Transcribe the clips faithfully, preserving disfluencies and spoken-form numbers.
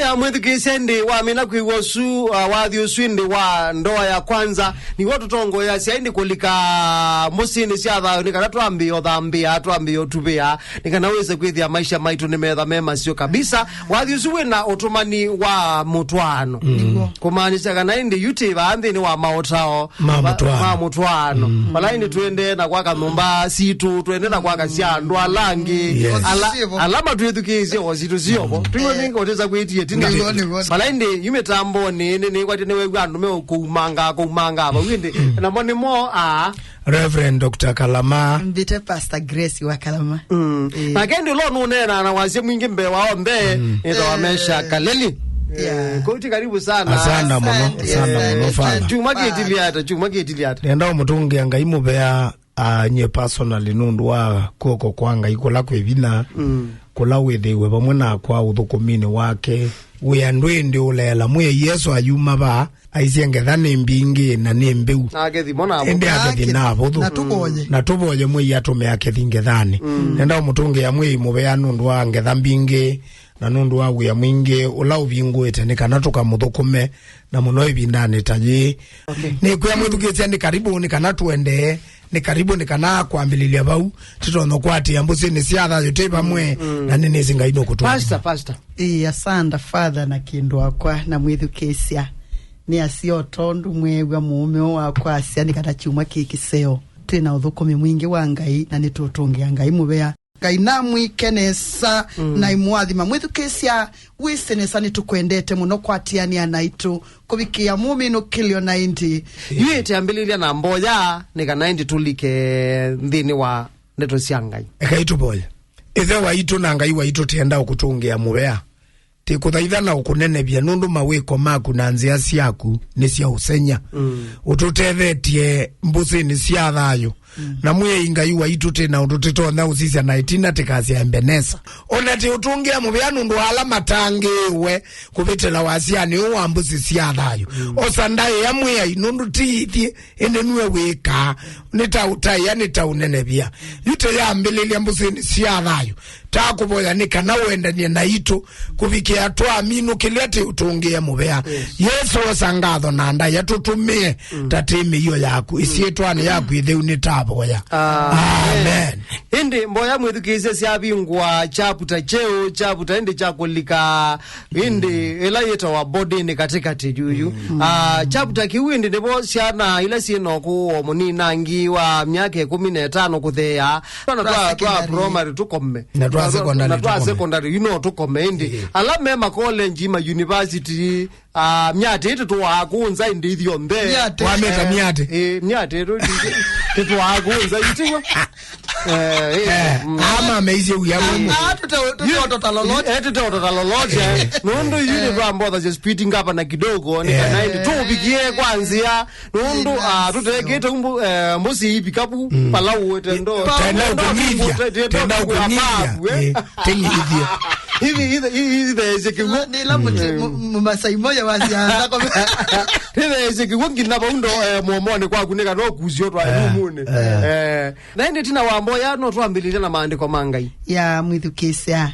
Ya mwĩthukĩĩsya ĩndĩ wamina kwĩw'a ũsu, uh, wathi ũsu ĩndĩ wa ndoa ya kwanza, nĩw'o tũtongoeasya ĩndĩ kũlika mũsyĩnĩ sya thayũ, nĩ kana twambĩe ũthambĩa, twambĩe ũtuvĩa, nĩ kana wĩse kwĩthĩa maisha maitũ nĩ metha me maseo kabisa. Wathi ũsu wĩna ũtũmani wa mũtwaano. Nĩw'o. Kũmaanisya kana ĩndĩ yu twĩ vaa nthĩnĩ wa maũtao ma mũtwaano. Ma mũtwaano. Vala ĩndĩ tũendee na kwaka nyũmba sitũ, tũendee na kwaka sya andũ ala angĩ. Yes. Ala, ala matwĩthukĩĩsye o sitũ syovo. Twĩw'e nĩ ngotesa kwĩtie tina. Nĩw'o, nĩw'o. Vala ĩndĩ yu mĩtambonĩ ĩndĩ nĩkwatĩ nĩwew'a andũ meũkũumanga, kũumanga vau ĩndĩ. Namo nĩmo a Reverend Doctor Kalama. Mbite Pastor Grace wa Kalama. Mm. Eh. Nake ĩndĩ ũla nũneenaa na wasya mwingĩ mbee wa onthe, nĩtawa Mesha Kaleli. Yeah. Eh, koti karibu sana. Asante mũno, asante mũno, Father. Chuma kĩtiliata, chuma kĩtiliata. Nenda ũmũtũngĩa Ngai mũvea, ah, nye personally nũndũ wa kw'oko kwa Ngai kũla kwĩ vinya, kũla wĩthĩiwe vamwe nakwa ũthũkũminĩ wake. Wĩa ndwĩ ĩndĩ ũleela mwĩai Yesũ ayuma vaa, aisye ngetha nĩ mbingĩ na nĩ mbĩu. Na akethi mo na ĩndĩ akethi na avũthũ. Na tũvoye. Na tũvoye mwĩai atũme akethi ngethanĩ. Nenda ũmũtũngĩa mwĩai mũvea nũndũ wa ngetha mbingĩ, na nũndũ wa wĩa mwingĩ ũla ũvingũĩte nĩ kana tũkamũthũkũme, na mũno ĩvindanĩ ta yĩĩ. Okay. Nĩkwĩa mwĩthukĩĩsya nĩ karibu nĩ kana tũendee, nĩ karibu nĩ kana kwambĩlĩlya vau, tũtonya kwatĩa mbũsĩnĩ sya thayũ twĩ vamwe, na nĩnĩsĩ Ngai nũkũtũkĩla. Pastor, Pastor. Ĩĩ, asanda Father na kĩndũ wakwa na mwĩthukĩĩsya. Nĩ asya o tondũ mweew'a mũũme ũũ wakwa asya nĩ kana kyumwa kĩ kĩseo. Twĩ na ũthũkũmi mwingĩ wa Ngai na nĩtũũtũngĩa Ngai mũvea. Ngai namwĩke nesa na imwathima. Mwĩthukĩĩsya, wĩsĩ nesa nĩtũkwendete mũno kwatĩanĩa naitũ kũvikĩa mũminũkĩlyo na ĩndĩ. Yu ĩtambĩlĩlya na mboya nĩ kana ĩndĩ tũlike nthĩnĩ wa ndeto sya Ngai. Ekai tũvoye. Ĩthe waitũ na Ngai waitũ, tĩenda ũkũtũngĩa mũvea. Tĩkũthaitha na ũkũnenevya nũndũ mawĩko maku na nzĩa syaku nĩ sya ũsenya. Ũtũtethetye mbũsĩnĩ sya thayũ. Na mwĩai Ngai waitũ, tĩ na ũndũ tĩtonya ũsisya na ĩtina tĩkasya Ebenesa. O na tĩũtũngĩa mũvea nũndũ wa ala matangĩĩwe kũvĩtĩla wasyanĩ ũũ wa mbũsĩ sya thayũ. Osa ndaĩa mwĩai nũndũ ti ithyĩ, ĩndĩ nue wĩkaa. Nĩ ta ũtaĩa, nĩ ta ũnenevya. Yu tĩyambĩlĩlya mbũsĩnĩ sya thayũ. Takũvoya nĩ kana ũendanie naitũ kũvikĩa twaminũkĩlya tĩ ũtũngĩe mũvea. Yes. Yesũ, osa ngatho na ndaĩa tũtũmĩe ta tĩ mĩio yaku. Ĩsyĩtwanĩ yaku ĩtheu nĩtavoya. Amen. Amen. Ĩndĩ mboya mwĩthukĩĩsya syavingũa kyavuta kyeũ, kyavuta ĩndĩ kya kũlika ĩndĩ ĩla yĩtawa bodĩnĩ katĩkatĩ yuyu. Ah, kyavuta kĩu ĩndĩ nĩvo syana ila syĩ na ũkũũ o mũninangi wa myaka ĩkũmi na ĩtano kũtheea. Twana twa, twa primary tũkome. Na twa secondary na twa tũkome. Secondary, you know, tũkome ĩndĩ. Ĩĩ. Ala me makolenji, ma university, ah, myatĩ ĩtũ tũwaa kũnza ĩndĩ ithyonthe. Myatĩ. Wamĩta myatĩ? Eh, myatĩ ĩtũ tũtwaa kũnza itiwa. Eh, eh, eh, mm. Ama ameisye uya mumu. Ah, tũte-, tũteotota lolote. Eh, tũteotota lolote. Eh. Nũndũ yu nĩtwambotha sya speeding up na kidogo, nĩ kana ĩndĩ tũvikie kwa nzĩa. Nũndũ, ah, tũtekĩte umbu, eh, mbũsi ipikapu, pala ũte ndo. Tenda ũkũnyithya, tenda ũkũnyithya, eh, tĩnyithye. Ithi, ithi, ithi, itheesye kĩw'ũ. Nĩla mũti-, mu-, mu-, Masai moja wasianza kwa. Itheesye kĩw'ũ nginya vau ndo, eh, mũomonĩ kwaku nĩ kana ũkusio twa rumuni. Eh. Na ĩndĩ tina wa mboya no twambĩlĩlya na maandĩko ma Ngai. Ya mwĩthukĩĩsya.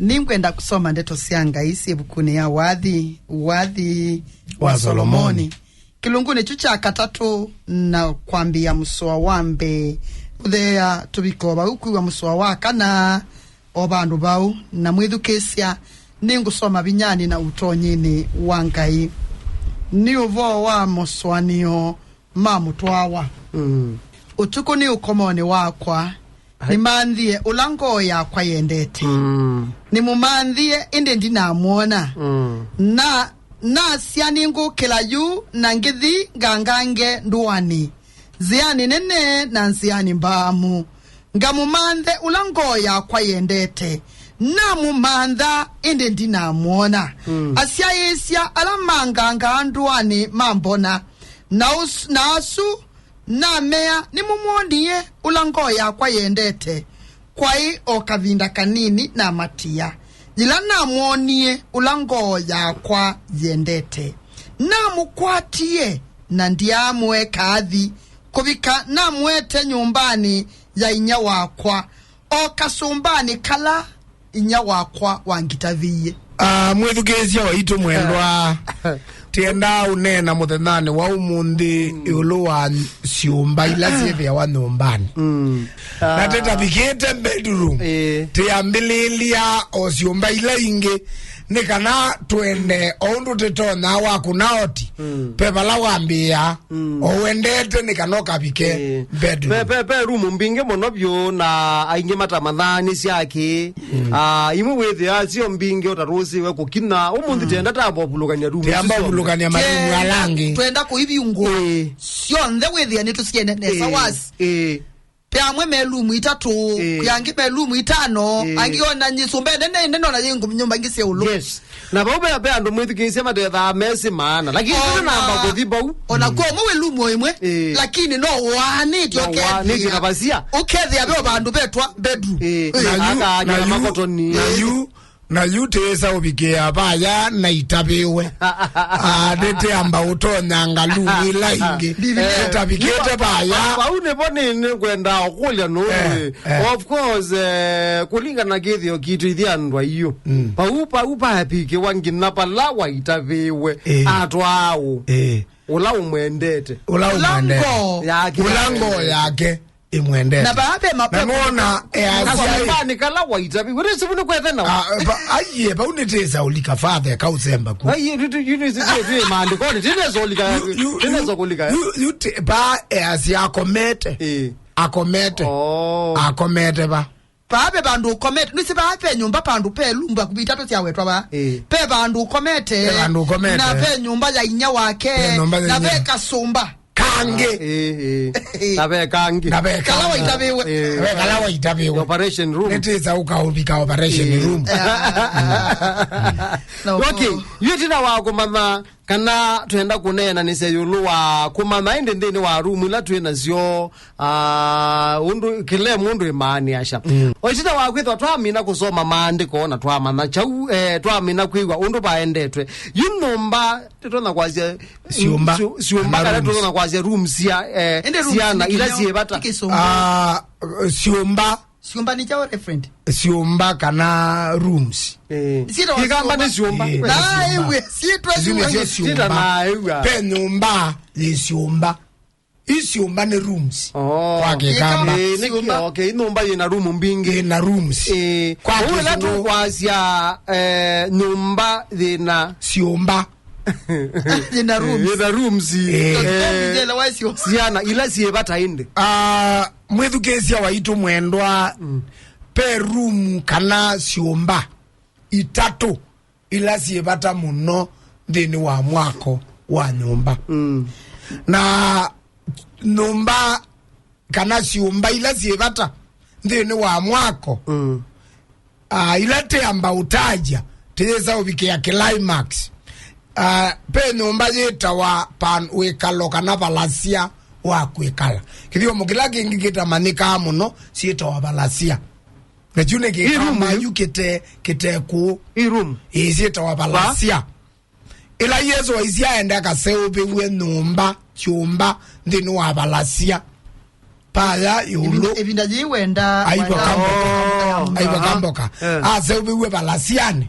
Nĩngwenda kũsoma ndeto sya Ngai syĩ ĩvukunĩ ya Wathi, Wathi wa Solomoni. Kĩlungunĩ kyu kya katatũ na kwambĩĩa mũsoa wa mbee kũtheea tũvika o vau kwĩw'a mũsoa wa kana o vandũ vau, na mwĩthukĩĩsya, nĩngũsoma vinyanĩ na ũtonyinĩ wa Ngai. Nĩ ũvoo wa mosũanĩo ma mũtwawa. Mm. Ũtukũ nĩ ũkomonĩ wakwa, nĩmanthie ũla ngoo yakwa yendete. Mm. Nĩmũmanthie, ĩndĩ ndinamwona. Mm. Na nasya, nĩngũkĩla yu na ngĩthi ngangange ndũanĩ, nzĩanĩ nene na nzĩanĩ mbaamu, ngamũmanthe ũla ngoo yakwa yendete. Namũmantha, ĩndĩ ndinamwona. Mm. Asyaĩĩsya ala mangangaa ndũanĩ mambona, na ũs-, na asu namea, nĩmũmwonie ũla ngoo yakwa yendete. Kwaĩ o kavinda kanini namatia. Yĩla namwonie ũla ngoo yakwa yendete, namũkwatie na ndyaamũeka athi kũvika namũete nyũmbanĩ ya inyia wakwa, o kasũmbanĩ kala inyia wakwa wangitavĩie. Ah, mwĩthukĩĩsya waitũ mwendwa, tienda ũneena mũthenyanĩ wa ũmũnthĩ ĩũlũ wa syũmba ila syĩthĩawa nyũmbanĩ. Na tĩtavikĩte bedroom, Ĩĩ. tĩambĩlĩlya o syũmba ila ingĩ, nĩ kana twende o ũndũ tĩtonya wa kũna oti, pe vala wambĩĩa, o wendete nĩ kana ũkavike Ĩĩ. bedroom. Pe, pe, pe room mbingĩ mũno vyũ, na aingĩ matamanyaa nĩ syakĩ. Ah, imwe wĩthĩa sio mbingĩ ũtarũsĩwe kũkina. Ũmũnthĩ tenda tamba ũvulũkania rumu Tiamba isu syonthe. Ũvulũkania marumu ala angĩ. Twenda kũiviungũa Ĩĩ. syonthe wĩthĩa nĩtũsiene nesa Ĩĩ, wasi. Ĩĩ. Pe amwe me lumu itatũ, Ĩĩ. kwĩ angĩ me lumu itano, Ĩĩ. angĩ ona nyĩsũmba nene nene ona yĩ ngũ-, nyũmba ingĩ sya ũlũ. Yes. Na vau ve, ve andũ mwĩthukĩĩsya matethaa mesĩ maana. Lakini Ona- tũnamba kũthi vau. Ona kwa ũmwe wĩ lumu o ĩmwe, Ĩĩ. lakini no waanĩtye No ũkethĩa. waanĩtye na vasia. Ũkethĩa ve o vandũ vetwa bedroom. Ĩĩ. Ĩĩ. Na yu, Aka na na yu, makotoni. na yu, na yu tĩĩsa ũvikĩa vaya na itavĩwe. Ah, nĩtĩamba ũtonyanga lumu ila ingĩ. Ndivile. Ĩtavikĩte vaya. Vau nĩvo nĩ, nĩ kwenda ũkũlya nũndũ Eh, eh. Of course, eh, kũlingana kĩthĩo kitũ ithyĩ andũ aiũ. Mm. Pau, pau pavikĩwa nginya pala waitavĩwe. Eh. Atwaũ. Eh. Ũla ũmwendete. Ũla Ũla ũmwendete. ngoo. Yake. Ũla ngoo yake ĩmwendete. Na vaa ve mapepo. Na nona, eh, Na asyai. Kavani kala waitavĩwe. Rĩsivu nĩ kwethe na Ah, va-, aiye, vau nĩtĩsa ũlika father kausemba ku. Aiye, tu, tu, you know, tu, tu, maandĩkoni. Tinesa ũlika. You, you, Tinesa you, kũlika. you, you te-, va, eh, asya akomete. Eh. Akomete. Oh. Akomete va. Paa ve vandũ ũkomete. Nĩsĩ paa ve nyũmba vandũ ve lumba kũvĩ itatũ syawetwa vaa. Ĩĩ. Ve vandũ ũkomete. Ve vandũ ũkomete. Na ve nyũmba ya inya wake. Ve nyũmba ya Na inya. Ve kasũmba. Kangĩ. Ĩĩ, ĩĩ. Na ve kangĩ. Na ve Kala kangĩ. Waitavĩwe. Ĩĩ. Ve kala waitavĩwe. Operation room. Nĩtĩsa ũkaũvika operation Ĩĩ. room. Na Okay, ũkoo. Yu ĩtina wa kũmanya kana twenda kũneenanĩsya ĩũlũ wa kũmanya ĩndĩ nthĩnĩ wa rumu ila twĩ nasyo, ah, ũndũ kĩla mũndũ ĩmaanĩasya. Mm. O ĩtina wa kwĩthwa twamina kũsoma maandĩko na twamanya kyau, eh, twamina kwĩw'a ũndũ vaendetwe. Yu nyũmba, tũtonya kwasya, Syũmba. syu-, syũmba Kana kana rooms. Tũtonya kwasya rooms sya, eh, Ĩndĩ rooms syana nĩ ila kĩnyao, syĩ vata. Ti kĩsũngũ. Ah, syũmba. Syũmba nĩ kyaũ, Reverend? Syũmba kana rooms. Eh. Syĩtawa Kĩkamba nĩ syũmba. Syũmba. Eh. Na iwe, syĩtwa Isu nĩsyo syũmba. Syĩta syũmba. Na iwe. Ve nyũmba yĩ syũmba. I syũmba nĩ rooms. Oh. Kwa Kĩkamba. Kĩkamba. Eh, nĩ Syũmba. Kĩ-, okay, nyũmba yĩna room mbingĩ. Yĩna rooms. Eh. Kwa Kĩkamba. Ũu ĩla tũkwasya, eh, nyũmba yĩna Syũmba. Yĩna rooms. Yĩna rooms. Eh. Ndio, ndio, ndio, ndio, ndio. Syana ila syĩ vata ĩndĩ. Ah, mwĩthukĩĩsya waitũ mwendwa, Mm. ve room kana syũmba itatũ ila syĩ vata mũno nthĩnĩ wa mwako wa nyũmba. Mm. Na nyũmba kana syũmba ila syĩ vata nthĩnĩ wa mwako, Mm. ah, ila tĩamba ũtaja, tĩyĩsa ũvikĩa climax. Ah, ve nyũmba yĩtawa pan-, wĩkalo kana valasia wa kwĩkala. Kĩthyomo kĩla kĩngĩ kĩtamanyĩkaa mũno syĩtawa valasia. Na kyu nĩ Ĩ room Kĩkamba yu. yu kĩte, kĩte kũũ. Ĩ room. Ĩĩ, syĩtawa valasia. Ĩla Yesũ waisye aende akaseũvĩw'e nyũmba, syũmba, nthĩnĩ wa valasia. Paya ĩũlũ. Ĩvinda, ĩvinda yĩĩ wenda, Aivwa wenda kamboka. Oh. Aivwa Aha. kamboka. Eh. Aseũvĩw'e valasianĩ.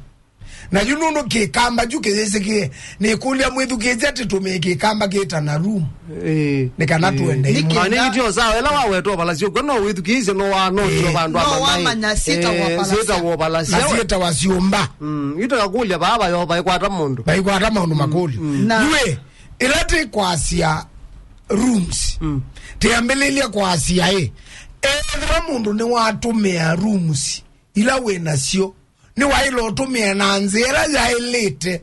Na yu nũndũ Kĩkamba kyu kĩyĩsĩkĩe, nĩkũlya mwĩthukĩĩsya tĩtũmĩe Kĩkamba kĩtana room. Eh. Nĩ kana Eh. tũende Nĩ imwe. Kenda. Manĩngĩ tio sawa, ĩla wawetwa valasya ũkw'a no wĩthukĩĩsye, no wa, no Eh. tio vandũ No amanaĩ. wamanya syĩtawa Eh, valasia. syĩtawa valasia Na we. syĩtawa syũmba. Mm, yu tũkakũlya vaa vayo vaikwata mũndũ. Vaikwata maũndũ makũlyo. Mm. Na Yuĩ, ĩla tĩkwasya rooms, Mm. tĩambĩlĩlya kwasya ĩ, ethĩwa mũndũ nĩwatũmĩa rooms ila wĩ nasyo, nĩwaĩle ũtũmĩa na nzĩa ĩla yaĩlĩte,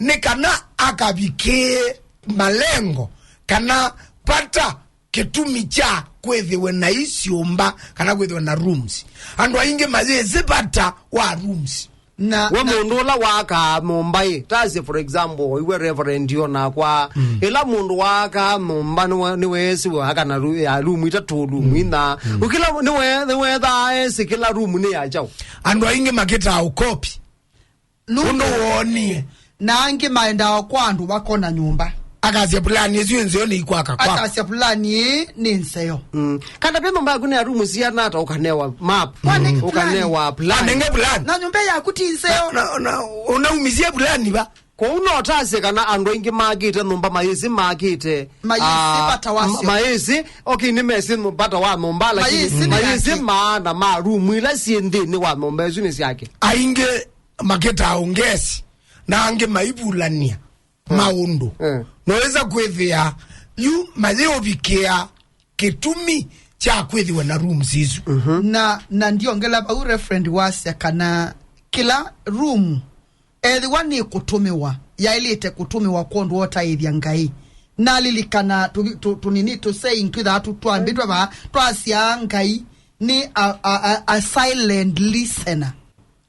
nĩ kana akavikĩe malengo kana vata kĩtumi kya kwĩthĩwe na isyũmba kana kwĩthĩwe na rooms. Andũ aingĩ mayĩsĩ vata wa rooms. Na, We na mũndũ ũla waakaa nyũmba ĩ, tasye for example, iwe Reverend yo nakwa, Mm. ĩla mũndũ waakaa nyũmba nĩwe-, nĩweesiwe aka na ru-, ya room itatũ, room Mm. ina. Mm. Ũkĩla nĩwe-, nĩwethaa esĩ kĩla room nĩ ya kyaũ. Andũ aingĩ makĩtaa ũkopi. Nũndũ Ũndũ wonie. Na angĩ maendaa kwa andũ makona nyũmba. Akasya pulani ĩsu ĩ nzeo nĩ ikwaka kwakwa. Akasya pulani ĩĩ nĩ nzeo. Mm. Kana ve nyũmba yaku nĩ ya rumu siana ata ũkanewa map. Kwani pulani? Ũkanewa pulani. Anenge pulani. Na nyũmba yaku ti nzeo. Na, na, na, unaumisie pulani va? Kwoou no ũtasye kana andũ aingĩ makĩte nyũmba mayĩsĩ makĩte, mayĩsĩ ah, vata wasyo. Ma-, mayĩsĩ, okay, nĩmesĩ nyũ-, vata wa nyũmba, lakini mayĩsĩ nĩ mayĩsĩ yake. Maana ma rumu ila syĩ nthĩnĩ wa nyũmba ĩsu nĩ syake. Aingĩ makĩtaa ũngesi, na angĩ maivulany'a maũndũ. Eh. Noĩsa kwĩthĩa yu mayĩũvikĩa kĩtumi kya kwĩthĩwa na rooms isu. Na, na ndiongela vau, Reverend, wasya kana kĩla room ethĩwa nĩ kũtũmĩwa, yaĩlĩte kũtũmĩwa kwondũ wa ũtaĩthya Ngai. Nalilikana tũ-, tũ-, tũnini tũ saying twĩthaa tũ-, twambĩtwe vaa, twasyaa Ngai nĩ a, a, a, a silent listener.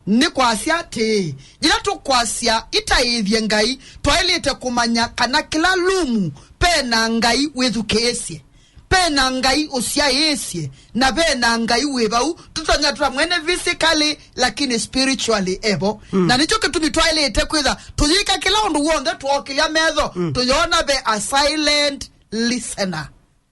Nĩ kwasya atĩĩ, yĩla tũkwasya itaĩthye Ngai, twaĩlĩte kũmanya kana kĩla lumu pe na Ngai wĩthukĩĩsye, pe na Ngai ũsyaĩĩsye, na pe na Ngai wĩ vau. Tũtonya tũtamwene physically, lakini spiritually evo. Mm. Na nĩkyo kĩtumi twaĩlĩte kwĩtha tũyĩka kĩla ũndũ w'onthe twookĩlya metho, mm, tũyona ve a silent listener.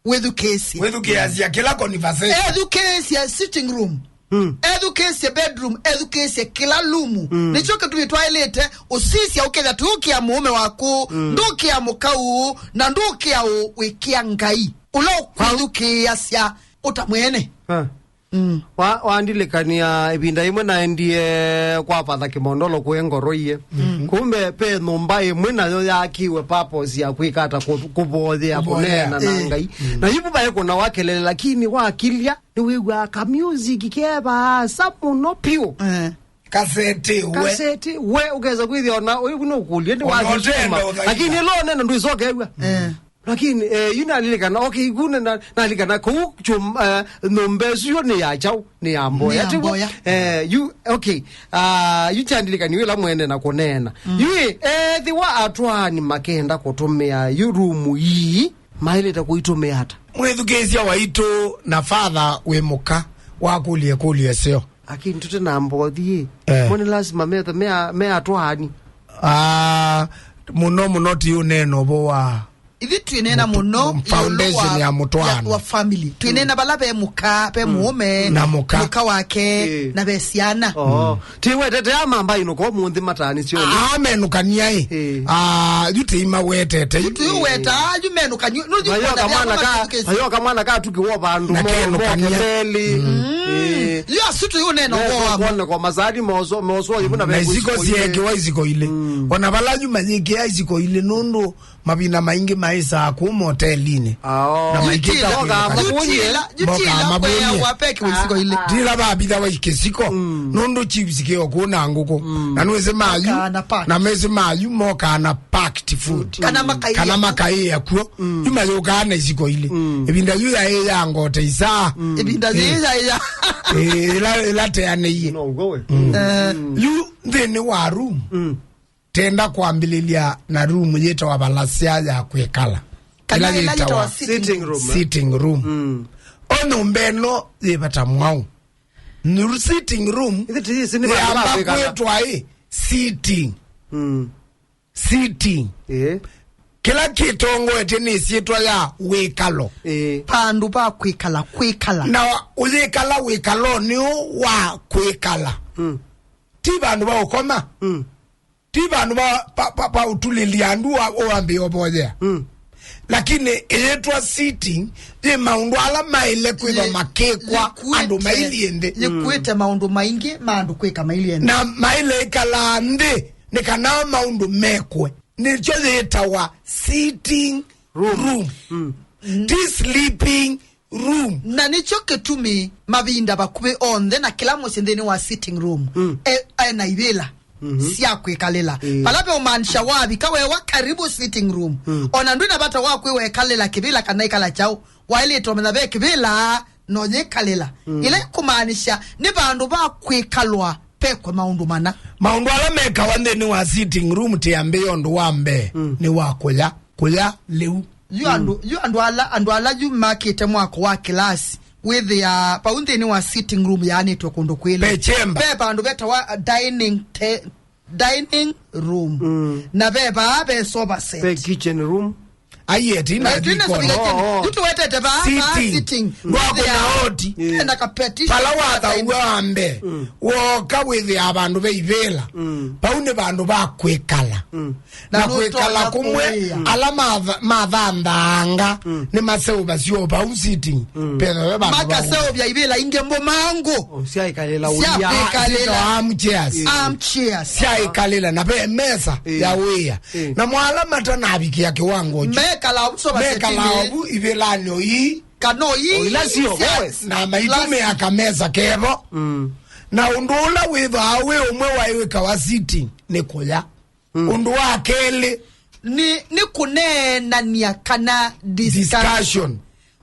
Wĩthukĩĩsye. Wĩthukĩĩasya kĩla conversation. Ethukĩĩsye sitting room. Mm. Ethukĩĩsye bedroom, ethukĩĩsye kĩla lumu. Mm. Nĩkyo kĩtumi twaĩlĩte ũsisya ũkethĩa tũũkĩa mũũme waku, mm, ndũkĩa mũka ũũ, na ndũkĩa ũũ wĩkĩa Ngai. Ũla ũkwĩthukĩĩasya ũta mwene. Ah. Mm. Wa-, wandilikania ĩvinda yĩmwe naendie kwa Father Kimondolo kũe ngoro iye. Mm. Kumbe pe nyũmba ĩmwe nayo yakiwe purpose ya kwĩka ata kũ-, kũvoyea, kũvoyea, kũneena na, eh, Ngai. Mm. Na ivu vaĩ kũna wakelele, lakini wakilya nĩwĩw'aa ka music ke vaasa mũno piũ. Eh. Kaseti we. Kaseti we, ũkesa kwĩthĩa ona ũivu nũkũlye, ona ũtenda ũthaitha. Lakini ĩla ũnena ndwĩsokew'a. Eh. Lakini, eh, yu nalilikana, okay, yu nena-, nalikana kũu chum-, eh, nyũmba ĩsu yo nĩ ya kyaũ, nĩ ya mboya, nĩ ya tiguo? Mboya. Eh, yu, okay, ah, yu kyandilikani wĩla mwene na kũneena. Mm. Yu ĩ, ethĩwa atwaani makenda kũtũmĩa yu rumu ii, maĩlĩte kũitũmĩa ata? Mwĩthukĩĩsya waitũ na father wĩ mũka wakũlya ĩkũlyo ĩseo. Lakini tũte na mbothi ĩ. Eh. Mo nĩ lazima methe mea-, me atwaani. Ah, mũno mũno ti ũneena ũvoo wa ithyĩ twĩneena mũno foundation ĩũlũ wa, ya mũtwaano, ya, wa family. Twĩneena vala ve mũka, ve mũũme, na mũka, mũka wake, eh, na ve syana. Oh. Mm. Tiwetete amamba inũka ũmũnthĩ mataani syonĩ. Ah, menũkania ĩ. Eh. Ah, yu tĩimawetete. Yu tũiweta, yu menũkania. Nũthi kuona kamwana ka, ayo kamwana ka tukiwa vandu na mo-, kenũkania. Mokeli. Mm. Eh. Yu asu tũiũneena ũvoo wa kuonekwa masani moso, moso, yu na isiko syekiwa isiko ilĩ. Mm. Ona vala yu mayĩkĩa isiko ilĩ nũndũ mavinda maingĩ maĩsaa kũu motelinĩ. Ao. Na maikĩta kwĩka. Moka mavũnyie. Moka mavũnyie. Tila vavitha wa kĩsiko. Mm. Nũndũ chips kĩo kũna ngũkũ. Mm. Na nũĩsĩ mayu. Moka na packed. Na mesi mayu moka na packed food. Kana makaia. Kana makaia kuo. Mm. Yu mayũkaa na isiko ilĩ. Mm. Ĩvinda yu yaĩ ya ngote isaa. Mm. Ĩvinda yĩ ya, ya. Eh, ĩla, ĩla teanĩie. No, go away. Mm. Eh. Yu nthĩnĩ wa room. Mm. Tenda kwambĩlĩlya na room yĩtawa valasya ya kwĩkala. Kana ĩla yĩtawa sitting room. Sitting room, eh? Sitting room. Mm. O nyũmba ĩno yĩ vata mwaũ. Nuru sitting room. Ithe ti isi nĩ vandũ va kwĩkala. Yamba kwĩtwa ĩ sitting. Mm. Sitting. Eh. Kĩla kĩtongoetye nĩ syĩtwa ya wĩkalo. Eh. Vandũ va kwĩkala, kwĩkala. Na ũyĩkala wĩkalonĩ ũũ wa kwĩkala. Mm. Ti vandũ va ũkoma. Mm. Ti vandũ va, va, va, va ũtulĩlya andu wa, ũambĩĩa ũvoyea. Mm. Lakini ĩyĩtwa sitting, yĩ maũndũ ala maĩle kwĩthwa makĩkwa andũ mailyĩ nthĩ. Yĩkuĩte maũndũ maingĩ ma andũ kwĩka mailyĩ nthĩ. Na maĩle ĩkalaa nthĩ nĩ kana maũndũ mekwe. Nĩkyo yĩtawa sitting room. Mm. Ti sleeping room. Na nĩkyo kĩtumi mavinda vakuvĩ onthe na kĩla mũsyĩ nthĩnĩ wa sitting room, mm, e, e na ivĩla, mhm, sya kwĩkalĩla. Mm. Vala veũmaanisha wavika wewa karibu sitting room. Mm. Ona ndwĩ na vata wa kwĩwekalĩla kĩvĩla kana ĩkala kyaũ. Waĩlĩte ũmenya ve kĩvĩla no yĩkalĩla. Mm. Ĩla ĩkũmaanisha nĩ vandũ va kwĩkalwa vekwe maũndũ mana. Maũndũ ala mekawa nthĩnĩ wa sitting room tĩambĩĩa ũndũ wa mbee, mm, nĩ wa kũya, kũya lĩu. Yu andũ, mm, yu andũ ala, andũ ala yu makĩte mwako wa kĩlasi, wĩthĩa vau nthĩnĩ wa sitting room yaanĩtwe kũndũ kwĩlĩ. Ve chamber. Ve vandũ vetawa, uh, dining te-, dining room. Mm. Na ve vaa ve sofa set. Ve kitchen room. Aiye, tina na twina ndikono. Subject. Oh, oh. Yu tuwetete ba, ba sitting. Sitting. Ndwakuna oti. Enda ka petition. Pala wathaua wa mbee, woka wĩthĩa vandũ ve ivĩla. Pau nĩ vandũ va kwĩkala. Na na kwĩkala nũtonya kũmwe, kũĩa. Ala matha-, mathandanga, nĩ maseũvasya o vau sitting. Petha ve vandũ va makaseũvya ivĩla ingĩ mbũmangũ. Oh, syaikalĩla ũia. Syakwĩkalĩla. Ah, sito armchairs. Armchairs. Syaikalĩla na ve mesa ya wĩa. Na mwa ala matanavikĩa kĩwango kyu. Mekala ũvu soba mekalaa setini. Ovu ivĩlanĩ ii. Kana ii. O ila sio, yes. Na maitũmĩa kamesa kevo. Na ũndũ ũla wĩthwaa wĩ ũmwe waĩ wĩkawa sitting nĩ kũya. Ũndũ wa kelĩ. Nĩ, nĩ kũneenania kana discussion. Discussion.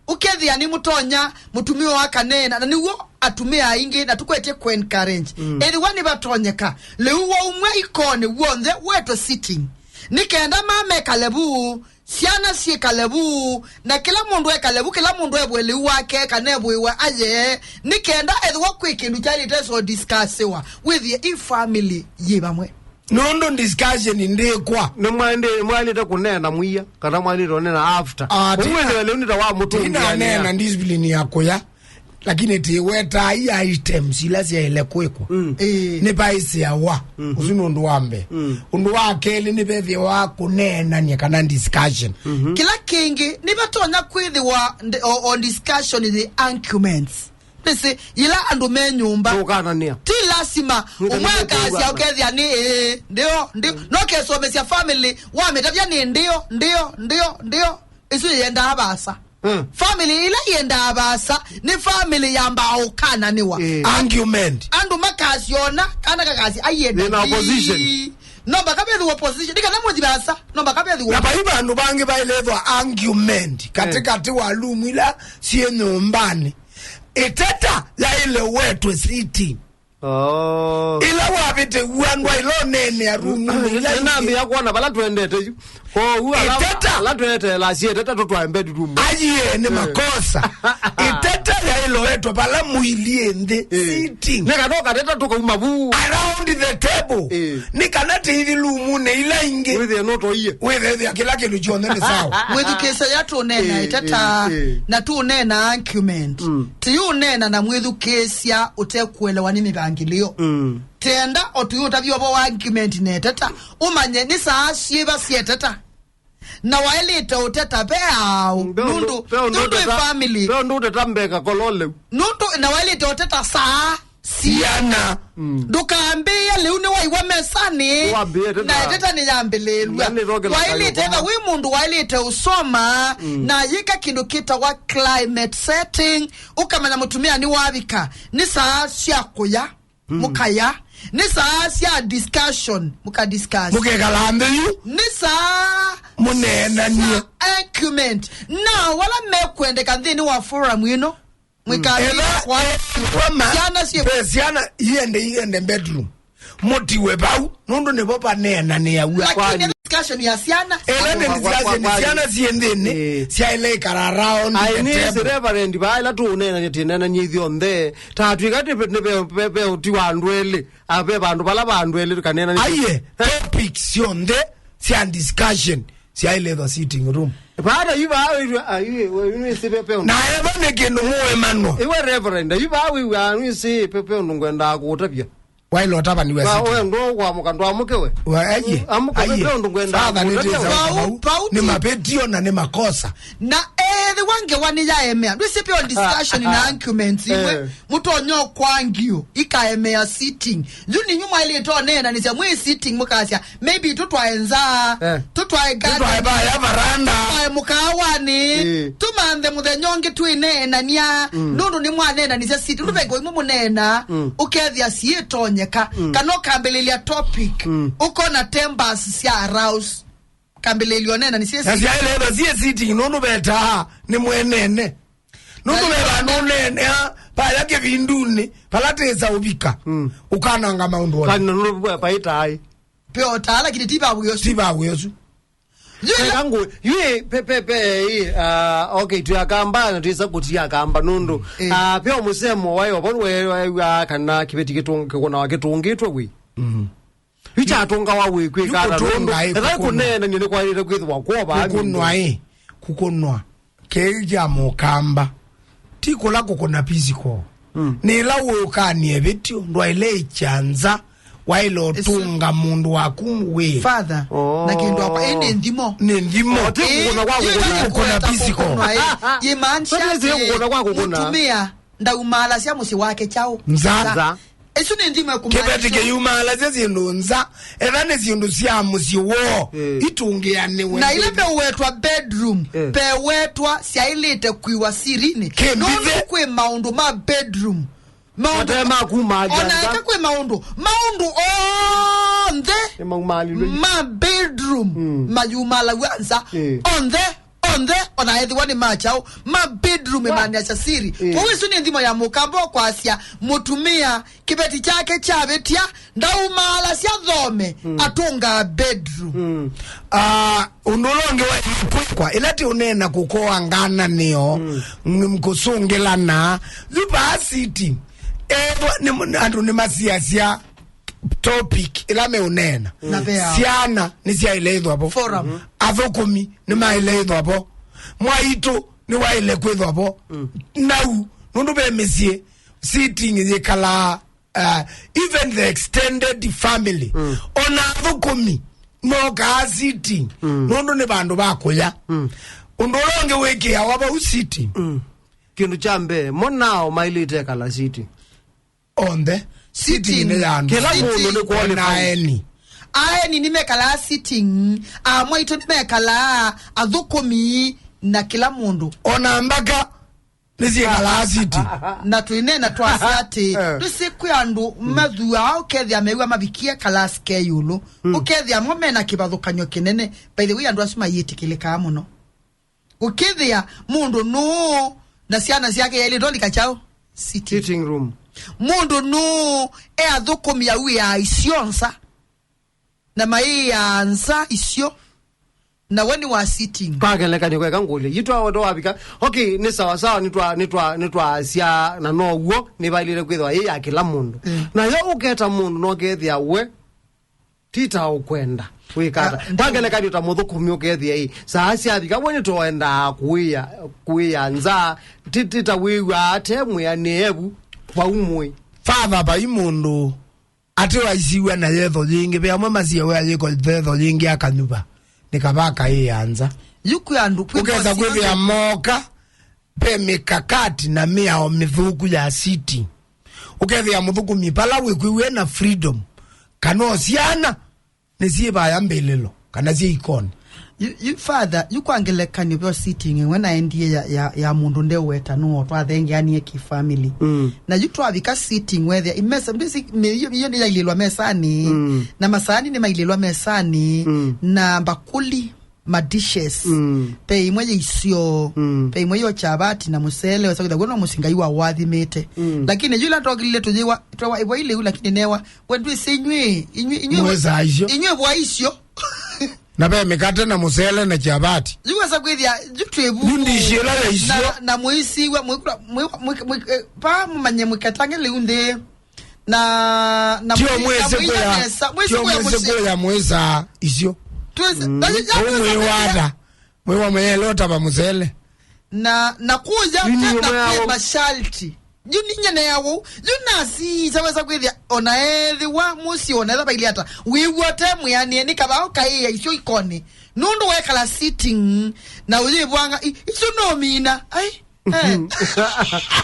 Ũkethĩa nĩ mũtonya mũtumĩa akaneena, na nĩw'o atumĩa aingĩ na tũkwetye kũ encourage. Ethĩwa nĩvatonyeka, lĩu waumw'a ikonĩ w'onthe wetwe sitting. Nĩ kenda mamekale vu, syana syĩkale vu, na kĩla mũndũ ekale vu, kĩla mũndũ evũe lĩu wake, kana evũĩwe aye, nĩ kenda ethĩwa kwĩ kĩndũ kyaĩlĩte so discussiwa, wĩthĩe ĩ family yĩ vamwe. Nũndũ discussion ndĩkwa. Nĩ mwaĩndĩ-, mwaĩlĩte kũneena mwia, kana mwaĩlĩte kũneena after. Ah, ũmwĩthĩwe lĩu nĩ ta wa mũtũngĩanĩa. Ndinanena discipline ya kũya, lakini tĩwetaa i items ila syaĩle kwĩkwa. Ĩĩ. Nĩ vaĩsĩawa. Ũsu nĩ ũndũ wa mbee. Ũndũ wa kelĩ nĩ vethĩawa kũneenany'a kana discussion. Kĩla kĩngĩ, nĩ vatonya kwĩthĩwa ndi-, o, o discussion the arguments. Nĩsĩ, yĩla andũ me nyũmba, ndũkananĩa. Ti lasima ũmwe akasya ũkethĩa nĩ ĩĩ, ndio, ndio. No kesomesya family, wamĩtavya nĩ ndio, ndio, ndio, ndio. Ĩsu yendaa vaasa. Family ĩla yendaa vaasa nĩ family yambaa ũkananĩwa. Argument. Andũ makasyona, kana kakasya aienda. Ĩna opposition. No mpaka vethĩwe opposition. Nĩ kana mũthi vaasa, no mpaka vethĩwe. Na vai vandũ vangĩ vailethwa argument katĩkatĩ wa lumu ila syĩ nyũmbanĩ. Ĩteta yaĩle wetwe sitting. Oh. Ĩla wavĩtĩw'a ndwaĩle ũneenea rumunĩ ila ingĩ. Nĩnambĩĩa kwona vala twendete yu. Kwoou ala, ĩteta, ala tweteela syĩ ĩteta tũtwae bedroom. Aiye, nĩ makosa. Ĩteta yaĩloetwa vala mũilyĩ nthĩ, sitting. Nĩ kana ũkateta tũkauma vu. Around the table. Nĩ kana tĩithi lumunĩ ila ingĩ. Wĩthĩe nũtoie. Wĩthĩthĩa kĩla kĩndũ kyonthe nĩ sawa. Mwĩthukĩĩsya ya tũneena ĩteta, na tũneena argument. Tĩyũneena na mwĩthukĩĩsya ũtekũelewa nĩ mĩvangĩlĩo. Tenda o tũyũtavya ũvoo wa argument na ĩteta, ũmanye nĩ saa syĩva syeteta. Na waĩlĩte ũteta ve aaũ, nũndũ, nũndũ ĩ family. Ve ũndũ ũteta mbeka kololeu. Nũndũ, na waĩlĩte ũteta saa syana. Ndũkambĩĩa lĩu nĩwaiwa mesanĩ. Wambĩĩe ĩteta. Na ĩteta nĩyambĩlĩlw'a. Na nĩtokĩla waĩlĩte kayo etha wĩ mũndũ waĩlĩte ũsoma, na yĩka kĩndũ kĩtawa climate setting, ũkamanya mũtumĩa nĩwavika, nĩ saa sya kũya. Mũkaya. Nĩ saa sya discussion. Mũka discuss. Mũkekala nthĩ yu. Nĩ saa mũneenanie. Sya argument. Na wala mekwendeka nthĩnĩ wa forum ĩno. Mwĩkambĩĩa kwa syana syĩ ve syana iende, iende bedroom. Mũtiwe vau. Nũndũ nĩvo vaneenanĩaw'a. Lakini discussion ya syana. Ĩla nĩ discussion, syana syĩ nthĩnĩ, syaĩle ikara around the table. Reverend, vaa ĩla tũũneenany'a tĩneenany'a ithyonthe. Ta twĩka nĩ ve, nĩ ve, ve, ve ũti wa andũ elĩ. A, ve vandũ vala va andũ elĩ tũkaneenany'a. Aiye, topic syonthe sya discussion syaĩle ĩthwa sitting room. Vata yu vaa wĩtwa, a, yu, yu, yu, nĩsĩ ve, ve ũndũ. Na eva nĩ kĩndũ mũemanwa. Iwe Reverend, yu vaa wĩw'aa nĩsĩ ve, ve ũndũ ngwendaa kũũtavya. Waĩle ũtavaniwe sitting. Wendo kwamũka ndwamũke we. Aiye. Amũka aiye. Ve ũndũ ngwenda kũũtavya. Vau, vau nĩ mavĩtio na nĩ makosa. Na ethĩwa ngewa nĩyaemea, ndwĩsĩ peo discussion na arguments imwe, mũtonya ũkwangio ikaemea sitting. Yu ninyu mwaĩlĩte ũneenanĩsya mwĩ sitting mũkasya, maybe tũtwae nza, tũtwae garden, tũtwae vaya varanda, tũtwae mũkaawanĩ, tũmanthe mũthenya ũngĩ twĩneenania, nũndũ nĩmwaneenanĩsya sitting. Nũndũ vengo imwe mũneena, ũkethĩa siĩtonyeka, kana ũkambĩlĩlya topic, ũkona timbers sya arouse. Kambĩlĩlyo nena nĩ syĩ. Na syaĩle ĩthwa syĩ sitting nũndũ vetaa nĩ mwenene. Nũndũ ve vandũ ũneenea vaya kĩvindunĩ vala tĩsa ũvika, ũkananga maũndũ onthe. Kana nũndũ vaĩtaĩ. Peo taa, lakini ti vawĩ ũsu. Ti vawĩ ũsu. Yu ĩla ngũ, yu ĩ, pe, pe, pe, ĩ, ah, okay, twĩ Akamba na twĩsa kũtia Akamba nũndũ. Ah, peo mũsemo waĩ, ovau we, we, wa, kana kĩveti kĩtũng-, kĩkũnawa kĩtũngĩtwe wĩ. Yu kyatũngawa wĩkwĩka ata nũndũ ethai kũneenany'a nĩkwaĩlĩte kwĩthĩwa kwova kũnwa ĩ. kũkũnwa kĩĩ kya mũkamba, ti kũla kũkũna physical. Mm. Nĩ ĩla wũkanie ĩvĩtyo, ndwaĩle ĩkya nza, waĩle ũtũnga mũndũ waku wĩ. Father, oh, na kĩndũ akwa, ĩ nĩ nthimo. Nĩ nthimo. Oh, ti kũkũna kwa kũkũna. Kũkũna physical. Ĩ, yĩmaanisha atĩ kũkũna kwa kũkũna. Mũtumĩa ndaumaalasya mũsyĩ wake kyaũ? Nza. Nza. Nza. Ĩsu nĩ nthimo ĩkũmaanisha. Kĩveti kĩyumaalasya syĩndũ nza, etha nĩ syĩndũ sya mũsyĩ woo, eh, itũngĩanĩwe. Na ila meũwetwa bedroom, eh, pewetwa syaĩlĩte kwiwa sirinĩ. Kĩmbithe. Nũndũ kwĩ maũndũ ma bedroom. Maũndũ mate ma kuma ona nza. Eka kwĩ maũndũ, maũndũ onthe nĩmaumalilwe ma bedroom, mm, mayumalaw'a nza. Eh. Onthe, onthe, ona ethĩwa nĩ ma kyaũ, ma bedroom, wa, ĩmaneasya siri. Eh. Kwoou ĩsu nĩ nthimo ya mũkamba ũkwasya mũtumĩa kĩveti kyake kyavĩtya, ndaumaalasya thome, mm, atũngaa bedroom. Mm. Ah, ũndũ ũla ũngĩ waĩle kwĩkwa, ĩla ti ũneena kũkoa ngananĩo, mm, ng-, kũsũngĩlana, yu vaa sitting. Ethwa nĩ mũ-, andũ nĩmasiasya topic ĩla meũneena. Na ve ao. Syana nĩsyaĩle ĩthwa vo. Forum. Mhm. Athũkũmi nĩmaĩle ĩthwa vo. Mwaitũ nĩwaĩle kwĩthwa vo. Mm. Nau, nũndũ ve mĩsyĩ, sitting yĩkalaa, uh, even the extended family. Mm. Ona athũkũmi mokaa sitting, mm, nũndũ nĩ vandũ va kũya. Mm. Ũndũ ũla ũngĩ wĩkĩawa vau sitting. Mm. Kĩndũ kya mbee, mo nao maĩlĩte kala sitting. Onthe. Sitting. Sitting nĩ ya andũ. Kĩla mũndũ nĩ qualified. Ona aeni. Aeni nĩmekalaa sitting, amwaitũ nĩmekalaa, athũkũmi, na kĩla mũndũ. Ona mbaka nĩsyĩkalaa sitting. Na twĩneena twasya atĩ, eh, ndũsĩ kwĩ andũ mathuaa ũkethĩa mew'a mavikie kalasi ke ĩũlũ. Mm. Ũkethĩa mo mena kĩvathũkany'o kĩnene. By the way, andũ asu mayĩtĩkĩlĩkaa mũno. Ũkĩthĩa mũndũ nũũ na syana syake yaĩlĩte ũlika kyaũ? Sitting. Sitting room. Mũndũ nũũ e athũkũmi awĩaa isio nza, na maĩaa nza isio, na we nĩ wa sitting. Kwa ngelekany'o, kweka ngũlye, yu twa-, twawavika, okay, nĩ sawa sawa, nĩtwa-, nĩtwa-, nĩtwaasya na now'o nĩvaĩlĩte kwĩthĩwa yĩ ya kĩla mũndũ. Mm. Nayo ũketa mũndũ nokethĩa we ti ta ũkwenda kwĩka ata. Ah, kwa ngelekany'o ta mũthũkũmi ũkethĩa ĩ, saa syavika, we nĩtũendaa kũĩa, kũĩa nza, ti, ti ta wĩw'aa ate mwĩanĩe vu vau mũĩ. Father, vai mũndũ atĩ waisiw'a na yetho yĩngĩ, ve amwe masiawe ayĩko yetho yĩngĩ akanyuva, nĩ kava akaĩĩa nza. Yu kwĩ andũ, kwĩ ũkesa mbosi kwĩthĩa moka, ve mĩkakati na mĩao mĩthũku ya sitting. Ũkethĩa mũthũkũmi vala wĩkwĩw'e na freedom, kana o syana nĩsyĩvaya mbĩlĩlo, kana syĩ ikoni. Yu, yu, Father, yu kwa ngelekany'o vyo sitting ĩmwe naendie ya, ya, ya mũndũ ndeũweta nũũ twathengeanie kĩ family. Mm. Na yu twavika sitting wethĩa imesa, mbisi, mĩ-, iyo, iyo nĩyailĩlwa mesanĩ. Mm. Na masaani nĩmailĩlwa mesanĩ. Mm. Na mbakũli, ma dishes. Mm. Ve imwe yĩ isio, mm, ve imwe yo chavati na mũsele, wesa kwĩthĩa w'o no mũsingai wa wathimĩte. Mm. Lakini yu ĩla twokilile tũyĩwa, twewa ĩvwa ilĩu, lakini newa, we ndwĩsĩ inyw'ĩ, inyw'ĩ, inyw'ĩ, mwĩsaa isio. Inyw'ĩ vwa isio. Na ve mĩkate na mũsele na chavati. Yu wesa kwĩthĩa, yu twĩ vu. Yu ndishi ĩla ya isio. Na, na mũisiwa, mwĩkula, mwĩ, mwĩ, mwĩ, eh, pa mũmanye mũketange lĩu nthĩ. Na, na tio mwĩ-, mwĩsĩ na mwĩya kũya, nesa, mwĩsĩ tio kũya mwĩsĩ mũsĩ. Kũya mwĩsaa isio. Twĩsĩ, mm, na, ya, ũu mwĩ wata, mwĩ wa mũyele ũtava mũsele. Na, na kũya. Nini tena ũmwe kwĩ ao? Masharti. Yu ninyene ya wau. Yu nasi, chaweza kwĩthĩa, ona ethĩwa mũsyĩ, ona ethĩwa vailĩ ata. Wĩw'o te mwĩanĩe, nĩ kavao kaĩya isio ikoni. Nũndũ wekala sitting, na ũyĩvwanga, i-, isu no mina. Ai. Eh.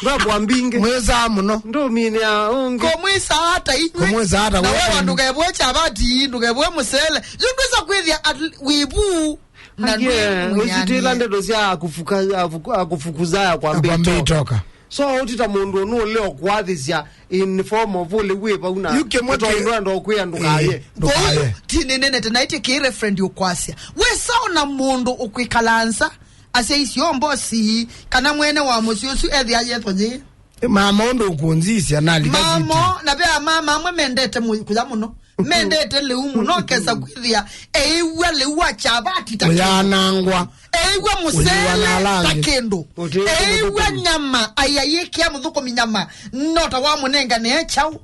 Ndwambwa mbingĩ. Mwĩsaa mũno. Ndũminĩa ũngĩ. Kũmwĩsaa ata inyuĩ? Kũmwĩsaa ata na wewe wewe? Ndũkevwe chavati, ndũkevwe mũsele. Yu ndwĩsa kwĩthĩa at-, wĩvu na ndwĩ mwĩanĩe. Wĩsitĩla ndeto sya akufuka-, afuku-, akufukuzaya kwambia itoka. Kwambia itoka. So, ũtita mũndũ ũnũ ũlĩ ũkwathĩsya in form of ũlĩ wĩ vau na yu kĩmwe kĩ-, ndo ndo kwĩa ndũkaye. Eh, ndũkaye. Kwoou, ti nĩnenete na ĩtĩ kĩ referend ũkwasya. Wĩsa ona mũndũ ũkwĩkala nza, asyaisye o mbosi, kana mwene wa mũsyĩ ũsu ethĩa yetho yĩ. Mama ũndũ ũkũnzisya nalika mama, sitting. Na ve amama amwe mendete mũ-, kũya mũno. Mendete lĩu mũno, kesa kwĩthĩa eĩw'a lĩu wa chavati ta kĩndũ. Ũyanangwa. Eĩw'a mũsele ta kĩndũ. Ũyĩwa na alangi. Eĩw'a nyama, ayayĩkĩa mũthũkũmi nyama, nota wa mũnengane kyaũ.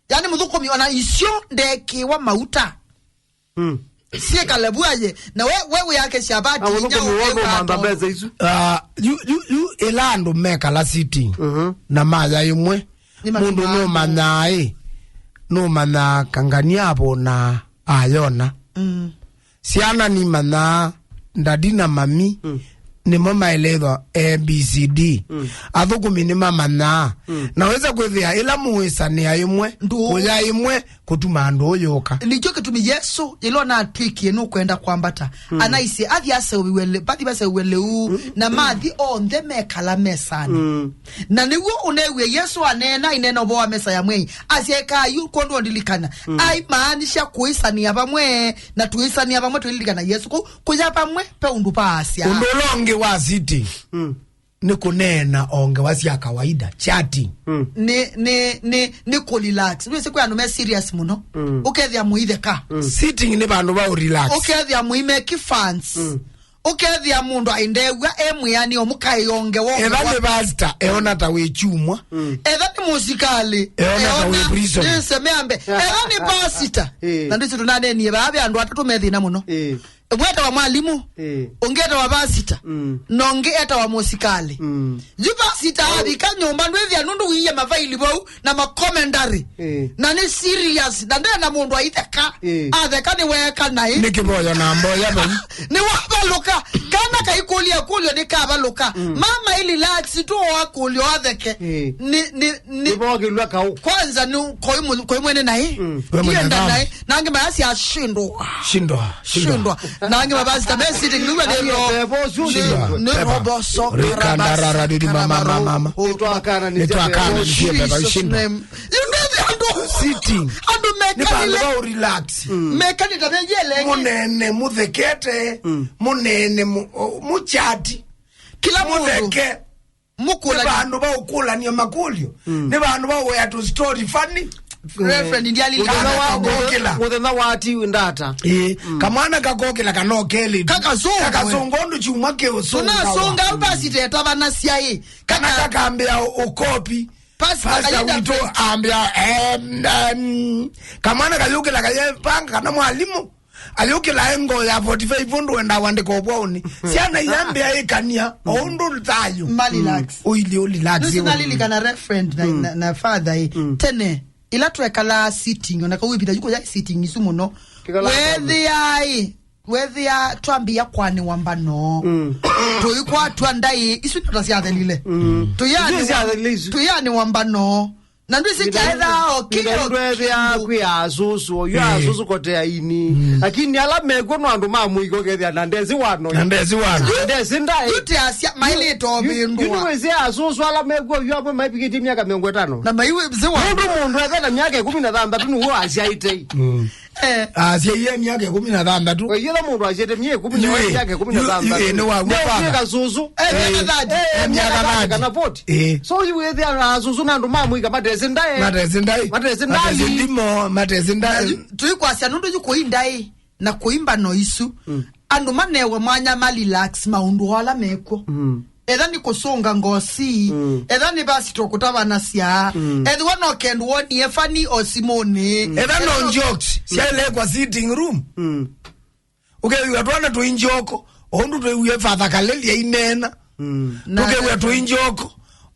Yani mũthũkũmi ona isio ndekĩwa mauta. Mm. Syĩkale vuaye. Na we, we wĩakĩsya vati. Ah, ũthũkũmi wothe ũmantha mbesa isu. Ah, yu, yu, yu, ĩla andũ mekala sitting, mhm, na maya ĩmwe, nĩ mũndũ matũmangĩte. Nũmanyaa ĩ, nũmanyaa kangania avũna ayona. Mm. Syana nimanyaa, ndadi na mami, mm, nĩmo maeleethwa A B C D. Mm. Athũkũmi nĩmamanyaa. Mm. Na wĩsa kwĩthĩa ĩla mũĩsanĩa ĩmwe, ndũ- kũya ĩmwe, kũtuma andũ ũyũka. Nĩkyo kĩtumi Yesũ, yĩla natwĩkie nũkwenda kwambata, mm, anaisye, athi aseũviwe lĩ-, vathi vaseũviwe lĩu, mm, na mathi onthe mekala mesanĩ. Mm. Na nĩw'o ũneewie Yesũ aneena, aineena ũvoo wa mesa ya mwei, asya, "Ekai ũu kwondũ ndilikana." Mm. Aimaanisha kũĩsanĩa vamwe, na tũĩsanĩa vamwe tũililikana Yesũ. Kũu kũya vamwe ve ũndũ vaasya. Ũndũ ũla ũngĩ wa sitting, mm, nĩ kũneena o ngewa sya kawaida, chatting. Mm. Nĩ, nĩ, nĩ, nĩ kũ relax. Nĩwĩsĩ kwĩ andũ me serious mũno. Mm. Ũkethĩa mũitheka. Mm. Sitting nĩ vandũ va ũ relax. Ũkethĩa mũimeki fans. Mm. Ũkethĩa mũndũ aendew'a e mwĩanĩo mũkaĩongewa. Etha nĩ pastor, eona ta wĩ kyumwa. Mm. Etha nĩ mũsikalĩ, eona ta wĩ prison. Nĩsemeambe. Etha nĩ pastor. Eh. Na ndĩsĩ tũnanenie vaa ve andũ atatũ me thĩna mũno. Eh. Ũmwe etawa mwalimũ, eh, ũngĩ etawa pastor, mm, na ũngĩ etawa mũsikalĩ. Mm. Yu pastor avika nyũmba ndwĩthĩa nũndũ ũiie mafaili vau na makomendari. Eh. Na nĩ serious, na ndena mũndũ aitheka. Eh. Atheka nĩweeka naĩ. Nĩ kĩvoyo na mboya vau. Nĩwavalũka. Kana kaikũlya kũlyo nĩkavalũka. Mm. Mama, i relax tu, oa kũlyo atheke. Eh. Nĩ, nĩ, nĩ. Nĩvokĩlwa kaũ. Kwanza nĩ koi mu-, koi mwene naĩ. Mm. We mwene ndienda naĩ. Nangĩ mayasya ashindwa. Shindwa, shindwa. Shindwa. Nangĩ mavasita me sitting, nĩwe nĩ ro-, nĩ, nĩ roboso, rikanda, karabas-, rarariri, mama, karabaro, mama, mama. Nĩtwakana nĩ Jesus name. You know the andũ. Sitting. Andũ nĩ vandũ mekanile. Va ũ relax. Mm. Mekanile ta meyelenge. Mũnene, mũthekete, mm, mũnene, mu-, o, mũchati. Kila mũndũ. Mũtheke. Nĩ mũkũlani. Vandũ va ũkũlany'a makũlyo. Mm. Nĩ vandũ va ũea tũ story funny. Reverend, ndialilika. Mũthenya wa, mũthenya wa ati ndata. Ĩĩ, mm, kamwana kakokĩla kana ũkelĩ. Kakasũngwe. Kakasũngwa ũndũ kyumwa kĩũsũngawa. Tũnasũnga au pastor etavanasya ĩ. Kana kaka- kakambĩa ũ-, ũkopi. Pastor, pastor witũ ambĩa, em, em, kamwana kayũkĩla kayepanga kana mwalimũ. Ayũkĩla e ngoo ya forty-five ũndũ wendaa wandĩka ũvwaũnĩ. Syana iyambĩa ĩkania, o ũndũ thayũ. Ma relax. Ũilyĩ ũ relax. Nũsĩ nalilikana Reverend na, mm, na, na Father ĩ. Mm. Tene, ila twekalaa sitting, ona kau ĩvinda yuko ya sitting isu mũno. Kĩkalaa wethĩa ĩ, wethĩa twambĩa kwanĩwa mbano. Mm. Tũikwatwa ndaĩ, isu ndio syathelile. Mm. Tũyanĩwa, isu syathelile isu. Tũyanĩwa mbano. Na ndwĩsĩ kyaethaa o kĩndũ. Ndwethĩa kwĩ asũsũ, oyu, eh, asũsũ kotea ini. Mm. Lakini ala mekw'o no andũ ma mũika ũkethĩa na ndesĩ wano. Na ndesĩ wano. Na ndesĩ ndaĩ. Yu te asya mailĩte o vĩndũa. Yu nĩwĩsĩ asũsũ ala mekw'o yu amwe maivikĩtie myaka mĩongo ĩtano. Na maiwĩsĩ wano. Nũndũ mũndũ ethe na myaka ĩkũmi na thanthatũ nĩw'o asyaĩte. Mm. Eh. Asyaie myaka ĩkũmi na thanthatũ. Ĩla mũndũ asyaĩte myaka ĩkũmi na, yu, myaka ĩkũmi na thanthatũ. Yu, yu, nĩ wa, nĩ wa kasũsũ. Eh, myaka thirty. Eh, myaka thirty kana forty. Eh. So, yu wĩthĩa asũsũ na andũ ma mũika matesĩ ndaĩ. Matesĩ ndaĩ. Matesĩ ndaĩ. Matesĩ ndimo, matesĩ ndaĩ. Na yu, tũikwasya nũndũ yu kũi ndaĩ na kũimba no isu. Mm. Andũ manewe mwanya ma relax maũndũ ala mekw'o. Mm. Etha nĩ kũsũnga ngosi, mm, etha nĩ vasito kũtavanasya, mm, ethĩwa no kĩndũ wonie fani o simũnĩ. Mm. Etha no jokes syaelekwa sitting room. Mm. Ũkew'a twana twĩ njoko, o ũndũ twĩwie Father Kaleli aineena. Mm. Tũkew'a twĩ njoko,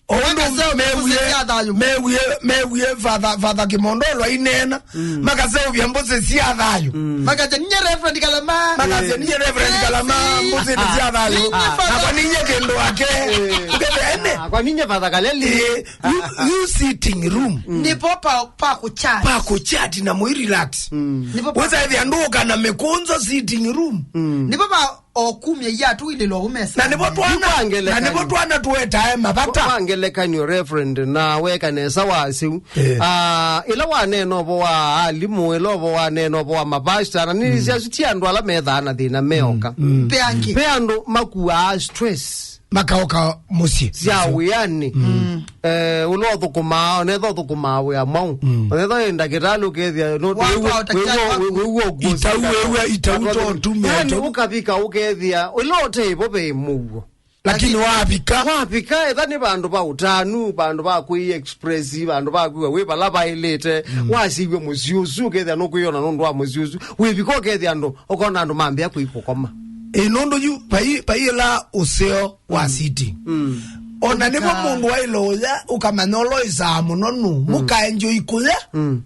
o ũndũ mewie, mewie, mewie Father, Father Kĩmondolo aineena. Mm. Makaseũvya mbũsĩ sya thayũ. Mm. Makasya, "Ninye Reverend Kalama." Makasya, "Ninye Reverend Kalama, mbũsĩ nĩ sya thayũ." Ninye Father. Nakwa ninye kĩndũ wake. Eh. Ũkethĩa ene. Ah, kwa ninye Father Kaleli. Eh, you, you sitting room. Mm. Nĩvo pa, pa kũchat. Pa kũchat na mũi relax. Mm. Nĩvo pa- Wĩsa ĩthĩa ndũka na mĩkũnzo sitting room. Mm. Nĩvo pa o kumya iya tuilĩlwa umesa. Na nĩvo twana, na nĩvo twana tũetae mavata. Kwa ngelekany'o, Reverend, na weka nesa waseu. Eh. Ah, ĩla wanena ũvo wa alimũ, ĩla ũvo wanena ũvo wa mavasta, na nĩ, mm, syasu ti andũ ala methaa na thĩna meoka. Mm, mm. Ve angĩ. Ve andũ makuaa stress. Makaoka mũsyĩ. Sya wĩanĩ. Mm. Eh, ũla ũthũkũmaa, onetha ũthũkũmaa wĩa mwaũ. Mm. Onetha wĩ ndakĩtalĩ ũkethĩa, no, wĩw'a, wĩw'a, wĩw'a ũkũsĩ. Itau, wĩw'a itau to tumia. Yani, itau. Ũkavika ũkethĩa, ũla ũte vo ve mũuo. Lakini wavika. Wavika, etha nĩ vandũ va ũtanu, vandũ va kwĩ express, vandũ va kwĩwa wĩ vala vaĩlĩte, mm, wasiw'e mũsyĩ ũsu, ũkethĩa nũkwĩona nũndũ wa mũsyĩ ũsu, wĩvika ũkethĩa andũ, ũkona andũ mambĩa kwĩ kũkoma. Ĩ, nũndũ yu, vai, vai ĩla ũseo wa, mm, sitting. Mm. Ona nĩvo mũndũ waĩle ũya, ũkamanya ũla ũĩsaa mũno nũ, mm, mũkaenjoy kũya. Mm.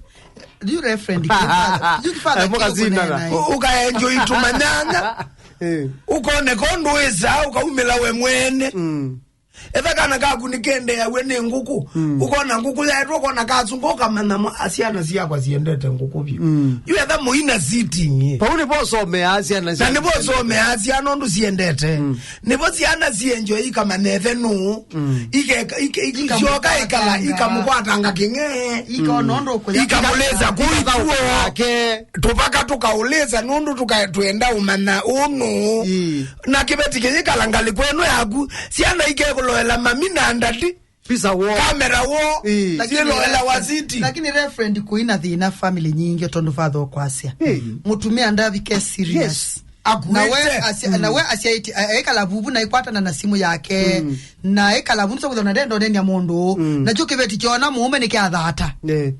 You referend, you father, you father, eh, mũkasindana. Ũ-, ũkaenjoy tũmanyanya. Eh. Ũkoneka ũndũ wĩsaa, ũkaumĩla we mwene. Mm. Etha kana kaku nĩkendeaw'e nĩ ngũkũ, mm, ũkona ngũkũ yaetwa, ũkona kasunga, ũkamanya mwa-, a, syana syakwa siendete ngũkũ vyũ. Mm. Yu etha mũina sitting, eh. Vau nĩvo ũsomeaa syana. Na nĩvo ũsomeaa syana ũndũ siendete. Mm. Nĩvo syana sienjoy ikamanya ĩthe nũũ. Mm. Ikeka-, ike-, ike-, ikamũkwata, syoka ikala, ikamũkwatanga kĩng'ee. Ikona ũndũ ũkũya. Ikamũlĩsa kũu ikuo. Nake. Tũvaka tũkaũlĩsa nũndũ tũka-, twenda ũmanya ũnũ. Ii. Na kĩveti kĩyĩkala ngalĩko ĩno yaku, syana ikekũloela mami na ndati. Pizza wall. Kamera wall. Ii. Lakini syĩloela Reverend, wasiti. Lakini Reverend, kũina thĩna family nyingĩ tondũ father ũkwasya. Ii. Mũtumĩa ndavike serious. Yes. Na we akuĩte. Asya-, mm, na we asyaĩtye, a-, aikala vuvu na ikwatana na simu yake. Mm. Na aikala vuvu nĩsa kwĩthwa na ndenda ũnenia mũndũ. Mm. Nakyo kĩveti kyona mũũme nĩkyathata. Eh.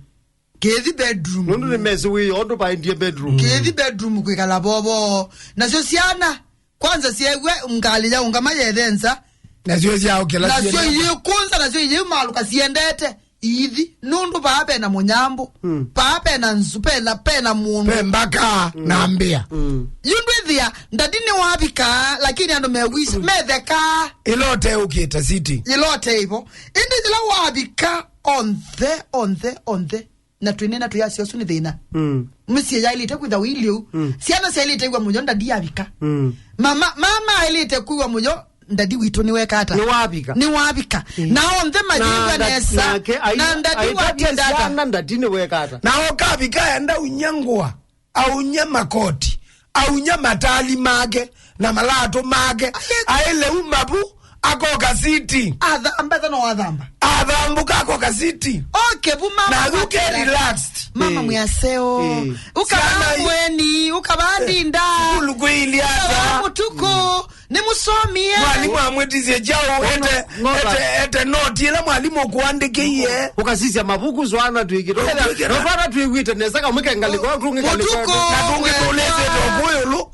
Kĩthi bedroom. Nũndũ nĩ mesi wĩyo, ũndũ vaendie bedroom. Kĩthi bedroom kwĩkala vovo. Nasyo syana, kwanza syew'a ngalĩ ya ũngama yethe nza. Nasyo syaũkĩla. Nasyo siendete. Iyĩkũnza, nasyo iyĩmalũka siendete. Ithi, nũndũ vaa vena mũnyambũ. Mm. Vaa vena nzu, vena, vena mũndũ. Ve mbaka, mm, na mbĩa. Mm. Yu ndwĩthĩa, ndadi nĩwavika, lakini andũ mewis-, mm, metheka. Ĩla ũteũkĩte sitting. Ĩla ũte ĩvo. Ĩndĩ yĩla wavika, onthe, onthe, onthe. Na twĩnena twĩasya ũsu nĩ thĩna. Mm. Mĩsyĩ yaĩlĩte kwĩtha ũilyĩ ũu. Mm. Syana syaĩlĩte kwĩw'a mũyo ndadi yavika. Mm. Mama, mama aĩlĩte kwĩw'a mũyo ndadi witũ nĩweka ata? Nĩwavika. Nĩwavika. Mm. Na onthe mayĩw'a nesa. Nake ai-, na ndadi aitavya watinda ata? Syana ndadi nĩweka ata? Na okavika enda unya ngũa, aunye makoti, aunya matali make, na malatũ make, aye- aĩle uma vu, akoka sitting. Athamba, ethwa no athamba. Athambũka, akoka sitting. Okay, vu mama. Na yuke mwatĩra relaxed. Mama, eh, mwĩaseo. Eh. Ũkavaa syana i-, mweni, ũkavaa, eh, ndinda. Sukulu kwĩilye ata? Ũkavaa mũtuku. Mm. Nĩmũsomie. Mwalimũ amwĩtisye kyaũ? Ete, ete, ete noti ĩla mwalimũ ũkũandĩkĩie. Ũkasisya mavuku swana twĩkĩte. Twĩkĩte. No swana twĩw'ĩte nesa kamwe kengaliko, tũngĩ kaliko. Mũtuku. Na tũngĩ tũlĩsĩte ũkũyũlũ.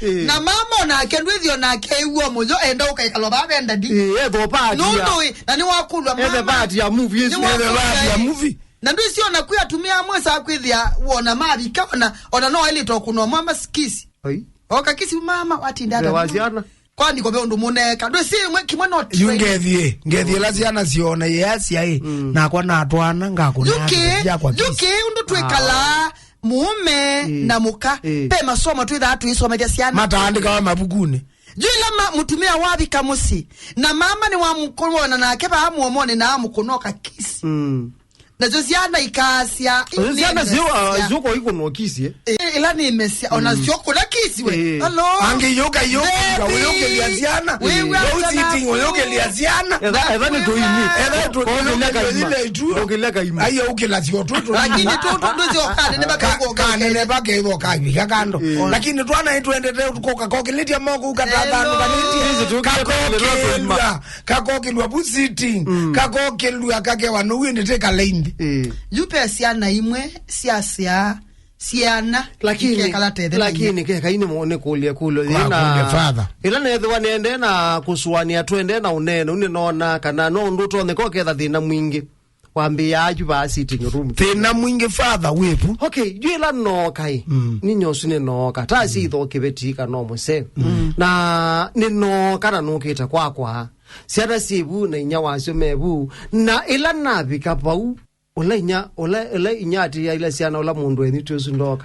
Eh. Na mama onake ndwĩthio nake ĩw'o mũyo enda ũkaikala vaa ve ndadi. Eh, etho party ya. Nũndũ ĩ, na nĩwakũlwa mama. Ethe party ya movie ĩsu. Nĩwakũlwa. Ethe party ya movie. Na ndwĩsĩ ona kwĩ atumĩa amwe saa kwĩthĩa wona mavika ona, ona no ailĩte kũnwa mama kisi. Ai. Oka kisi mama watinda ata? Wa syana. Kwani kove ũndũ mũneka? Ndwĩsĩ ĩmwe kimwe no yu trend. Ngethie, ngethie la syana siona yea syaĩ. Mm. Nakwa natwana ngakũna. Yuki, yakwa kisi. Yuki ũndũ twĩkalaa. Ah. Mũũme, ĩĩ, na mũka, ĩĩ, ve masomo twĩthaa tũisomethya syana. Mataandĩkawa mavukunĩ. Yu ĩla ma-, mũtumĩa wavika mũsyĩ, na mama nĩwamũkũna nake vaa mũomonĩ na amũkũna ũkakisi. Mm. Nasyo syana ikasya, nasyo syana syo, ah, syo kwa ikũna ũkisi, eh? Ĩ-, ĩla nĩ mesya, ona, mm, syo kũna kisi we. Ĩĩ. Hello? Angĩ yũka, yũka, baby, ũyũkĩlya syana. Wĩw'a wau sitting, ũyũkĩlya syana. Etha, etha nĩ tũini. Etha tũ-, ũkĩlya kaima. Ũkĩlya kaima. Aiya, ũkĩla syo tũ. Lakini tũtũ ndũsyoka nene vakaĩvoka. Ka-, kanene vakaĩvoka vika kando. Mm. Lakini twana itwendete tukoka kokilitya moko ukatathanu kanitye. Kakokilwa, kakokilwa bu sitting. Mm. Kakokilwa kakewa no wende te kalaindi. Eh. Yupe syana imwe syasya syana. Lakini, ikekala tethe na lakini ke kaini mo ne kulia kulo. Kwa yena kulia father. Ila nethwa nende na kusuania twende na unene, une nona kana no ndu toneka ketha thina mwingi. Wambĩaa yu vaa sitting room. Thĩna mwingĩ father wĩvu. Okay, yu ĩla nooka ĩ. Mm. Ninyie ũsu nĩnooka. Ta si itho kĩveti kana mũseo. Mm. Na nĩnooka na nũkĩte kwakwa. Syana syĩ vu na inya wasyo me vu. Na ĩla navika vau, ũla inya, ũla, ũla inya atĩĩa ila syana, ũla mũndũ enyu ti ũsu ndoka.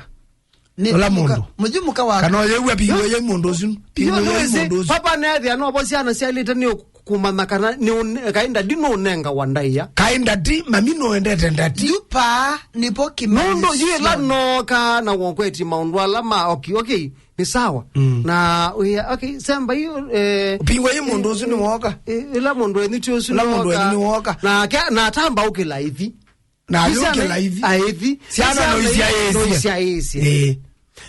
Nĩ ũla mũndũ. Mũthiũmũka wa kana ũyĩw'a pingwa yai mũndũ ũsu. Pingwa yai mũndũ ũsu. Papa nethĩa novo syana syailĩte nĩ kũmanya kana nĩ ũne-, kaĩ ndadi nũnengawa ndaĩa. Kaĩ ndadi, mami nũendete ndadi. Yupa nĩvo kĩmenyithyo. Nũndũ yu ĩla nooka na wokweti maũndũ ala ma, okay, okay, nĩ sawa. Mm. Na wĩa, okay, semba yu, eh, pingwa yai mũndũ ũsu nĩ woka. Eh, ĩla mũndũ enyu ti ũsu nĩ woka. Ĩla mũndũ enyu nĩ woka. Na ke-, na atamba ũkĩla ithi. Na ayũkĩla ithi. Aithi. Syana no isyaĩĩsye. No isyaĩĩsye. Ĩĩ.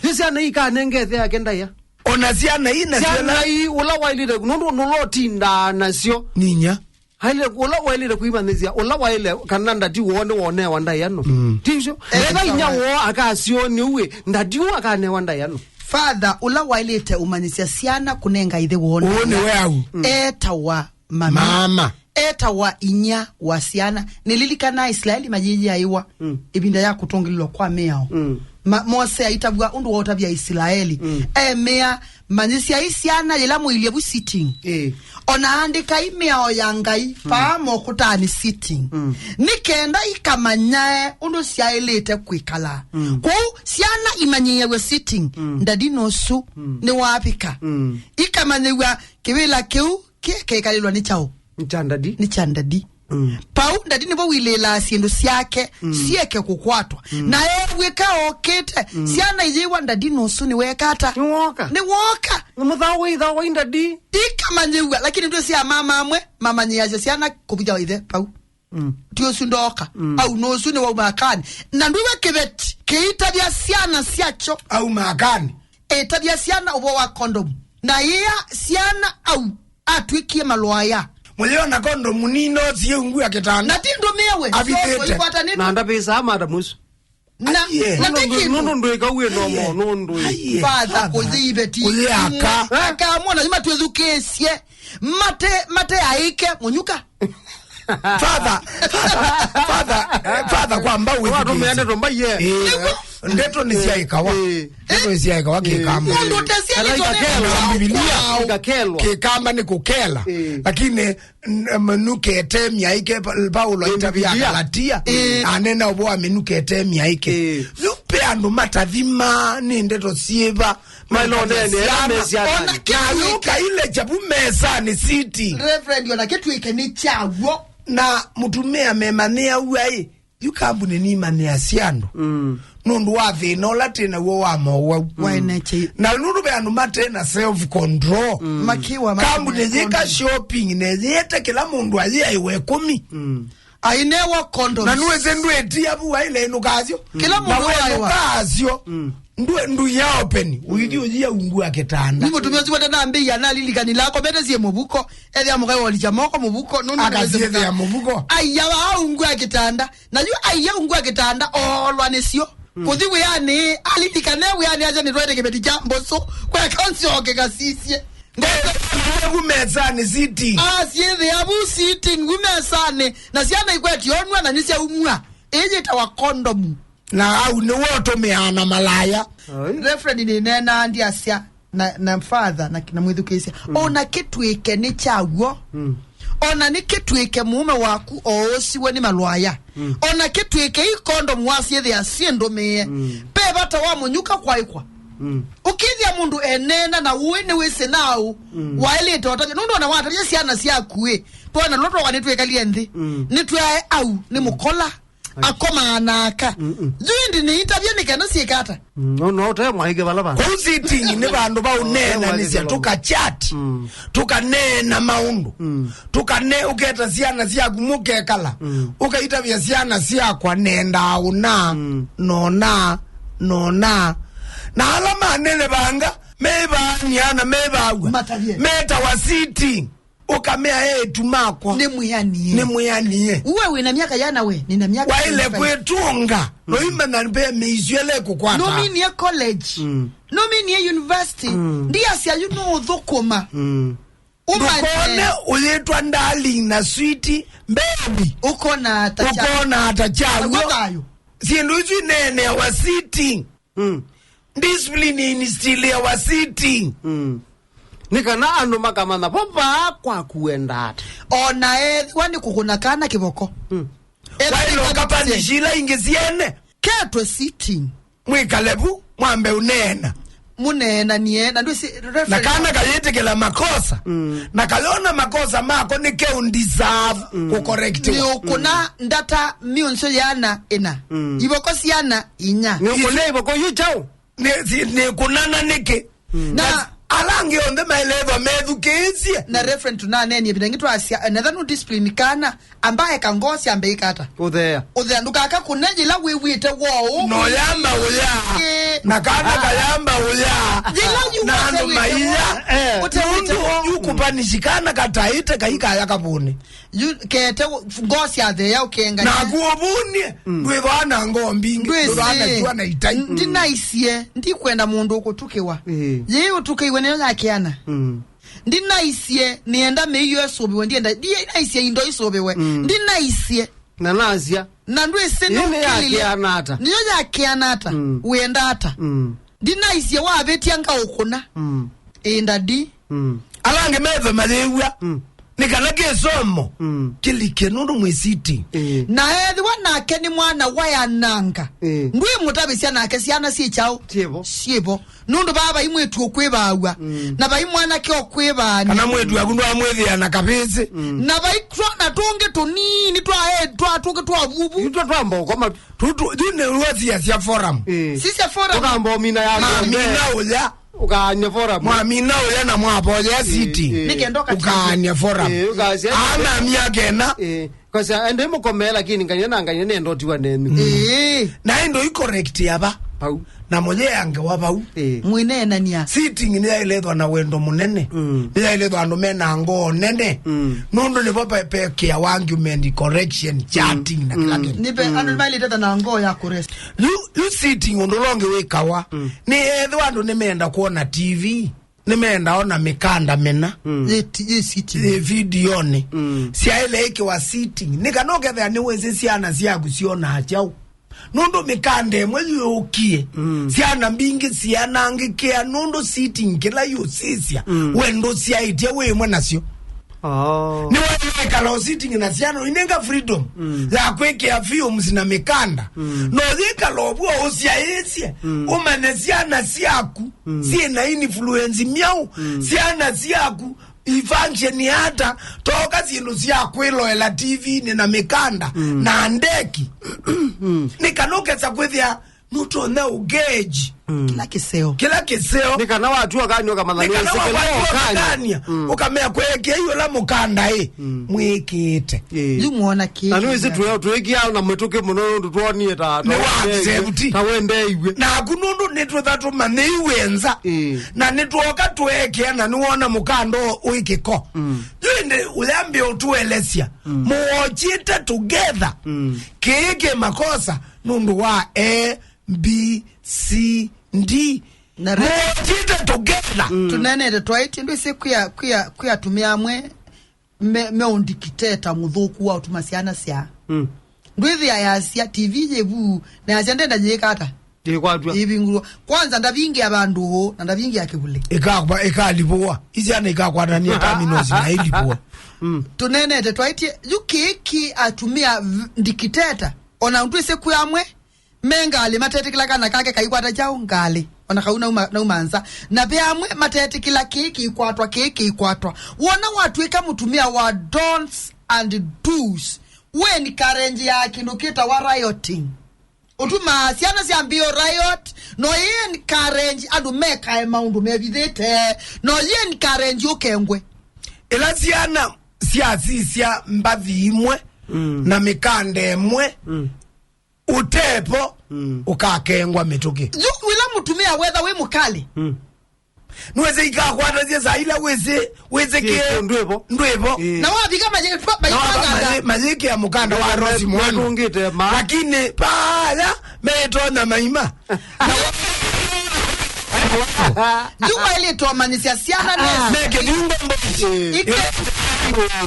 Yu syana ikanenge ĩthe yake ndaĩa. Ona syana ii nasyo syana la- ii, ũla waĩlĩte, nũndũ nũla ũtindaa nasyo. Ninya. Aile, ũla waĩlĩte kwĩmanyĩsya, ũla waĩle, kana ndati woo nĩwonewa ndaĩano. Mm. Ti ũsyo? Eh, etha inya sawa. Woo akasyo nĩ uĩ, ndati ũũ akanewa ndaĩano. Father, ũla waĩlĩte ũmanyĩsya syana kũnenga ĩthe woo. Ũũ nĩwe au. Mm. Etawa mami. Mama. Etawa inya wa syana. Nĩlilikana Isilaeli mayĩyĩaĩwa. Mm. Ĩvinda ya kũtũngĩlĩlwa kwa mĩao. Mm. Ma-, Mose aitavw'a ũndũ waũtavya Isilaeli. Mm. Emea, manyĩsyai syana yĩla mũilye vu sitting. Ĩĩ. Ona andĩkai mĩao ya Ngai, mm, paa mokũtanĩ sitting. Mm. Nĩ kenda ikamanyae ũndũ syaĩlĩte kwĩkala. Mm. Kwoou syana imanyĩĩaw'a sitting, mm, ndadinĩ ũsu, mm, nĩwavika. Mm. Ikamanyĩw'a kĩvĩla kĩu kĩ kĩkalĩlwa nĩ kyaũ? Nĩ kya ndadi. Nĩ kya ndadi. Mm. Pau ndadi nĩvo wilĩĩlaa syĩndũ syake, mm, syeke kũkwatwa. Mm. Na ew'ĩka okĩte, mm, syana iyĩwa ndadi nũsu nĩweka ata? Nĩwooka. Nĩwooka. Nĩ mũthau wĩ ĩthaũ wa ndadi. Ikamanyĩw'a, lakini ndwĩsĩ amama amwe mamanyĩasya syana kũvitha ĩthe pau. Mm. Ti ũsu ndooka. Mm. Au nũsu nĩ wauma akanĩ. Na ndwĩw'a kĩveti kĩitavya syana syakyo. Auma akanĩ. Ĩtavya syana ũvoo wa kondomu. Na yĩa syana au atw'ĩkie malwaya. Mũyĩona kondomu nino siĩ ungu ya kĩtanda. Na ti ndũmĩe we. Avithĩte. Soko ikwatanĩtwe. Na ndavĩsaa madamu ũsu. Na, aiye, na nũndũ, ti kĩndũ. Nũndũ ndwĩka uĩ no mo, aiye, nũndũ. Aiye. Father, father, kũthi iveti. Kũthi aka. Akamwona, nĩmatwĩthukĩĩsye. Mate, mate aĩke, mũnyuka. Father, father, father, eh, father, kwamba wĩthukĩĩsye. Watũmĩa ndeto mbai, eh. Eh, nĩguo. Ndeto nĩ syaĩkawa. Eh. Ndeto nĩ syaĩkawa kĩkamba. Mũndũ ũtesya. Kana nĩ tũne ikakelwa. Bibilia. Ikakelwa. Kĩkamba nĩ kũkela. Eh. Lakini N-, mĩnũke ĩte myaĩke, Pa-, Paulo aitavya Bibilia. Agalatia, ĩĩ, anena ũvoo wa mĩnũke ĩte myaĩke. Ĩĩ. Yu ve andũ matathima nĩ ndeto syĩva. Mailo nene, mesa, mesa, ona na kĩndũ yu kĩngĩ. Kaile kyavu mesanĩ siti. Reverend, ona kĩtw'ĩke nĩ kyaw'o. Na mũtumĩa memanyĩa ũaĩ, yu kambunĩ nimanyĩasya andũ. Mm. Nũndũ wa thĩna ũla twĩ naw'o wa mowau. Waeneche. Na nũndũ ve andũ mate na self control. Mm. Makiwa kambunĩ yĩka condoms. Shopping na yĩete kĩla mũndũ ayĩaĩwe kũmi. Mm. Ainewa condoms. Na nũĩsĩ ndwĩtia vu aile nũkasyo. Kĩla mũndũ aĩwa. Nũkasyo. Mm. Ndũ, ndu ya open. Ũithi ũyia ungu wa kĩtanda. Nĩ mũtumĩa ũsu wate na mbei analilikanila akomete sie mũvuko. Ethĩa mũkai wolikya moko mũvuko. Nũndũ akasiethĩa mũvuko. Aiya wa ungu wa kĩtanda. Na yu aiya ungu wa kĩtanda, oolwa nĩsyo. Mm. Kũthi wĩanĩ, alilikane wĩanĩ, aja nĩtwaĩte kĩveti kya mbũsũ, kweka nzyoke kasisye. Ngoku mesanĩ siti. Asyĩthĩa vu sitting, vu mesanĩ, na syana ikwetye onw'a na nĩsyaumw'a. Ĩĩ yĩtawa kondomu. Na au nĩwo ũtũmĩaa na malaya. Ai. Reverend nĩneenaa ndyasya. Na, na father, na, na mwĩthukĩĩsya. Mm. Ona kĩtw'ĩke nĩ kyaw'o. Mm. Ona nĩ kĩtw'ĩke mũũme waku oosiwe nĩ malwaya. Mm. Ona kĩtw'ĩke i kondomu wasyĩthĩa syĩ ndũmĩe. Mm. Ve vata wa mũnyuka kwaĩkwa. Mm. Ũkĩthĩa mũndũ eneena na ũĩ nĩwĩsĩ naũ. Mm. Waĩlĩte ũtavya. Nũndũ ona watavya syana syaku ĩ. Twana lũtwa nĩtwĩkalie nthĩ. Mm. Nĩtwae au, nĩ mũkola. Akomaa na aka. Mm-mm. Yu ĩndĩ nĩitavye nĩ kana syĩka ata? Mm, no, no, ũte mwaĩke vala va. Kũu sitting nĩ vandũ va ũneenanĩsya, tũka chat, mm, tũkaneena maũndũ. Mm. Tũkane, ũketa syana syaku mũkekala. Mm. Ũkaitavya syana syakwa nendaa ũna, mm, nona, nona. Na ala manene vanga, mevaania na mevaaw'a. Matavye. Metawa sitting. Ũkamea eĩtu makwa. Nĩ mwĩanie. Nĩ mwĩanie. Uwe wĩna myaka yana we? Nĩna myaka waĩle twenty-five. Kwĩtũnga. Mm. Noimanya mbe mĩisyo ĩla ĩkũkwata. Nominie college. Mm. Nominie university. Mm. Ndiasya yu nũũthũkũma. Mm. Ũmanye. Ndũkone ũyĩtwa darling na sweetie, baby. Ũkona ata kya-, ũkona ata kyaw'o. Agwo thayũ. Syĩndũ isu ineeneawa sitting. Mm. Discipline instiliawa sitting. Mm. Nĩ kana andũ makamanya vo vaa kwaku wenda ata. O na ethĩwa nĩ kũkũna kana kĩvoko. Mm. Ethĩwa waĩle nĩ ũkapanishi ila ingĩ syene. Ketwe sitting. Mwĩkale vu, mwambe ũneena. Mũneenanie, na ndwĩsĩ na reference. Kana kayĩtĩkĩla makosa. Mm. Na kayona makosa mako nĩ ke ũndeserve, mm, kũcorrectiwa. Nĩ ũkũna, mm, ndata mĩonso yana ĩna. Mm. Ivoko syana inya. Nĩ ũkũna ivoko yu kyaũ? Nĩ, si, nĩ kũnana nĩkĩ? Mm. Na, na, Ala angĩ onthe maeleethwa methukĩĩsye. Na Reverend, tũnanenie ĩvinda ĩngĩ twasya, eh, netha nũ discipline kana, ambaye ka ngoo syambe ĩkata. Ũthea. Ũthea, ndũkaka kũne yĩla wĩw'ĩte woo. No yamba ũya. Ĩĩ. Na kana kayamba ũya. Yĩla yu na andũ ũtewĩte maiya. Woo. Eh. Ũtewĩte woo. Nũndũ yu kũpanishi kana kataĩte kaikaya kavũnĩ. Yu kete ngoo syatheea ũkengania. Naku ũvũnie, ndwĩthwaa na ngoo mbingĩ, ndwĩthwaa na kyua na itai. Ndinaisye, ndikwenda mũndũ ũkũtukĩwa. Ĩĩ. Yĩĩ ũtukĩiwe nĩyo yakeana. Mm. Ndinaisye, nĩenda mĩio ĩsũvĩwe, ndienda, ndinaisye indo isũvĩwe. Mm. Ndinaisye. Na nasya. Na ndwĩsĩ nĩ ũkĩlile. Nĩyo yakeana ata? Mm. Wĩenda ata? Mm. Ndinaisye wavĩtya ngaũkũna. Mm. Ĩĩ, ndadi. Mm. Ala angĩ metho mayĩw'a. Mm. Nĩ kana kĩsomo. Mm. Kĩlike nũndũ mwĩsiti. Ĩĩ. Na ethĩwa nake nĩ mwana wayananga. Ĩĩ. Ndwĩmũtavĩsya nake syana syĩ kyaũ? Syĩvo. Syĩvo. Nũndũ vaa vai mwĩtu ũkwĩvaaw'a. Mm. Na vai mwanake ũkwĩvaany'a. Kana mwĩtu waku ndwamwĩthĩa na kavĩsĩ. Mm. Na vai twona tũngĩ tũnini twa, twa tũngĩ twa vuvu. Itwa twa mbokoma. Tutu, yu nĩ wasiasya forum. Ĩĩ. Sisya forum. Ũkamba ũmina ya mamina ũya. Ũkaany'a forum. Mwamina ũya na mwavoya city. Ĩĩ. Nĩkenda ũkati- Ũkaany'a forum. Ĩĩ, ũkasya- Ana myaka ĩna. Ĩĩ. Kosa ende mũkomee, lakini ngany'a na ngany'a nenda ũtiwa nenyu. Ĩĩ. Na ĩndo i correct ava. Pau. Na mũyea ngewa vau. Ĩĩ. Mwĩneenania. Sitting nĩyaĩlethwa na wendo mũnene. Mm. Nĩyaĩlethwa andũ mena ngoo nene. Mm. Nũndũ nĩvo pe- pekea argument, correction, chatting na kĩla kĩndũ. Nĩve andũ nĩmaĩlĩte na ngoo ya kũrest. Yu, yu sitting ũndũ ũla ũngĩ wĩkawa. Mm. Nĩ ethĩwa andũ nĩmenda kwona T V. Nĩmenda ona mĩkanda mĩna. Mm. Yĩ ti- yĩ sitting. Yĩ vidioni. Mm. Syaĩle ĩkĩwa sitting. Nĩ kana ũkethĩa nĩwĩsĩ syana syaku syonaa kyaũ. Nũndũ mĩkanda ĩmwe yũkie, mm, syana mbingĩ sianangĩkĩa nũndũ sitting kĩla yũsisya, mm, we ndũsyaĩtye wĩ ĩmwe nasyo. Oh. Nĩwaĩle ĩkala o sitting na syana, inenga freedom, mm, ya kwĩkĩa films na mĩkanda. Mm. No yĩkala ũvuo ũsyaĩĩsye, mm, ũmanye syana syaku, mm, syĩ na influence myaũ, mm, syana syaku ifunction ata, toka syĩndũ sya kwĩloela T V-nĩ na mĩkanda, mm, na ndeki. Mm. Nĩ kana ũkesa kwĩthĩa nũtonya ũgeji. Mm. Kĩla kĩseo. Kĩla kĩseo. Nĩ kana watua kanywa ũkamanya nĩ kana nĩwĩsĩ kĩla wakwatwa ũkanywa. Ũkakany'a, mm, ũkamea kwekea yu ũla mũkanda ĩ, mm, mwĩkĩĩte. Ĩĩ. Yu mwona kĩ. Na nĩwĩsĩ twĩ-, twĩkĩaa na mĩtũkĩ mũno nũndũ twonie ta, ta nĩ wa wendeiwe, accept, ta wendeiwe. Naku nũndũ nĩtwĩtha tũmanyĩiwe nza. Ĩĩ. Na nĩtwoka tweekea na nĩwona mũkanda ũyũ wĩ kĩko. Mm. Yu ĩndĩ ũyambĩa ũtũelesya, mm, mũokyĩte together. Mm. Kĩĩ kĩ makosa nũndũ wa A, B, C, D. Na re- Mũokyĩte together. Mm. Tũneenete twaĩtye ndwĩsĩ kwĩa, kwĩa, kwĩa atumĩa amwe me, meũndikiteta mũthũku wa ũtuma syana sya. Mm. Ndwĩthĩa yasya T V yĩ vu, na yasya ndenda yĩka ata? Ĩkwatw'a. Ĩvingũlwa. Kwanza ndavingĩa vandũ ũũ, na ndavingĩa kĩvulĩ. Ĩkakwa-, ĩkalipũwa. Isyana ikakwatania terminals na ilipũwa. Mm. Tũneenete twaĩtye, yu kĩĩ kĩ atumĩa v-, ndikiteta, ona ndwĩsĩ kwĩ amwe, me ngalĩ matetĩkĩla kana kake kaikwata kyaũ ngalĩ, ona kau nauma, nauma nza. Na ve amwe matetĩkĩla kĩĩ kĩikwatwa, kĩĩ kĩikwatwa. Wona watw'ĩka mũtumĩa wa don'ts and do's, wĩ encourage ya kĩndũ kĩtawa rioting. Ũtumaa syana syambĩĩa riot, no yĩ encourage andũ mekae maũndũ mevithĩte, no yĩ encourage ũkengwe. Ĩla syana syasisya mbathi imwe, mm, na mĩkanda ĩmwe, mm, ũtepo, mm, ũkakengwa mĩtũkĩ. Yu wĩla mũtumĩa wetha wĩ mũkalĩ. Mm. Nĩwĩsĩ ikakwatasya saa ila wĩsĩ, wĩsĩ kĩ-, kĩ-, ndwĩvo. Ndwĩvo. Ĩĩ. Na wavika mayi-, pa-, na wava maikanganga. Mayi-, mayĩkĩa mũkanda wa Rosi Mwana. Matungĩte ma. Lakini paya meĩtonya maima. Yu waĩlĩte ũmanyĩsya syana nesa. Meke viungo mboshi. Ike-,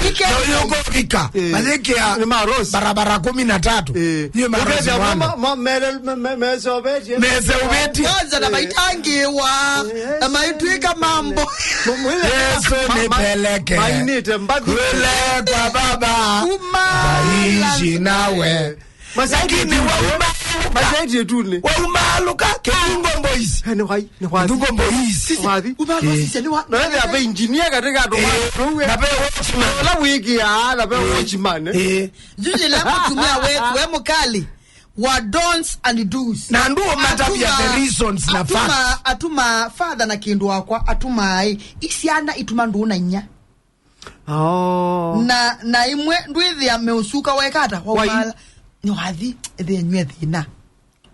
ike-, na ũyũkũvika. Ĩĩ. Mayĩkĩa nĩ ma Rosi. Barabara kumi na tatu. Ĩĩ. Yĩ ma Rosi Mwana. Ũkethĩa ma-, ma-, ma-, mele-, me-, me-, meseũvĩtye. Meseũvĩtye. Kwanza na maitangĩĩwa, na maitw'ĩka mambo. Yesu nipeleke. Mainĩte mbathi. Kule kwa Baba. Uma. Nitaishi nawe. Lakini wauma. Masaiti tune. Waumaalũka, Kĩthungo Boys. Eh, nĩ wai, nĩ wathi. Kĩthungo Boys. Wathi. Uma, eh, sisi, nĩ wa- na wethe ape engineer katika andũ ma-, eh, na pe watchman. Ola wiki ya, na pe watchman, eh. Eh. Yu yĩla mũtumĩa wetu, we mũkalĩ, wa don'ts and do's. Na andũ matavya the reasons na facts. Atuma, atuma father na kĩndũ wakwa, atuma ai, isyana ituma ndũ na inya. Oh. Na, na imwe ndwĩthĩa meũsuka waekata, waumala, nĩwathi, ĩthĩa nyue thĩna.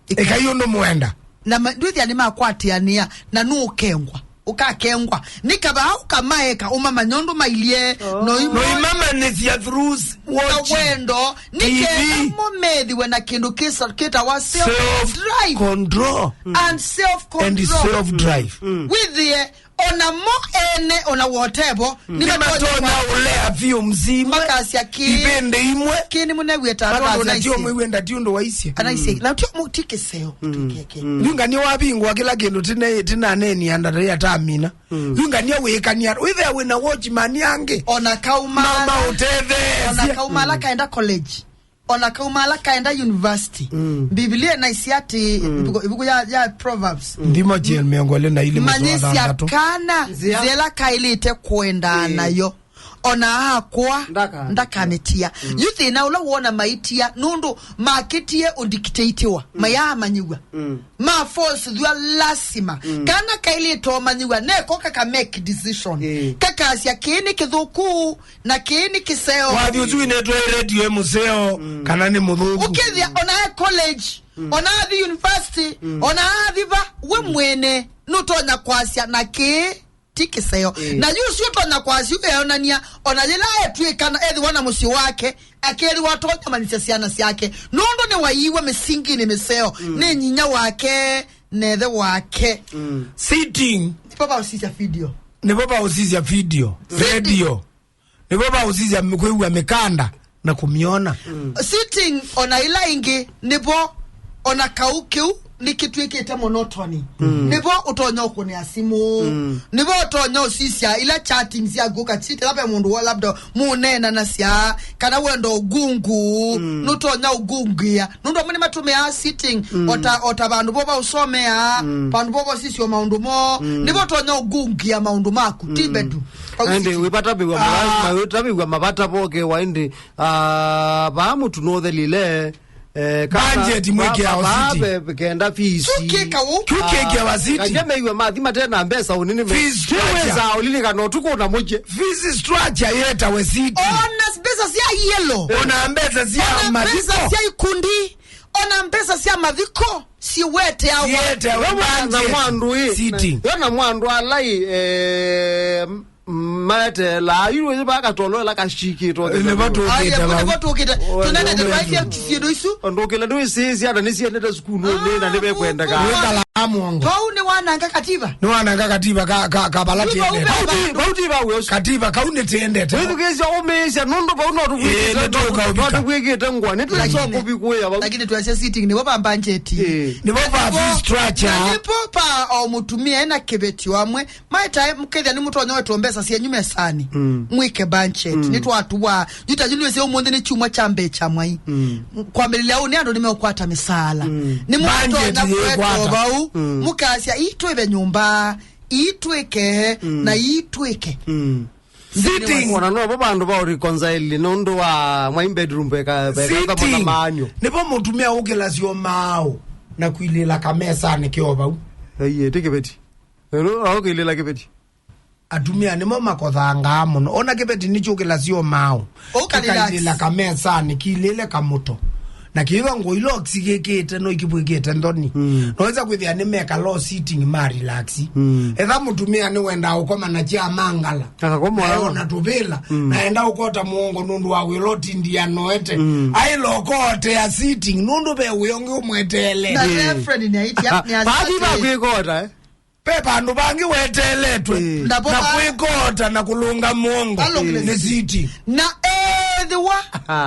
Ĩkai ũndũ mwenda. Na ma-, ndwĩthĩa nĩmakwatĩanĩa, na nũũkengwa. Ũkakengwa. Nĩ kavaa ũkamaeka, ũmamanya ũndũ mailyĩ. Oh. No imo-, no imamanyĩsya through s-, na watching wendo, nĩ T V. Kenda mo methiwe na kĩndũ kĩsa-, kĩtawa self drive. Self control. And self control. And self drive. Wĩthĩe, ona mo ene, ona whatever, nĩmatonya ũlea vyũ mzima. Makasya kĩ-, ivĩndĩ imwe. Kĩ nĩ mũnewie ta andũ makasya ona tio ici. Mwĩw'e ndati ũndũ waisye. Anaisye, na tio mu-, ti kĩseo, tũkeke. Yu ngania wavingwa kĩla kĩndũ tine-, tinanenia ndata ya tamina. Yu ngania wĩkania, wĩthĩa wĩna watchman angĩ. Ona kauma ma-, ala, maũtetheesye. Ona kauma ala kaenda college. Ona kauma ala kaenda university. Mbivilia ĩnaisye atĩ, ivuku, ivuku ya, ya Proverbs. Nthimo mĩongo ĩlĩ na ilĩ mũsoa thanthatũ. Manyĩsya kana nzĩa ĩla kaĩlĩte kũendaa nayo. Ona akwa ndakamĩtia. Yu thĩna ũla wona maitia, nũndũ makĩtie ũndikitĩitiwa, mayaamanyĩw'a. Ma force thua lasima. Kana kaĩlĩte ũmanyĩw'a, neko kaka make decision. Kakasya, "Kĩĩ nĩ kĩthũku, na kĩĩ nĩ kĩseo." Wathi ũsu inetwa radio e mũseo, kana nĩ mũthũku. Ũkethĩa ona e college, ona athi university, ona athi va, we mwene, nũtonya kwasya na kĩĩ ti kĩseo. Na yu ũsu ũtonya kwasya ũyonania, ona yĩla etw'ĩka na ethĩwa na mũsyĩ wake, akethĩwa atonya manyĩsya syana syake, nũndũ nĩwaiiwe mĩsinginĩ mĩseo, nĩ nyinya wake, na ĩthe wake. Sitting. Nĩvo vaũsisya video. Nĩvo vaũsisya video. Sitting. Radio. Nĩvo vaũsisya kwĩw'a mĩkanda na kũmyona. Sitting ona ĩla ĩngĩ, nĩvo ona kau kĩu nĩkĩtw'ĩkĩte monotony. Nĩvo ũtonya ũkũnĩa simũ. Nĩvo ũtonya ũsisya ila chatting syaku, ũkachitĩla ve mũndũ wa labda mũneenanasya, kana wenda ũgungu, nũtonya ũgungĩa. Nũndũ amwe nĩmatũmĩaa sitting, ota, ota vandũ vo vaũsomea, vandũ vo vosisyo maũndũ mo, nĩvo ũtonya ũgungĩa maũndũ maku, ti bedroom. Ĩndĩ wĩvatavĩw'a mavata, wĩtavĩw'a mavata vokewa ĩndĩ, ah, vaa mũtu nũthelile, eh, kana budget mwĩkĩawa vaa sitting. Ve-, kenda fees. Kyu kĩkaũ. Kyu kĩkĩawa sitting. Kake meiwe mathi mate na mbesa ũnini me-, fees structure. Wĩsaa ũlilikana ũtukũ na mũkyĩ. Fees structure yetawe sitting. Ona mbesa sya yellow. Ona mbesa sya mathiko. Ona mbesa sya ikundi. Ona mbesa sya mathiko siweteawa. Siweteawa. Yo mwana na budget mwandu ĩ. Sitting. Yo na mwandu ala ĩ, eh, m-, maetela. Yu ĩ bakatolo ĩla kashikĩtwo. Nĩvo tũkĩte. Aye, vau. Nĩvo tũkĩte. Tũnene tũtwaĩthya syĩndũ isu. Ndũkĩla ndwĩsĩsya na nĩsiendete sukulu nĩ na nĩvekwendeka. Wĩkala mwongo. Vau nĩ wananga katiba. Nĩ wananga katiba ka, ka, ka vala tiendete. Vau ti, vau ti vau. Katiba kau nĩtiendete. Wĩthukĩĩsya ũmĩĩsya nũndũ vau no tũvwĩkĩte, nĩtũkaũvika. No tũvwĩkĩte ngũa. Nĩtũsokũvikũĩa vau. Lakini twasya sitting nĩvo va budget. Nĩvo va fee structure. Na nĩvo pa o mũtumĩa ena kĩveti wamwe. Maetae mũkethĩa nĩmũtonya wetwa mbesa syenyu mesanĩ. Mwĩke budget. Nĩtwatuwa. Yu ta yu nĩwĩsĩ ũmũnthĩ nĩ kyumwa kya mbee kya mwai. Kwambĩlĩlya ũũ nĩ andũ nĩmeũkwata mĩsaala. Nĩmũtonya kũetwa vau. Mũkasya, "Ii twĩve nyũmba, ii twĩke, na ii twĩke." Sitting. Ona novo vandũ va ũreconcile nũndũ wa mwa bedroom veka, veka sitting. Maanyo. Nĩvo mũtumĩa ũkĩlasya maao na kwilĩla kamesanĩ keo vau. Aiye, ti kĩveti. Ĩno, aũkĩlĩla kĩveti. Atumĩa nĩmo makothangaa mũno. Ona kĩveti nĩkyũkĩlasya maao. Ũka relax. Kĩkailĩla kamesanĩ, kilĩle kamũto. Na kĩĩva ngũa ila ũkĩkĩte no ikĩvwĩkĩte nthoni. Noĩsa kwĩthĩa nĩmekala o sitting ma relax. Etha mũtumĩa nĩwendaa ũkoma na kya mangala. Akakoma. Nayo na tũvĩla. Naenda ũkota mũongo nũndũ wa wĩla ũtindia noete. Aĩla ũkootea sitting nũndũ ve wĩa ũngĩ ũmweteele. Na reverend nĩ aitia, nĩ asate. Bathi vakwĩkota, eh? Ve vandũ vangĩ weteeletwe. Na kwĩkota na kũlũnga mũongo nĩ sitting. Na ethĩwa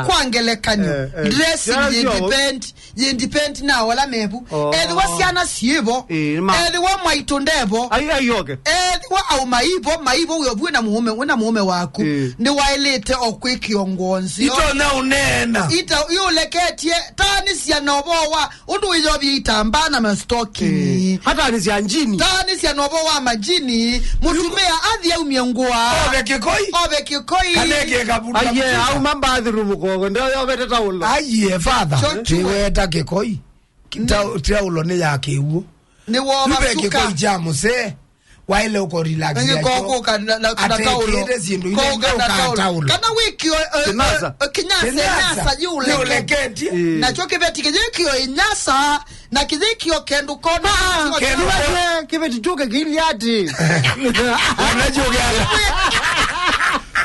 kwa ngelekany'o, dressing yĩ depend, yĩ depend na ala mevu. Ethĩwa syana syĩvo, ethĩwa mwaitũ ndevo, ethĩwa au maivo, maivo wĩ ovue na mũũme, wĩ na mũũme waku, nĩwaĩlĩte o kwĩkĩo ngoo nzeo. Itonya ũneena. Ita, iũleketye, taanĩsya na ũvoo wa Ũndũ wĩyovie itambaa na masitokini. Ĩĩ. Hata nĩ sya njini. Taanĩsya na ũvoo wa majini. Mũtumĩa athi aumye ngũa. Ove kĩkoi. Ove kĩkoi. Kana eke kavuta. Aiye, mũtumĩa. Auma Bathroom koko, ndio yovete taulo. Aiye, father, Cho-, chua. Tiweta kĩkoi. Ki-, tau-, taulo nĩ ya kĩw'ũ. Nĩ wova. Yu ve suka. Kĩkoi kya mũsee, waĩle ũko relax. Nĩ nakyo. Koko ka na, na, na taulo. Atekĩte syĩndũ ile. Koko ndio na ka taulo. Taulo. Kana wĩkĩo, eh, kĩnyasa. Eh, eh, kĩnyasa, kĩnyasa, kĩnyasa, yũleke. Yũleketie. Mm. Nakyo kĩveti kĩyĩkĩo inyasa. Na kĩthĩkĩo kendũ kona. Ah, kĩndũ kĩveti kyũke kĩilyĩ ati. Wena kyũke ala.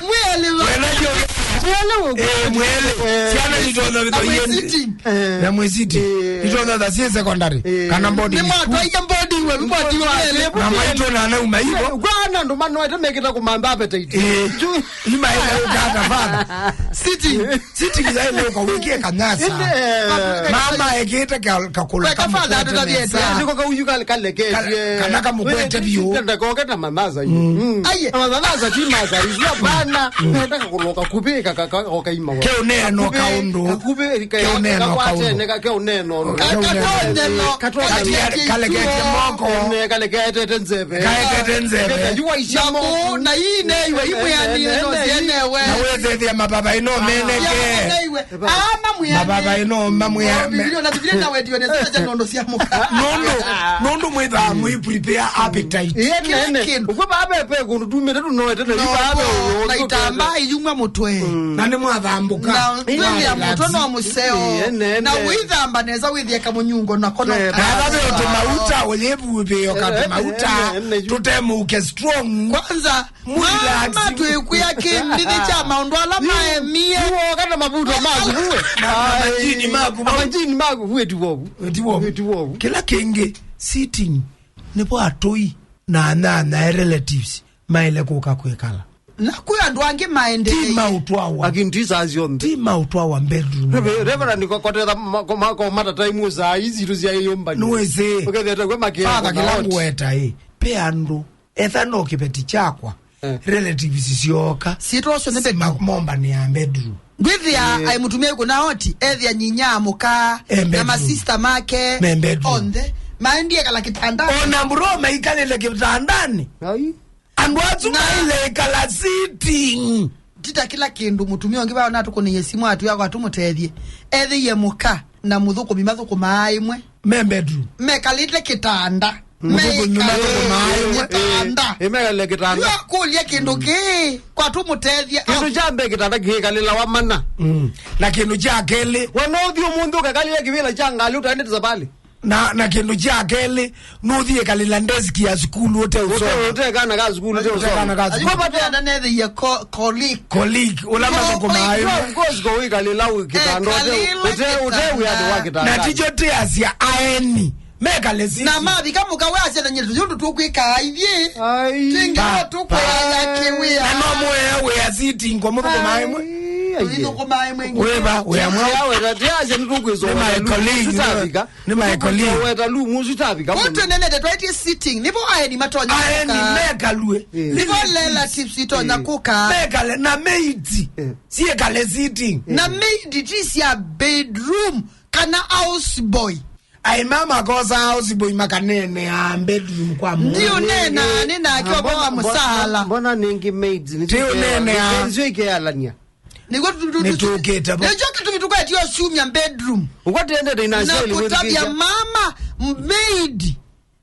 Mwĩelĩwa. Wena kyũke. Mwĩelĩwa. Eh, mwĩelĩ. Eh. Syana nitonya na mwĩsiti. Eh. Na mwĩsiti. Eh. Nitonya tha sie secondary. Eh. Kana boarding school. Nĩ mwatwaia boarding we, boarding we. Na maitũ na nauma ivo. Kwana andũ manoete mekĩta kũmantha appetite. Eh. Ju- Imaĩle ũkata father. Sitting. Sitting yaĩle ũkawĩkie kanyasa. Ĩndĩ, eh, mama ekĩte ka-, kakũlũ weka father atũtavĩte. Nĩko kauyu kale-, kaleketie. Ka-, kana kamũkwete biũ. Ndakoketa mamaza yu. Mm. Mm. Aiye. Mamaza ti maza. Yu hapana. Mm. Nenda kakũlũ kakuvĩ ka-, ka-, ka-, okaima wa. Ke ũneeno kaũndũ. Kakuvĩ, kakuvĩ, ke ũneeno kaũndũ. Ke ũneeno. Ka-, katoneno. Katoneno. Kaleketie moko. Ene, kaleketie nzeve. Kaleketie nzeve. Kaleketie nzeve. Naku, na ii neiwe, imwĩanĩe no sienewe. Na wĩthethĩa mavava ĩno meneke. Yao neiwe. Ama mwĩanĩe. Mavava ĩno mamwĩa-, Bibilia, na Bibilia na wendio nesa cha nondo cia mũka. Nũndũ, nũndũ mwĩthaa mwĩ prepare appetite. Ĩe kĩla nene. Kĩndũ. Ũkw'o baba epe kũndũ tumĩte tũnoete na yu baba ũyũ na itambaa iyumwa mũtwe. Na nĩ mwathambũka. Na nywele ya mũtwe no mũseo. Ĩe nene. Na wĩthamba nesa wĩthĩa kamũnyungo nako no. Eh, na vave ũtũmauta, ũyĩvuvĩo katũmauta, eh, eh, eh, eh, tũtemũke strong. Kwanza, mwĩlax. Mama twĩkwĩa kĩmbithĩ kya maũndũ ala maemie. Yu woka na mavuto maku vue. Na, na majini maku vau. Majini maku vue ti vovu. Ti vovu. Ti vovu. Kĩla kĩngĩ, sitting, nĩvo atũi na anyanya, relatives, maĩle kũka kwĩkala. Na kwĩ andũ angĩ maendeee. Ti maũtwawa. Lakini ti saa syonthe. Ti maũtwawa bedroom. Reve-, Reverend, ko-, kotela ma-, ko-, ma-, ko matata imwe saa ici tu cia yumba. Nũĩsĩ. Ũkethete kwe makeo. Father, kĩla ngweta ĩ. Pe andũ. Etha no kĩveti kyakwa. Eh. Relatives syoka. Sitwa ũcio nĩ bedroom. Mombanĩa bedroom. Ngwĩthĩa, eh, ai mũtumia ĩkũna oti, ethĩa nyinya amũka, eh, na bedroom. Masista make, me bedroom. Onthe. Maendie kala kĩtanda. Ona bro maikalĩle kĩtandani. Ai. Andũ asu na maile ĩkala sitting. Tita kĩla kĩndũ mũtumia ũngĩ vaa ona atũkũnĩie simũ atwĩa kwa tũmũtethye. Ethĩie mũka na mũthũkũmi mathũkũmaa ĩmwe. Me bedroom. Mekalĩte kĩtanda. Mũthũkũmi mathũkũmaa ĩmwe. Kĩtanda. Ĩ, mekalĩle kĩtanda. Yu akũlya kĩndũ kĩĩ, kwa tũmũtethye. Kĩndũ kya mbee kĩtanda kĩkalĩlawa mana. Mm. Na kĩndũ kya kelĩ. We no ũthi ũmũnthĩ ũkekalĩle kĩvĩla kya ngalĩ ũtaendete savalĩ. Na, na kĩndũ kya kelĩ, nũthi ĩkalĩla desk ya sukulu ũte ũsoma. Ũte, ũte kana ka sukulu, ũte ũsoma. Ũte kana ka sukulu. Kwa vata ndanethĩie ko-, colleague. Colleague, ũla mathũkũmaa ĩmwe. Of course, ko wĩkalĩla wĩ kĩtanda, ũte, ũte, ũte wĩathĩ wa kĩtanda. Na tikyo tĩasya aeni, mekale sisi. Na mavika mũka we asya na nyĩtũ, yũndũ tũkwĩkaa ithyĩ. Ai. Twĩngĩ pa, tũkwĩaya kĩwĩa. Na no mũea wĩa sitting kwa mũthũkũmaa ĩmwe. Ai, ai. Tũithũkũmaa ĩmwe. Wĩva, wĩa mwe. Tĩasya nĩtũkwĩsoma. Nĩ my colleague, tutavika. Nĩ my colleague. Weta room ũsu tavika mũno. Kwotu nenete twaĩtie sitting. Nĩvo aeni matonya kũka. Aeni mekalue. Eh. Nĩvo relatives itonya kũka. Mekale na maid. Eh. Siekale sitting. Na maid ti sya bedroom kana house boy. Ai mama kosa house boy makaneenea bedroom kwa mũndũ. Ndiũneena nĩ nake ovoa mũsaala. Mbona nĩngĩ maids? Ndiũneenea. Nĩsyo ikealania. Nĩguo tu-, tu-, tu-, nĩtũkĩte vo. Nĩkyo kĩtumi tũkwetio sumya bedroom. Ũkwatendete na inaseli kũtavya mama, maid.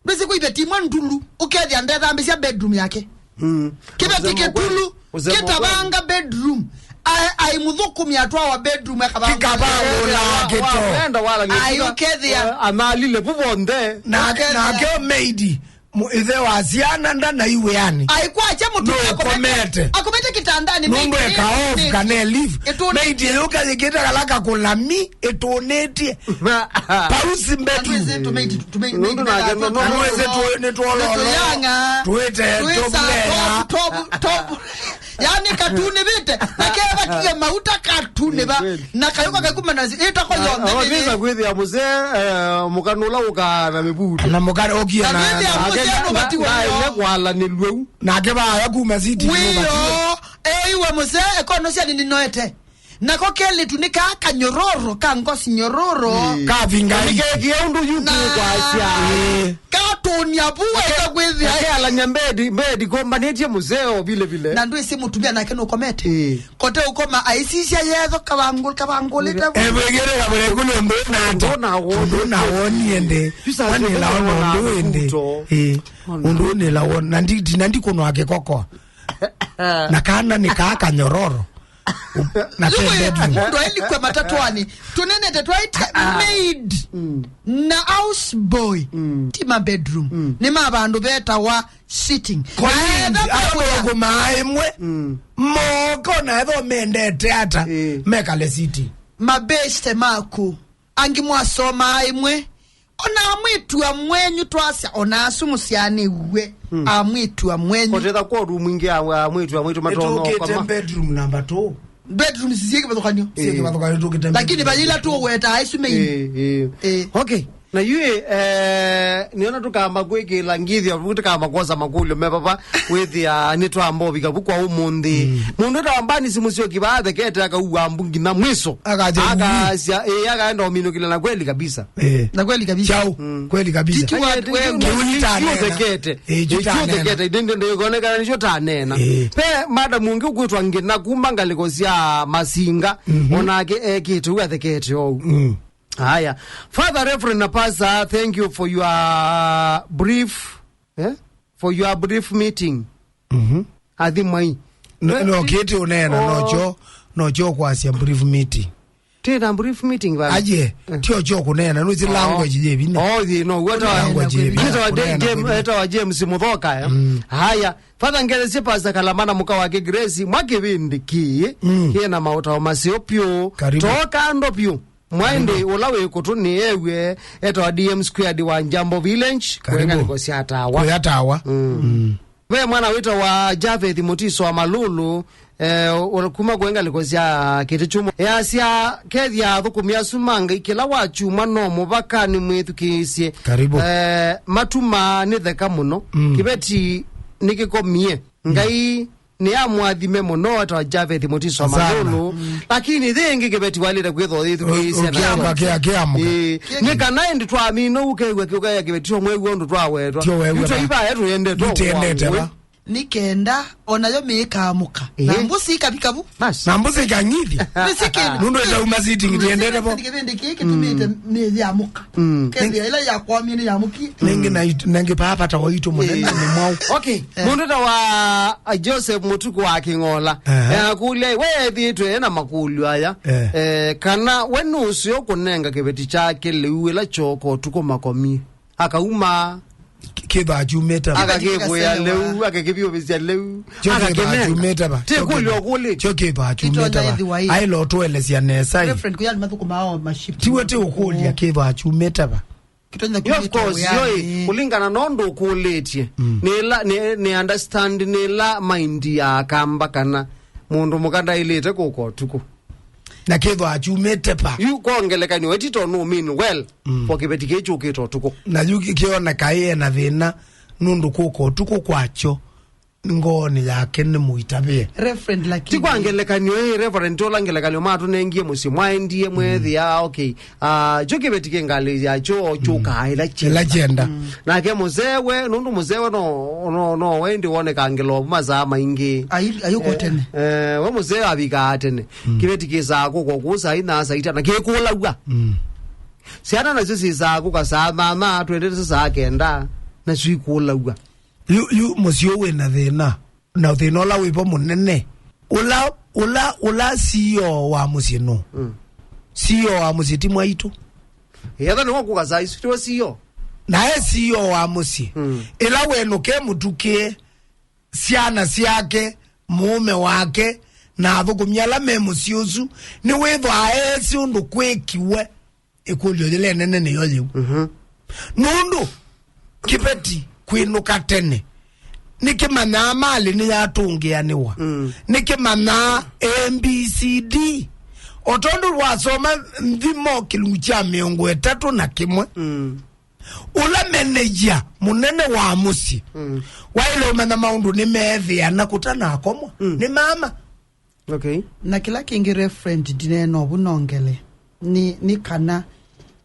Ndwĩsĩ kwĩvya timwa ndulu, ũkethĩa ndethambĩsya bedroom yake. Mm. Kĩveti kĩtulu, kĩtavanga bedroom. Ai, ai mũthũkũmi atwawa bedroom, akavanga. Kĩkavangũla kĩto. Wenda wala nĩ ai, ũkethĩa. Amalile vu vonthe. Na, ũkethĩa. Nake maid. Mu-, ĩthe wa syana ndanai wĩanĩ. Aikwakya mũtumia akomete. Nũkomete. Akomete kĩtandani. Nũndũ eka off kana leave. Ĩtũnĩtye. Maid yũka yĩkĩte kala kakũlami, ĩtũnĩtye. Pausi mbetu. Nũndũ nake no, no, no. Nũndũ nĩtwololo. Nĩtũyanga. Twĩte twĩsa top layer. Top, top, top. Yaani katunĩvĩte, na keva kia mauta katunĩva, na kayũka kakuma na ĩtako yonthe. Awakĩsa kwĩthĩa mũsee, eh, mũkana ũla ũkaa na mĩvuto. Na mũkana ũkia na, na kwĩthĩa mũsee nũvatiwa yo. Ndaĩle kwalanĩlw'e u. Nake vaya kuma siti. Wĩyo, eiwe mũsee, ekono sya nini noete. Nako kelĩtu nĩ kaa kanyororo, ka ngosi nyororo. Kavinga. Nĩkekie ũndũ yu kwasya. Ka Tũnia vu weka kwĩthĩa. Akealany'a mbedi, mbedi kombanĩtye mũseo vile vile. Na ndwĩsĩ mũtumia nake nũkomete. Ĩĩ. Kote ũkoma aisisya yetho kavangũ-, kavangũlĩte vu. Evwĩkĩte kavũreku nĩ ũndũ ũnata. Ũndũ ũnawonie. Ũndũ ũnawonie ndĩ. Yu saa manĩla ona ũndũ ĩndĩ. Ĩĩ. Ũndũ ũnĩla wona. Na ndi-, na ndikũnwa kĩkoko. Na kana nĩ kaa kanyororo. Na ten bedroom. Mũndũ aĩlikwe matatwani. Tũnenete twaĩte maid na house boy. Ti ma bedroom. Nĩ ma vandũ vetawa sitting. Collins, na etha andũ maũya maũkũmaa ĩmwe. Moko na etho mendete ata. Ĩĩ. Mekale sitting. Mabeshte maku. Angĩ mwasomaa ĩmwe. Ona amwĩtu amwenyu twasya, ona asu mũsyaanĩw'e, amwĩtu amwenyu. Kũtetha kwa ũndũ mwingĩ a, a mwĩtu amwĩtu matono. Nĩtũkĩte kama bedroom number two. Bedroom sisie kĩvathũkanio. Sisie kĩvathũkanio, nĩtũkĩte lakini bedroom. Vayila tũweta aisu mei. Eh, eh. Eh. Okay. Na yu, eh, nĩona tũkamba kwĩkĩla ngithya, tũkamba kwosa makũlyo me vava, wĩthĩa nĩtwamba ũvika vu kwa ũmũnthĩ. Mũndũ etawa Mbani simu syoki vaathekete akauwa mbu nginya mwiso. Akaja akasya, eh, akaenda ũminũkĩla na kweli kabisa. Eh. Na kweli kabisa. Chao, kweli kabisa. Tiki wa, we, kiuthekete. Eh, kiuthekete. Ndio ndio ikoonekana nicho tanena. Eh. Pe madam ungi ukwitwa ngina kuma ngaliko cia masinga, onake ekite u athekete ou. Haya. Father Reverend na Pastor, thank you for your brief, eh? For your brief meeting. Athimwai. No, no, kĩtĩ ũneena, oh, nocho, nocho kwasya brief meeting. Twĩna brief meeting bana. Aje, tio cho kũneena, nũsi language yevi na. Oh, the, no, what language yevi. Etawa James Muthoka, eh? Haya, Father Ngeresie, Pastor Kalama na mũka wake Grace, mwa kĩvĩndĩ kĩĩ, kĩna maũtao maseo pyũ. Karibu. Toka ndo pyũ. Mwaindi ũla wĩ kũtũ nĩ ewe, etawa D M Squared wa Njambo Village, karibu. Kwenga nĩko sya Tawa. Kũya Tawa. Ve mwana wĩtawa Javeth Mutiso wa Malulu, eh, ũ-, kuma kwenga nĩko sya Kĩtĩ Kyũmũ. Easya, kethya athũkũmi asu ma Ngai kĩla wa kyumwa no mũvaka nĩmwĩthukĩĩsye. Karibu. Eh, matuma nĩ theka mũno. Kĩveti nĩkĩkomie. Ngai nĩamwathime mũno, etawa Javeth Mutiso wa Malulu. Lakini thĩ ĩngĩ kĩveti walĩte kwĩthwa yĩthukĩĩsya na ũkĩamũka. Ĩĩ, nĩ kana ĩndĩ twamina ũkew'a kĩũka ya kĩveti kyomwew'a ũndũ twawetwa. Tyo wew'a. Yu tũivae tũyendete. Yu tũyendete wa. Nĩ kenda, onayo mĩĩkaamũka. Na mbũsi ikavika vu. Bas. Na mbũsi ikang'ithya. Nũndũ ĩtauma sitting, tiendete vo. Kĩvĩndĩ kĩĩ kĩtumĩte mĩĩ yamũka. Kethĩa ĩla yakwamie nĩ yamũkie. Nengĩ na it-, nengĩ paa vata waitũ mũnene nĩ mwaũ. Okay. Mũndũ ta wa, uh, Joseph Mũtuku wa Kĩng'ola. Ehe. Akũlya, we ethĩĩtwe ena makũlyo aya. Eh, kana we nũseo kũnenga kĩveti kyake lĩu ĩla kyoko ũtukũ makomie. Akauma. Kĩthwa akyumĩte va. Akakĩvũĩa lĩu, akakĩvyũvĩsya lĩu. Kyo kĩthwa akyumĩte va. Ti kũlyo kũlĩ. Kyo kĩthwa akyumĩte va. Ailo tũelesya nesa. Reverend, kũya mathũkũmaa o maship. Tiwe ti ũkũlya kĩthwa akyumĩte va. Kĩtonya. Of course, yoi, kũlingana na ũndũ ũkũlĩtye. Nĩla, nĩ, nĩ understand nĩla mind ya Akamba kana mũndũ mũka ndaĩlĩte kũka ũtukũ. Na kĩthwa akyumĩte va. Yu kwa ngelekany'o, eti to no mean well for kĩveti kĩĩ kyũkĩte ũtukũ. Na yu kĩ-, kĩoneka ĩ ena thĩna nũndũ kũka ũtukũ kwakyo ngoonĩ yake nĩ mũitavĩe. Reverend, lakini ti kwa ngelekany'o ĩ, Reverend, tola ngelekany'o matũnengie mũsyĩ, mwaendie mwethĩa, okay. Ah, kyo kĩveti kĩ ngalĩ yakyo kyũkaa ĩla kyenda. Ĩla kyenda. Nake mũsewe, nũndũ mũsewe no, no, no wendi wonekangĩla ovu masaa maingĩ. Ai-, ayũkũ tene. Eh, we mũsewe avikaa tene. Kĩveti kĩsaa kũka kũu saa inya, saa itano, kĩkũlaw'a. Syana nasyo syĩsaa kũka saa nyanya, twendete saa kenda, nasyo ikũlaw'a. Yu, yu mũsyĩ ũũ wĩna thĩna, na thĩna ũla wĩvo mũnene. Ũla, ũla, ũla C E O wa mũsyĩ nũ? C E O wa mũsyĩ ti mwaitũ. Yetha nĩwe ũkũka saa isu, tiwe C E O. Nae C E O wa mũsyĩ, ĩla wenũke mũtukĩe, syana syake, mũũme wake, na athũkũmi ala me mũsyĩ ũsu, nĩwĩthwaa eesĩ ũndũ kwĩkiwe. Ĩkũlyo yĩla ĩnene nĩyo yĩu. Nũndũ kĩveti kwĩnũka tene, nĩkĩmanyaa malĩ nĩyatũngĩanĩwa. Nĩkĩmanyaa A B C D. O tondũ wasoma nthimo kĩlungu kya mĩongo ĩtatũ na kĩmwe, ũla meneja mũnene wa mũsyĩ waĩle ũmanya maũndũ nĩmeethĩana kũtanakomwa nĩ mama. Okay. Na kĩla kĩngĩ, Reverend, ndineena ũvu nongele, nĩ, nĩ kana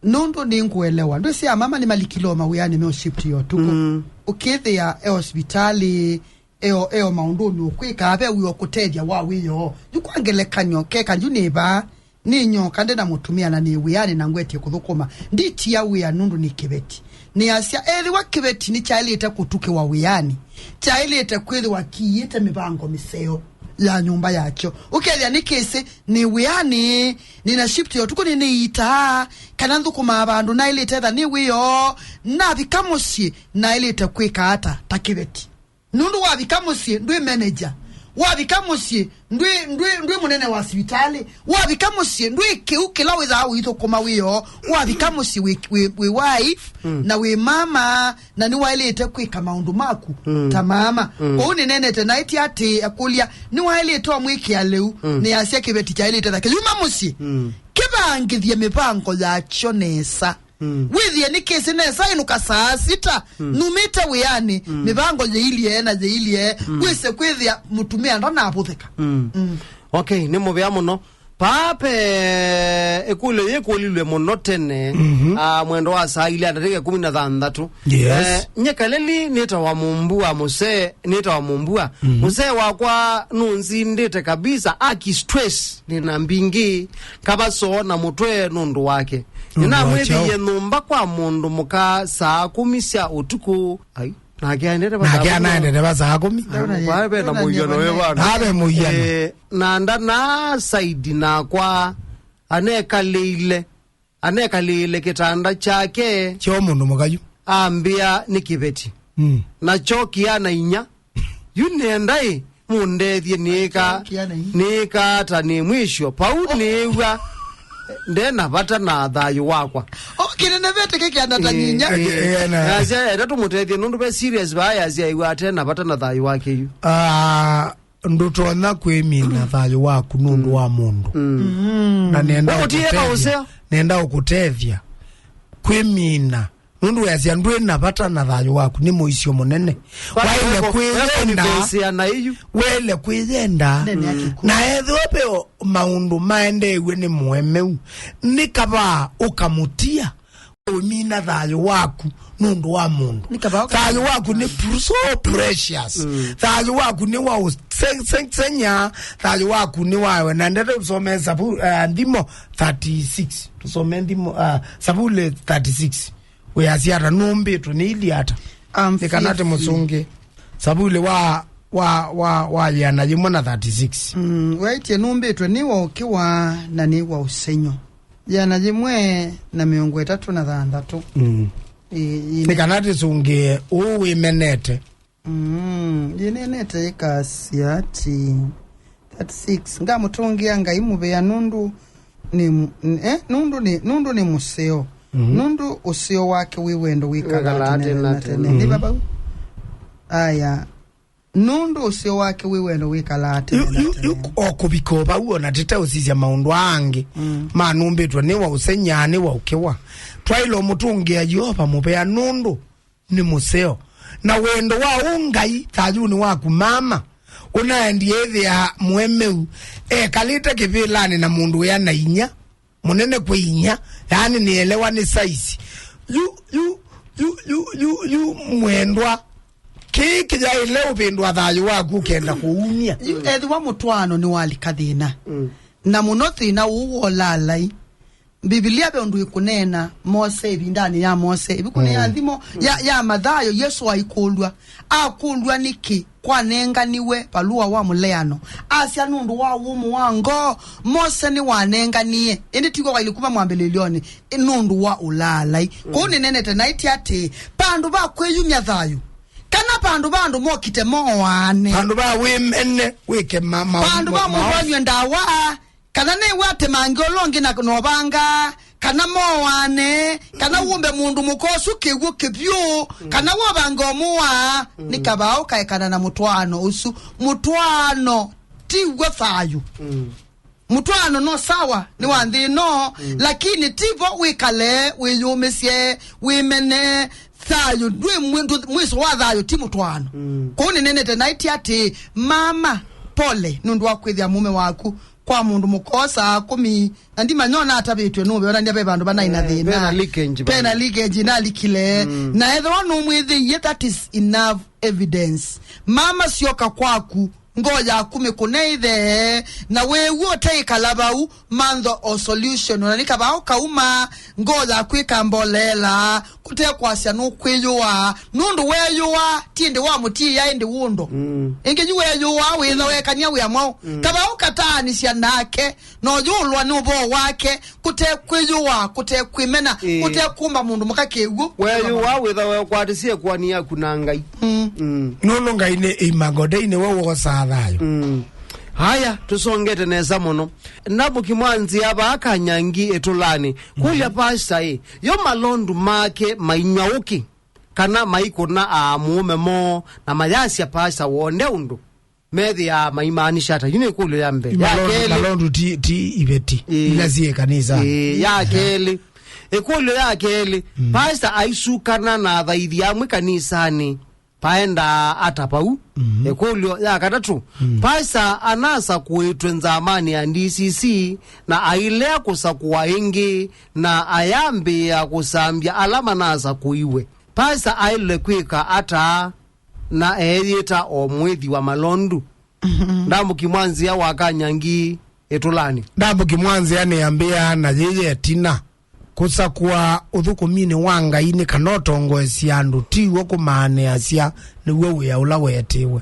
Nũndũ nĩngũelewa. Ndwĩsĩ amama nĩmalikile o mawĩanĩ me o shift ya ũtukũ. Mm. Ũkĩthĩa e hospitalĩ, eo, eo maũndũnĩ ũkwĩkaa, ve wĩa ũkũtethya wa wĩoo. Yu kwa ngelekany'o, keka yu nĩ vaa, nĩ nyoka, ndĩ na mũtumĩa na nĩ wĩanĩ na ngwetie kũthũkũma. Nditia wĩa nũndũ nĩ kĩveti. Nĩasya, ethĩwa kĩveti nĩkyaĩlĩte kũtukĩwa wĩanĩ, kyaĩlĩte kwĩthĩwa kiĩte mĩvango mĩseo ya nyũmba yakyo. Ũkethĩa nĩ kĩsĩ, nĩ wĩanĩ, nĩna shift ya ũtukũ, nĩnĩitaa, kana nthũkũmaa vandũ naĩlĩte etha nĩ wĩoo, navika mũsyĩ, naĩlĩte kwĩka ata ta kĩveti? Nũndũ wavika mũsyĩ, ndwĩ manager. Wavika mũsyĩ, ndwĩ, ndwĩ, ndwĩ mũnene wa sivitalĩ. Wavika mũsyĩ, ndwĩ kĩu kĩla wĩthaa ũithũkũma wĩoo. Wavika mũsyĩ wĩ, wĩ, wĩ wife, mm, na wĩ mama, na nĩwaĩlĩte kwĩka maũndũ maku, mm, ta mama. Mm. Kwoou nĩnenete naĩ ti atĩ akũlya, nĩwaĩlĩte ũmwĩkĩa lĩu, mm, nĩasya kĩveti kyaĩlĩte thake. Yuma mũsyĩ. Mm. Kĩvangĩthye mĩvango yakyo nesa. Mm. Wĩthĩe nĩ kĩsĩ nesa ĩnũka saa sita, mm, numĩte wĩanĩ, mm, mĩvango yĩilyĩ na yĩilyĩ, mm, wĩse kwĩthĩa mũtumĩa ndanavũthĩka. Mm. Mm. Okay, nĩ mũvea mũno. Paa ve ĩkũlyo yĩkũlilwe mũno tene, mhm, ah, mwendo wa saa ilĩ na ndatĩka ĩkũmi na thanthatũ. Yes. Eh, nye Kaleli nĩtawa mũmbua mũsee, nĩtawa mũmbua. Mhm. Mũsee wakwa nũnzindĩte kabisa, aki stress, nĩna mbingĩ, kavaso na mũtwe nũndũ wake. Nũndũ wa kyaũ? Nĩnamwĩthĩie nyũmba kwa mũndũ mũka saa kũmi sya ũtukũ. Ai, nake aendete va saa kũmi. Nake anaendete va saa kũmi. Kwa ve na mũiano wĩ vana. Ave mũiano. Eh, na ndana side nakwa, anekalĩile, anekalĩile kĩtanda kyake. Kyo mũndũ mũka yu. Ambĩa nĩ kĩveti. Mm. Nakyo kĩana inya. Yu nĩenda ĩ, mũndethye nĩĩka, nĩĩka ata nĩ mwisho. Pau nĩĩw'a ndena vata na thayũ wakwa. O, kĩnenevete kĩkĩana ta nyinya. Eh, eh, eh, na- Nasya, enda tũmũtethye nũndũ ve serious vaa yasya ĩw'a ate na vata na thayũ wake yu. Ah, ndũtonya kwĩmina thayũ waku nũndũ wa mũndũ. Mm. Na nenda ũkũtethya. Ũkũtethya. Nenda ũkũtethya. Kwĩmina. Nũndũ weasya ndwĩ na vata na thayũ waku, nĩ mũisyo mũnene. Waĩle kwĩyenda, waĩle kwĩyenda. Na ethĩwa ve maũndũ maendeew'e nĩ mũemeu, nĩ kavaa ũkamũtia, ũmina thayũ waku nũndũ wa mũndũ. Nĩ kavaa ũka- Thayũ waku nĩ pr-, so precious. Mm. Thayũ waku nĩ wa ũse-, se-, senya, thayũ waku nĩ wawe. Na ndete tũsome Sabu-, uh, Nthimo thirty-six. Tũsome Nthimo, uh, Savuli thirty-six. Wĩasya ata? Nũmbĩtwe nĩ ili ata? Nĩ kana atĩ mũsũngĩ. Savuli wa, wa, wa, wa yĩana yĩmwe na thirty-six. Mm, waĩtye, nũmbĩtwe nĩ wa ũkĩwa na nĩ wa ũsenyo. Yĩana yĩmwe na mĩongo ĩtatũ na thanthatũ. Mm. Ĩ, ĩ, nĩ kana atĩ sũngĩe ũũ wĩmenete. Mm, yĩnenete ĩkasya atĩ, thirty-six, ngamũtũngĩa Ngai mũvea nũndũ nĩ m-, n-, eh, nũndũ nĩ, nũndũ nĩ mũseo. Mhm. Nũndũ ũseo wake wĩ wendo wĩkalaa tene na tene. Nĩ vavau? Aya. Nũndũ ũseo wake wĩ wendo wĩkalaa tene na tene. Yu, yu, yu, o kũvika o vau, ona tĩte ũsisya maũndũ aa angĩ. Mm. Manũmbĩtwe nĩ wa ũsenyaa, nĩ wa ũkĩwa. Twaĩle ũmũtũngĩa Yeova mũvea nũndũ nĩ mũseo. Na wendo wa ũ Ngai thayũnĩ waku, mama, ũnaendie ĩthĩa mũemeu ekalĩte kĩvĩlanĩ na mũndũ wĩa na inya mũnene kwĩ inya, yaani nĩelewa nĩ size. Yu, yu, yu, yu, yu, yu, mwendwa, kĩĩ kĩyaĩle ũvĩndũa thayũ waku ũkenda kũumya? Yu, ethĩwa mũtwaano nĩwalika thĩna, mm, na mũno thĩna ũũ wa ũlaalai, Mbivilia ve ũndũ ĩkũneena Mose, ĩvindanĩ ya Mose, ĩvukunĩ ya, mm, Nthimo ya, ya Mathayo, Yesũ aikũlw'a. Akũlw'a nĩkĩ kwanenganiwe valũa wa mũleano. Asya, nũndũ wa wũmũ wa ngoo Mose nĩwanenganie, ĩndĩ ti kw'o kwailye kuma mwambĩlĩlyonĩ, ĩ, nũndũ wa ũlaalai. Kũu nĩnenete naĩtye atĩĩ, vandũ va kwĩyumya thayũ, kana vandũ va andũ mokite mooane, vandũ va wĩmene, wĩke ma-, ma-, vandũ va ma-, mũndũ anywe ndawa, kana nĩw'a atemange ũla ũngĩ na novanga, kana moane, kana wũmbe mũndũ mũka ũsu kĩw'ũ kĩvyũ, kana wovange ũmũa, nĩ kavaa ũkaekana na mũtwaano ũsu. Mũtwaano ti w'o thayũ. Mm. Mũtwaano no sawa, nĩ wa nthĩ ĩno, lakini ti vo wĩkale, wĩyũmĩsye, wĩmene. Thayũ, ndwĩ mwĩ-, ndũ-, mwĩso wa thayũ ti mũtwaano. Mm. Kũu nĩnenete naĩtye atĩĩ, mama, pole nũndũ wa kwĩthĩa mũme waku kwa mũndũ mũka saa kũmi, na ndimanya ona atavĩtw'e nũve, onania ve vandũ vanaĩ na Eh, thĩna. Vena leakage vana. Vena leakage inalikile. Mm. Na ethĩwa nũmwĩthĩie, that is enough evidence. Mama, syoka kwaku, ngoo yaku mĩkũne ĩthee, na wĩw'e ũteĩkala vau, mantho o solution. Ona nĩ kavaa ũkauma, ngoo yaku ĩkamboleela, kũte kwasya nũkwĩyũaa, nũndũ weeyũaa, ti ĩndĩ wamũtiĩa ĩndĩ wũndo. Mm. Ĩngĩ yu weeyũaa, wĩtha weekany'a wĩa mwaũ. Mm. Kavaa ũkataanĩsya nake, na ũyũũlwa nĩ ũvoo wake, kũte kwĩyũaa, kũte kwĩmena, Ĩĩ. kũte kũmba mũndũ mũka kĩw'ũ. Weeyũaa wĩtha wekwatĩsye ĩkoani yaku na Ngai. Mm. Mm. Nũndũ Ngai nĩ Imago Dei, nĩwe wosaa thayũ. Mm. Haya, tũsongete nesa mũno. Ndamũki mwanzĩa vaa Kanyangi ĩtũlanĩ. Kũlya pasta ĩ, yo malondu make mainyw'a ũkĩ, kana maikũna aamũũme moo, na mayasya pasta wonde ũndũ, methĩaa maimaanisha ata? Yu nĩ ĩkũlyo ya mbee. Ya Malondu, kelĩ. Malondu ti, ti iveti. Ĩĩ. Ila syĩ kanisa. Ĩĩ, ya kelĩ. Ĩkũlyo ya kelĩ, Mm. pasta aisukana na athaithi amwe kanisanĩ, paendaa ata vau? Mhm. Ĩkũlyo ya katatũ, Mm. pasta anasakũĩtwe nzamanĩ ya D C C na ailea kũsakũa ĩngĩ na ayambĩĩa kũsambya ala manasakũiwe. Pasta aĩle kwĩka ata na eeyĩta o mwĩthi wa malondu? Ndamũki mwanzĩa wa Kanyangi ĩtũlanĩ. Ndamũki mwanzĩa nĩambĩaa na yĩyĩ ĩtina. Kũsakũa ũthũkũminĩ wa Ngai nĩ kana ũtongoesye andũ, ti w'o kũmaanĩasya nĩw'o wĩa ũla weetĩwe.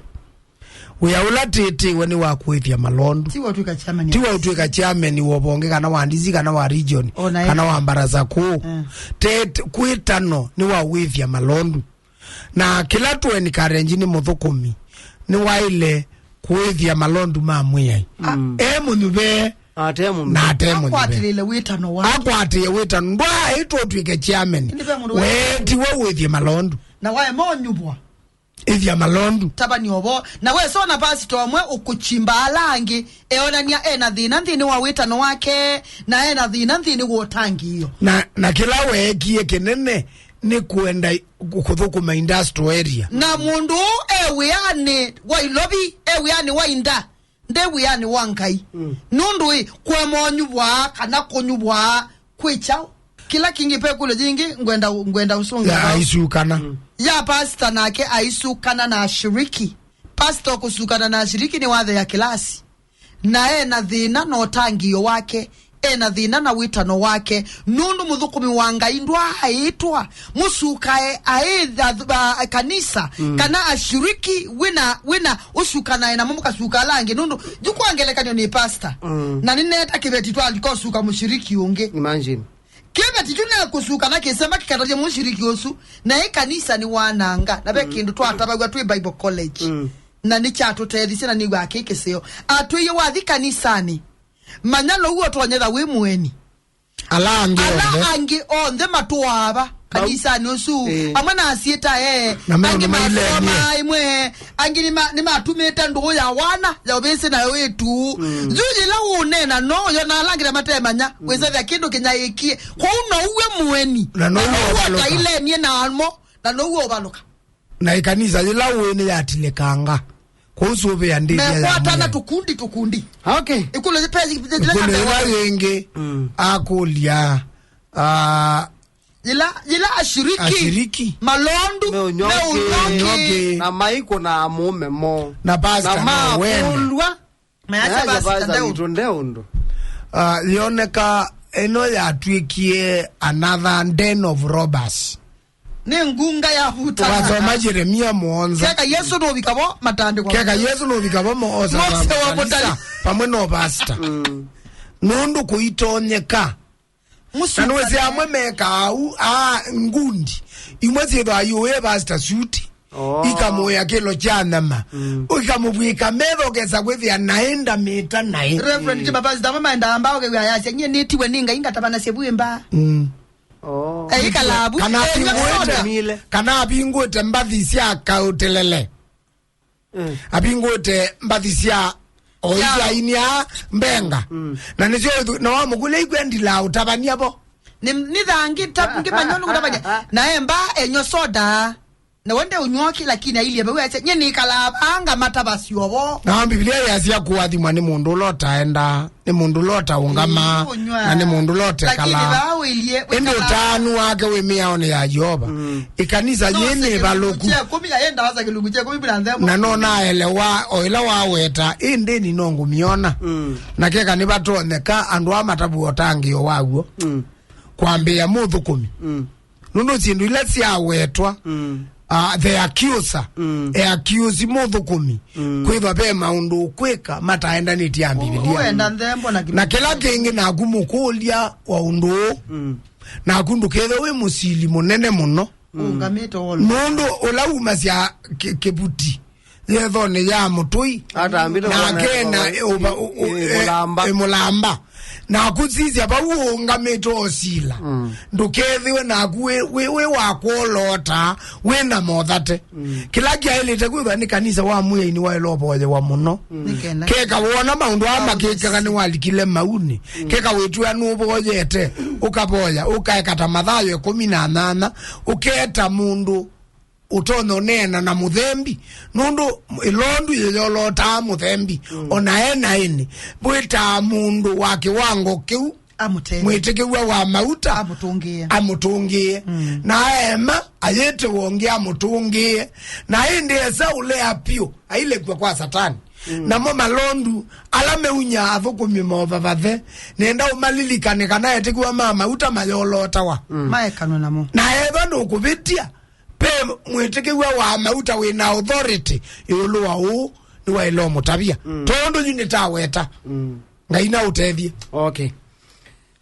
Wĩa ũla tĩtĩwe nĩ wa kũĩthya malondu. Ti wa ũtw'ĩka chairman. Ti wa ũtw'ĩka chairman wa ũvonge, kana wa D C, kana wa region, Ona kana ĩndĩ. wa mbaraza kũũ. Eh. Tet-, kwĩtano nĩ wa ũĩthya malondu. Na kĩla tũ encourage nĩ mũthũkũmi, nĩwaĩle kũĩthya malondu ma Mwĩai. Mm. E mũnyuve Ate mũndũ. na ate mũnyuve. Akwatĩlĩle wĩtano wa. Akwatĩe wĩtano. Ndwaaĩtwe ũtw'ĩke chairman. Ĩndĩ ve mũndũ weetiwe ũĩthye malondu. Na waema ũnyuvwa. Ĩthya malondu. Tavani ovo. Na wesona pasita ũmwe ũkũchimba ala angĩ, eonania ena thĩna nthĩnĩ wa wĩtano wake, na ena thĩna nthĩnĩ wa ũtangĩĩo. Na, na kĩla weekie kĩnene nĩ kwenda kũthũkũma industrial area. Na mũndũ ũũ e wĩanĩ wa ilovi, e wĩanĩ wa inda, nde wĩanĩ wa Ngai. Mm. Nũndũ ĩ, kũema ũnyuvwa kana kũnyuvwa kwĩ kyaũ? Kĩla kĩngĩ, ve kũlyo yĩngĩ ngwenda, ngwenda ũsũngĩa Ya vau. Aisukana. Mm. Ya pasita nake aisukana na ashiriki. Pasita kũsukana na ashiriki nĩ wathe ya kĩlasi. Na ena thĩna na ũtangĩĩo wake, ena thĩna na wĩtano wake, nũndũ mũthũkũmi wa Ngai ndwaaĩtwa mũsukae aĩ a, a, kanisa, Mm. kana ashiriki wĩna, wĩna ũsukanae namo mũkasuka ala angĩ, nũndũ yu kwa ngelekany'o nĩ pastor. Mm. Na nĩneeta kĩveti twalika ũsuka mũshiriki ũngĩ. Imagine. Kĩveti kyu nekũsuka na kĩsema kĩkatavya mũshiriki ũsu, na ĩ kanisa nĩ wananga, na ve Mm. kĩndũ twatavaw'a twĩ Bible College. Mm. Na nĩkyatũteethisye na nĩw'aa kĩ kĩseo. Atwĩie wathi kanisanĩ, manya now'o ũtonyetha wĩ mũeni. Ala angĩ Ala onthe. angĩ onthe matũaa va kanisanĩ ũsu, Eh. amwe na asyĩtae, Na me angĩ ũndũ mailenie. masomaa ĩmwe, angĩ nĩma-, nĩmatumĩte ndũũ ya wana, ya ũvĩsĩ na wĩtu. Mm. Yu yĩla ũũneena no ũyona ala angĩ na matemanya, Mm. wĩsavya kĩndũ kĩnyaĩĩkie. Kwoou no uwe mũeni. Na no Na no uwe ũvalũka. ũtailenie namo, na no uwe ũvalũka. Na ĩkanisa yĩla ũĩ nĩyatilĩkanga. Kwoou sũvĩa ndĩthya ya Mekwatana Mwĩai. tũkundi, tũkundi. Okay. Ĩkũlyo yĩ-, pe-, yĩ-, yĩ-, Ĩkũlyo yĩla yĩngĩ, Mm. akũlya, ah, Yĩla, yĩla ashiriki, ashiriki. malondu, Meũnyoke. meũnyoke. Nyoke. Na maikũna amũme mo. Na pastor Na no wene. makũlw'a. Mayasya Mayasya pastor pastor ndeũ. witũ nde ũndũ. Ah, yoneka ĩno yatw'ĩkie another den of robbers. Nĩ ngunga ya vutana. Wasoma Jeremia mũonza. Keka Yesu nũvika vo matandĩko. Keka Yesu nũvika vo moosa Mose wa kanisa mũtali. pamwe no pastor. Mm. Nũndũ kũitonyeka. Mũsuka. Na nĩwĩsĩ amwe mekaa ũu, aa, ngundi. Imwe syĩthwa iũĩ pastor suit. Oh. Ikamũĩa kĩlo kya nyama. Mm. Ikamũvw'ĩka metho ũkesa kwĩthĩa naĩ ndamĩta naĩ. Reverend Mm. Jimmy, pastor amwe maendaa mbaa ũkew'a yasya, "Nyie nĩtiwe nĩ Ngai ngatavanasya vu ĩ mbaa." Mm. Oh. Eikala vu, Kana enywa apingũĩte, soda. Mile. kana apingũĩte mbathi sya kaũtelele. Mm. Apingũĩte mbathi sya o Ya. isyainia mbenga. Mm. Na nĩsyo ithu-, na wamũkũlya ikwendila ũtavany'a vo. Nĩ, nĩ thangi ta ngĩmanya ũndũ ngũtavany'a. Na emba enywa soda. Na wende ũnyw'a ũkĩ, lakini ailyĩ vau asya, "Nyie nĩkalaa vaa ngamata vasyovo." Na Biblia yasya kũathimwa nĩ mũndũ ũla ũtaendaa, nĩ mũndũ ũla ũtaũngamaa, ĩĩ, ũnyw'a, na nĩ mũndũ ũla ũtekalaa. Lakini vaa wĩlyĩ, ĩndĩ wĩkalaa ũtaanu wake wĩ mĩaonĩ ya Yeova. Mm. Ĩkanisa yĩ nĩ ĩvalũku. Kĩlungu kya ĩkũmi, ya enda wasa kĩlungu kya ĩkũmi na nthembo. Na no naelewa o ĩla waweta, ĩndĩ nĩ no ngũmyona. Mm. Na keka nĩvatonyeka andũ aa matavua ũtangĩĩo waw'o. Mm. Kwambĩĩa mũthũkũmi. Mm. Nũndũ syĩndũ ila syawetwa, mm, ah, the accuser, mm, e accuse mũthũkũmi, mm, kwĩthwa ve maũndũ ũkwĩka mataendanĩtye na Mbivilia. Ũenda nthembo na kĩla kĩngĩ naku mũkũlya wa ũndũ ũũ, mm, naku ndũkethwe wĩ mũsili mũnene mũno. Ũngamĩte wolo. Nũndũ ũla umasya kĩ-, kĩvuti yethonĩ ya mũtũi, atambĩte na akena ũva-, ũ-, ũ-, ĩ-, ĩ-, mũlamba. Ĩ mũlamba. Naku sisya vau ũũngamĩte osila. Mm. Ndũkethĩwe naku wĩ, wĩ, wĩ wa kwolota, wĩ na mothate. Mm. Kĩla kyaĩlĩte kwĩthwa nĩ kanisa wa Mwĩai nĩwaĩle ũvoyewa mũno. Mm. Nĩkenda. Keka wona maũndũ aa makĩkaga nĩwalikile maunĩ. Mm. Keka wĩtwĩa nũvoyete, ũkavoya, ũkaeka ta Mathayo ĩkũmi na nyanya, ũketa mũndũ ũtonya ũneena na mũthembi, nũndũ ĩlondu yĩyolotaa mũthembi, mm, o na e naĩnĩ, wĩtaa mũndũ wa kĩwango kĩu, amũtethye, mwĩtĩkĩw'a wa mauta, amũtũngĩe, amũtũngĩe. Mm. Na aema, ayĩtĩwa ũngĩ amũtũngĩe. Na ĩndĩ esa ũlea pyũ, ailekwa kwa Satani. Mm. Namo malondu ala meunyaa athũkũmi mova vathe, nenda ũmalilikane kana etĩkĩw'a ma mauta mayolotawa. Mm. Maekanwa namo. Na ethwa ndũkũvĩtya, ve mwĩtĩkĩw'a wa mauta wĩ na authority ĩũlũ wa ũũ, nĩwaĩle ũmũtavya. Mm. Tondũ yu nĩtaweta. Mm. Ngai na ũtethye. Okay.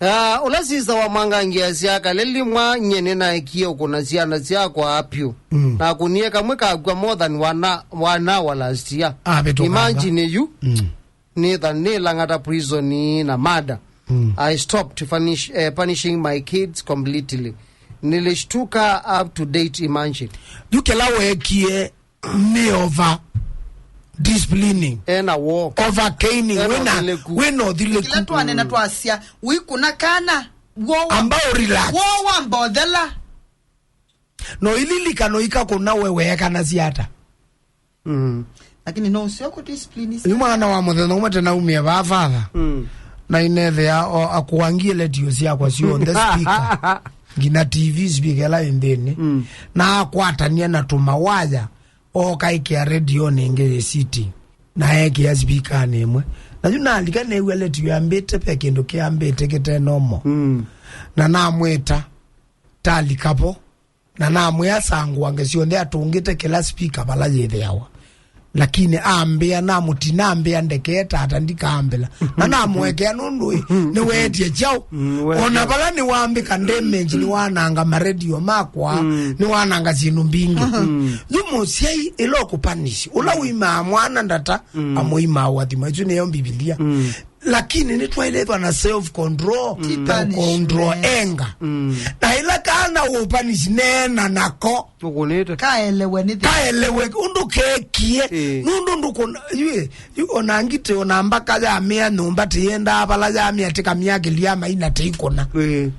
Ah, ũla sista wa Mwangangi asya, "Kaleli mwa nyie nĩnaekie ũkũna syana syakwa apyu." Mm. Nakunie kamwe kakw'a more than one, one hour last year. Avĩtũkanga. Imagine yu. Mm. Nĩtha nĩ Lang'ata prison na murder. Mm. I stopped punish, eh, punishing my kids completely. Nilishtuka up to date, imagine. Yu kĩla weekie nĩ over disciplining. Ena war. Over caning. Ena wĩna ũthilĩku. Wĩna ũthilĩku. Kĩla twanena twasya, wĩkũna kana, wowa. Amba ũrelax. Wowa mbothela. No ililikano ikakũna we weekanasya ata? Mm. Lakini no ũseo kũ discipline. Yu mwana wa mũthenya ũmwe tena umie vaa father. Mm. Na inethea o akuangie letio syakwa syonthe speaker. Ngina T V speaker ĩla ĩ nthĩnĩ. Mm. Na akwatania na tũmawaya, okaĩkĩa redionĩ ĩngĩ yĩ sitting. Na ekĩa speakernĩ ĩmwe. Na yu nalika neew'a letio yambĩte, ve kĩndũ kĩambĩte kĩte normal. Mm. Na namwĩta, talika vo. Na namwĩa asangũange syonthe atũngĩte kĩla spika vala yĩthĩawa. Lakini ambĩa, namũtina ambĩa ndekee tata ndikaambĩla. Na namũekea nũndũ ĩ, nĩweetie kyaũ. Mm, weetie. Ona vala nĩwambĩka damage, nĩwananga maredio makwa, mm, nĩwananga syĩndũ mbingĩ. Mm. Yu mũsyai ĩla ũkũpanisi, ũla ũimaa mwana ndata, mm, amũimaa ũathima. Ĩsu nĩyo Mbivilia. Mm. Lakini nĩtwaĩlĩthwa na self control, mm, na control anger. Mm. Na ĩla kana ũpanisi neena nako. Ũkũnĩte. Kaelewe nĩ thĩ. Kaelewe ũndũ kekie. Ĩĩ. Nũndũ ndũkũna, yu, yu ona ngitĩ, ona mbaka yamĩa nyũmba tĩyendaa vala yamĩa tĩkamĩa kĩliama ina tĩikũna. Ĩĩ.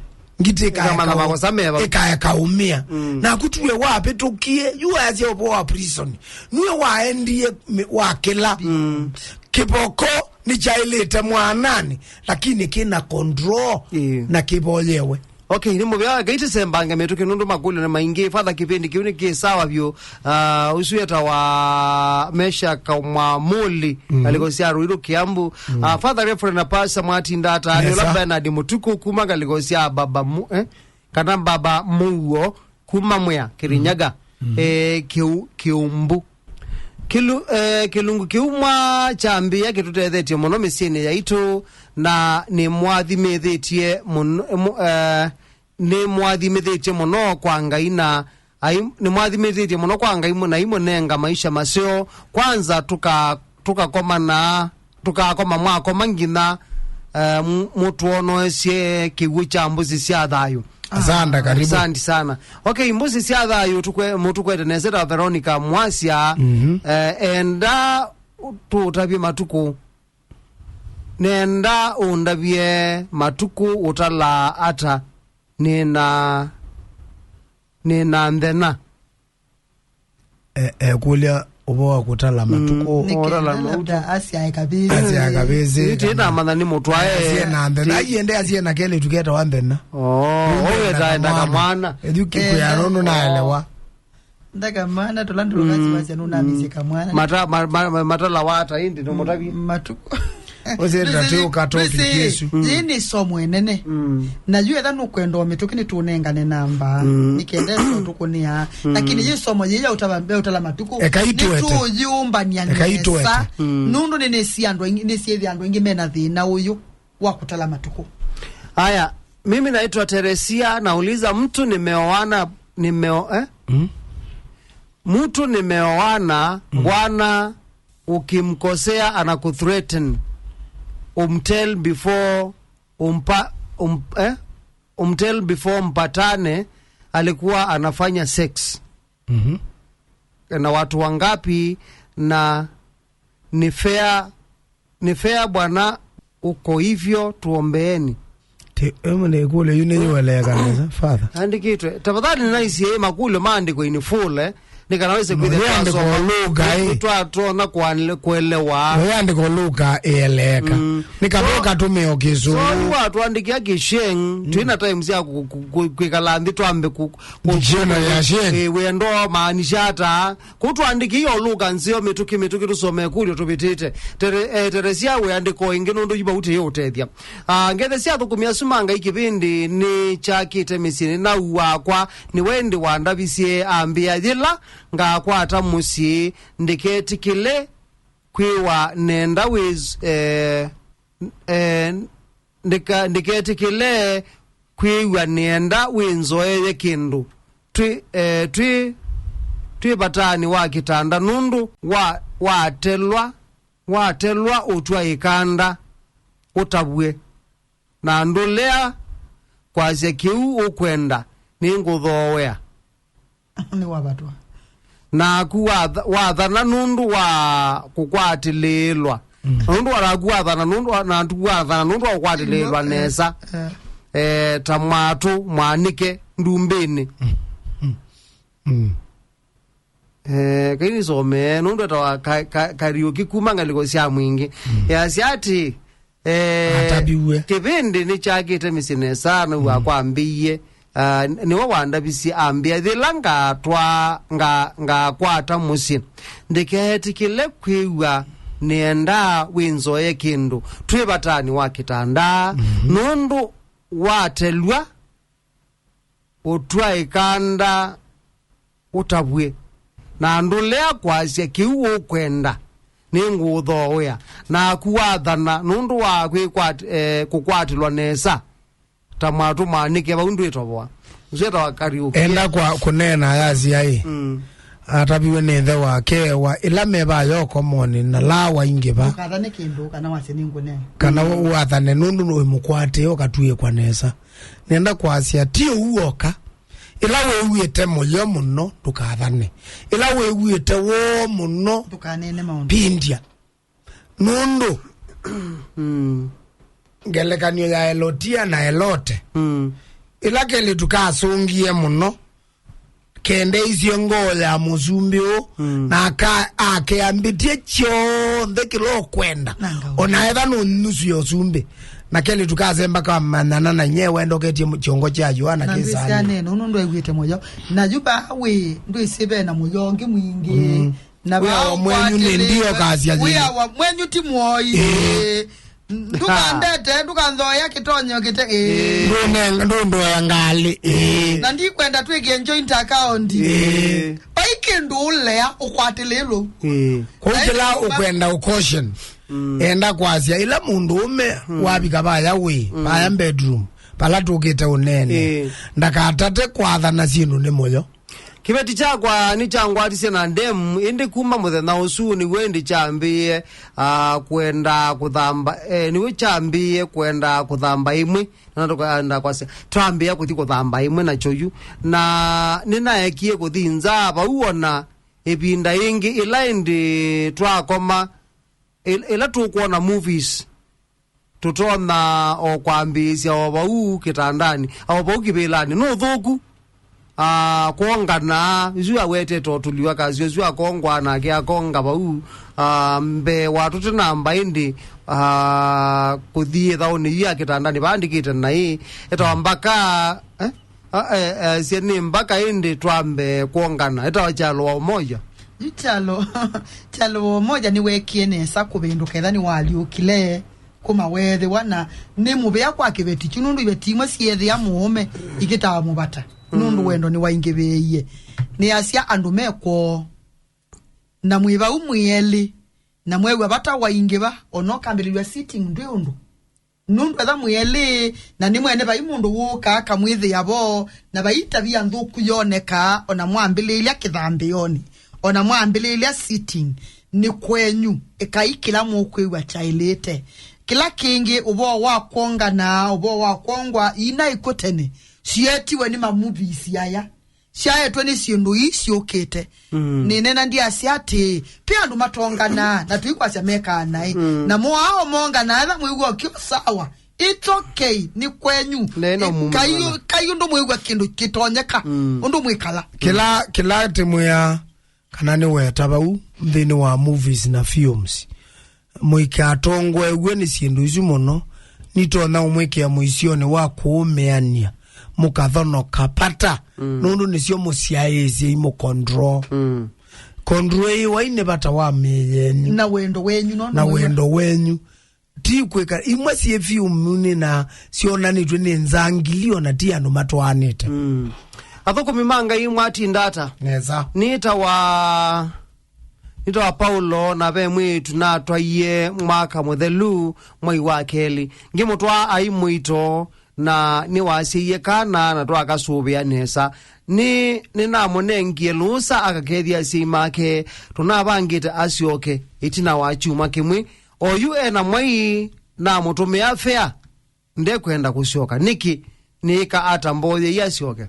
Ngitĩ ĩkaeka, ĩkamanya makosa meva, ĩkaeka ũmĩa. Mm. Naku tuwe wavĩtũkie, yu waasya ũvoo wa prison. Nue waendie mi-, wakĩla. Mm. Kĩvoko nĩkyaĩlĩte mwananĩ, lakini kĩna control, ĩĩ, na kĩvoyewe. Okay, nĩ mũvea wa Ngai tũsembange mĩtũkĩ nũndũ makũlyo nĩ maingĩ. Father, kĩvĩndĩ kĩu nĩ kĩ sawa vyũ. Ah, ũsu etawa Mesha Kamwamũli, mm, ngalĩko sya Ruiru, Kiambu. Mm. Ah, Father Reverend na Pastor mwatinda ata, nĩ ũla Bernard Mũtuku kuma ngalĩko sya Baba Mu-, eh? Kana Baba Mũuo kuma Mwea, Kĩrĩnyaga, mm, eh, kĩu-, kĩumbu. Kĩlu-, eh, kĩlungu kĩu mwa kyambĩĩa kĩtũtethetye mũno mĩsyĩnĩ yaitũ, na nĩmwathimĩthĩtye mũno, mũ-, eh, nĩmwathimĩthĩtye mũno kwa Ngai na ai-, nĩmwathimĩthĩtye mũno kwa Ngai mũ-, na imũnenga maisha maseo. Kwanza tũka-, tũkakomana, tũkakoma mwakoma nginya, eh, mũ-, mũtwonoesye kĩw'ũ kya mbũsi sya thayũ. Asante, karibu. Asante sana. Okay, mbũsi sya thayũ tũkwe-, mũtũkwete nesa ta Veronica Mwasya, mhm, eh, enda tũũtavye matukũ. Nenda ũndavye matukũ ũtalaa ata? Nĩna, nĩna nthena. e- ekũlya ũvoo wa kũtala matukũ. Nĩ kenda labda asyae kavĩsĩ. Asyae kavĩsĩ, kana namanya nĩ mũtwae. Asie na nthena. Aiende asie na kelĩtu ketawa nthena. Oh, nũndũ enda kamwana. Ethĩu kĩkwĩa nũndũ naelewa. Ndakamwana tũla ndũlũkasiwasya nũnamisye kamwana. Mata- ma- ma- ma- matala wata ĩndĩ nũmũtavie. Matukũ. Ũsĩta tĩ ũkatoki kĩsu. Yĩ nĩ somo enene. Na yu etha nũkwenda o mĩtũkĩ nĩtũnengane namba. Nĩkenda ĩso tũkũnĩa. Lakini yĩ somo yĩ ya ũtava- ya ũtala matukũ. Eka itwete. Nĩtũyũmbania. Eka itwete. Nesa. Nũndũ nĩ nĩsi andũ aingĩ, nĩsiĩthĩ andũ aingĩ mena thĩna ũyũ wa kũtala matukũ. Aya, mimi naitwa Teresia, nauliza mtu nimeoana, nimeo- eh? Mtu nimeoana, bwana ukimkosea anakuthreaten, umtell before umpa, um, eh? Umtell before mpatane alikuwa anafanya sex na watu wangapi, na ni fair, ni fair bwana, uko hivyo, tuombeeni. Ti ĩmwe nĩ ĩkũlyo yu nĩyũeleeka nesa, Father. Andĩkĩtwe. Tafadhali nĩnaisie makũlyo maandĩkwe in full, eh, nĩ kana wĩse kwĩthĩa andĩko twasoma, lũka, eh. Twa- twona kwanle- kuelewa. Ũyandĩko lũka ĩeleeka. Nĩ kana ũkatũmĩa o kĩsũngũ. So, watwandĩkia kĩsheng, twĩna time sya ku- ku- ku- kwĩkala nthĩ twambe ku- ku- Dictionary ya Sheng. Eh, wendo maanisha ata? Kũtwandĩkĩe o lũka nzeo mĩtũkĩ mĩtũkĩ tũsome kũlyo tũvĩtĩte. Tere- eh, Teresia wĩandĩko ĩngĩ nũndũ yu vau tĩyĩ ũtethya. Ah, ngethe sya athũkũmi asu ma Ngai kĩvĩndĩ nĩkyakĩte mĩsyĩ nĩ nau wakwa, nĩwe ĩndĩ wandavisye ambĩa, yĩla ngakwata mũsyĩ, ndĩketĩkĩle kwĩwa nenda wĩz- eh, eh, ndĩka- ndĩketĩkĩle kwĩw'a nĩenda wĩnzoeye kĩndũ. Twĩ, eh, twĩ, twĩ vatanĩ wa kĩtanda nũndũ wa, watelwa, watelwa ũtwa ĩkanda ũtavw'e, na ndũlea kwasya kĩu ũkwenda, nĩngũthooea. Nĩwavatwa. Naku watha- wathana nũndũ wa kũkwatĩlĩĩlwa. Nũndũ wa naku wathana nũndũ wa- naku wathana nũndũ wa kũkwatĩlĩĩlwa nesa. Eh, ta mwatũ mwanĩke ndumbĩnĩ. Eh, kai nĩsomee nũndũ etawa ka- ka- Kariũki kuma ngalĩko sya Mwingĩ. Yasya atĩ, Eh, ataviw'e. Kĩvĩndĩ nĩkyakĩte mĩsyĩ nesa, nĩw'a kwambĩie. Ah, nĩwe wandavisye ambĩa, yĩla ngatwa nga- ngakwata mũsyĩ, ndĩkeetĩkĩle kwĩw'a nĩenda wĩnzoye kĩndũ twĩ vatanĩ wa kĩtanda, nũndũ watelw'a ũtwa ĩkanda ũtavw'e, na ndũlea kwasya kĩu ũkwenda, nĩngũũthooea. Naku wathana nũndũ wa kwĩkwat- eh, kũkwatĩlwa nesa, ta mwatũ mwanĩke vau ndwĩtovoa. Nzwĩtawa Kariũki. Enda kwa kũneena ayasya ĩ, ataviw'e nĩ ĩthe wake wa ĩla mevaa yokomoni na laa waingĩva. Ndũkathane kĩndũ kana wasye nĩngũneena. Kana wathane nũndũ wĩ mũkwatĩe ũkatuĩkwa nesa. Nĩenda kwasya, ti ũu w'oka. Ĩla wĩw'ĩte mũyo mũno, ndũkathane. Ĩla wĩw'ĩte woo mũno, ndũkaneene maũndũ, pindya. Nũndũ ngelekany'o ya Elotia na Elote, ĩla kelĩtu kasũngie mũno, kendeisye ngoo ya mũsumbĩ ũũ, na aka- akeambĩtye kyonthe kĩla ũkwenda. Na ngaũ. Ona etha nũnyusu ya ũsumbĩ. Na kelĩtu kasemba kamanyana na nye wendoketye mu- kyongo kya Yoana. Na kĩsani. Ndwĩsĩ anene, ũnũ ndwaĩw'ĩte mũyo. Na yu vaa wĩ, ndwĩsĩ ve na mũyo ũngĩ mwingĩ. Na vaa wĩa wa mwenyu nĩ ndio ũkwatĩlĩte. Kasya yĩĩ. Wĩa wa mwenyu ti mwoi. Ĩĩ. Ndũkandete, ndũkanthoea kĩtonyo kĩte, ĩĩ. Ndũnenga- ndũndoea ngalĩ, ĩĩ. Na ndikwenda twĩkĩe joint account. Ĩĩ. Vai kĩndũ ũlea ũkwatĩlĩlũ. Ĩĩ. Kwoou kĩla ũkwenda ũcaution, enda kwasya, ĩla mũndũ ũme wavika vaya wĩ, vaya bedroom, vala tũkĩte ũnene, ĩĩ, ndakatate kwathana syĩndũ nĩ mũyo. Kĩveti kyakwa nĩkyangwatisye na ndemu, ĩndĩ kuma mũthenya ũsu nĩw'o ĩndĩ kyambĩĩe, ah, kwenda kũthamba, eh, nĩw'o kyambĩĩe kwenda kũthamba ĩmwe, na tũkaenda kwasya, twambĩĩa kũthi kũthamba ĩmwe nakyo yu, na nĩnaekie kũthi nza vau ona ĩvinda yĩngĩ, ĩla ĩndĩ twakoma, ĩl- ĩla tũkwona movies, tũtonya o kwambĩĩsya o vau kĩtandanĩ, o vau kĩvĩlanĩ. Nũthũku. Ah, kwongana, isu awetete ũtũliwa kasi ũsu akongwa nake akonga vau, ah, mbee wa tũte namba ĩndĩ, ah, kũthi ĩthaũnĩ ii ya kĩtandanĩ vaandĩkĩte naĩ, etawa mbaka, eh? Ah, eh, eh, sie nĩ mbaka ĩndĩ twambe kwongana, etawa kyalo wa ũmoja. Yu kyalo, kyalo wa ũmoja nĩwekie nesa kũvĩndũka etha nĩwalyũkile. Kũma weethĩwa na nĩ mũvea kwa kĩveti kyu, nũndũ iveti imwe syeethĩa mũũme ikĩtaa mũvata, nũndũ wendo nĩwaingĩvĩĩie. Nĩasya andũ me kwoo, na mwĩ vau mwĩ elĩ, na mwew'a vata waingĩva, o na ũkambĩlĩlw'a sitting ndwĩ ũndũ. Nũndũ etha mwĩ elĩ, na nĩ mwene vai mũndũ wũkaa akamwĩthĩa vo, na vai tavia nthũku yonekaa, o na mwambĩlĩĩlya kĩthambĩonĩ, o na mwambĩlĩĩlya sitting, nĩ kwenyu, ĩkai kĩla mũkwĩw'a kyaĩlĩte. Kĩla kĩngĩ, ũvoo wa kwongana, ũvoo wa kwongwa, ina ĩkw'ũ tene, syeetiwe nĩ ma movies aya. Syaetwe nĩ syĩndũ ii syũkĩte. Mm. Nĩnena ndyasya atĩĩ, pe andũ matonganaa, na tũikwasya mekaa naĩ. Mm. Na moao monganaa, etha mwĩw'a ũkyo sawa. It's okay, nĩ kwenyu. Neno mumana. Kai, kai ũndũ mwĩw'a kĩndũ kĩtonyeka, mm, ũndũ mwĩkala. Kĩla, kĩla tĩmwĩa kana nĩweta vau nthĩnĩ wa movies na films. Mũikatongoew'e nĩ syĩndũ isu mũno, nitonya ũmwĩkĩa mũisyonĩ wa kũũmĩany'a, mũkathonoka pata, mm, nũndũ nĩsyo mũsyaĩĩsye imũcontrol. Mm. Control ĩĩ wai nĩ vata wa mĩĩ yenyu. Na wendo wenyu, no na nĩ wendo wenyu. Ti kwĩka, imwe syĩ fiumunĩ na syonanĩtw'e nĩ nzangilio na ti andũ matwaanĩte. Mm. Athũkũmi ma Ngai mwatinda ata? Nesa. Nĩtawa, nĩtawa Paulo, na ve mwĩĩtu natwaie mwaka mũthelu mwai wa kelĩ. Ngĩmũtwaa ai mũito, na nĩwasyaie kana, na twakasũvĩa nesa. Nĩ, nĩnamũnengie lũũsa akakethya asyai make. Tũnavangĩte asyoke ĩtina wa kyumwa kĩmwe. Oyu e na mwai, namũtũmĩa fea, ndekwenda kũsyoka. Nĩkĩ? Nĩĩka ata mboyei asyoke?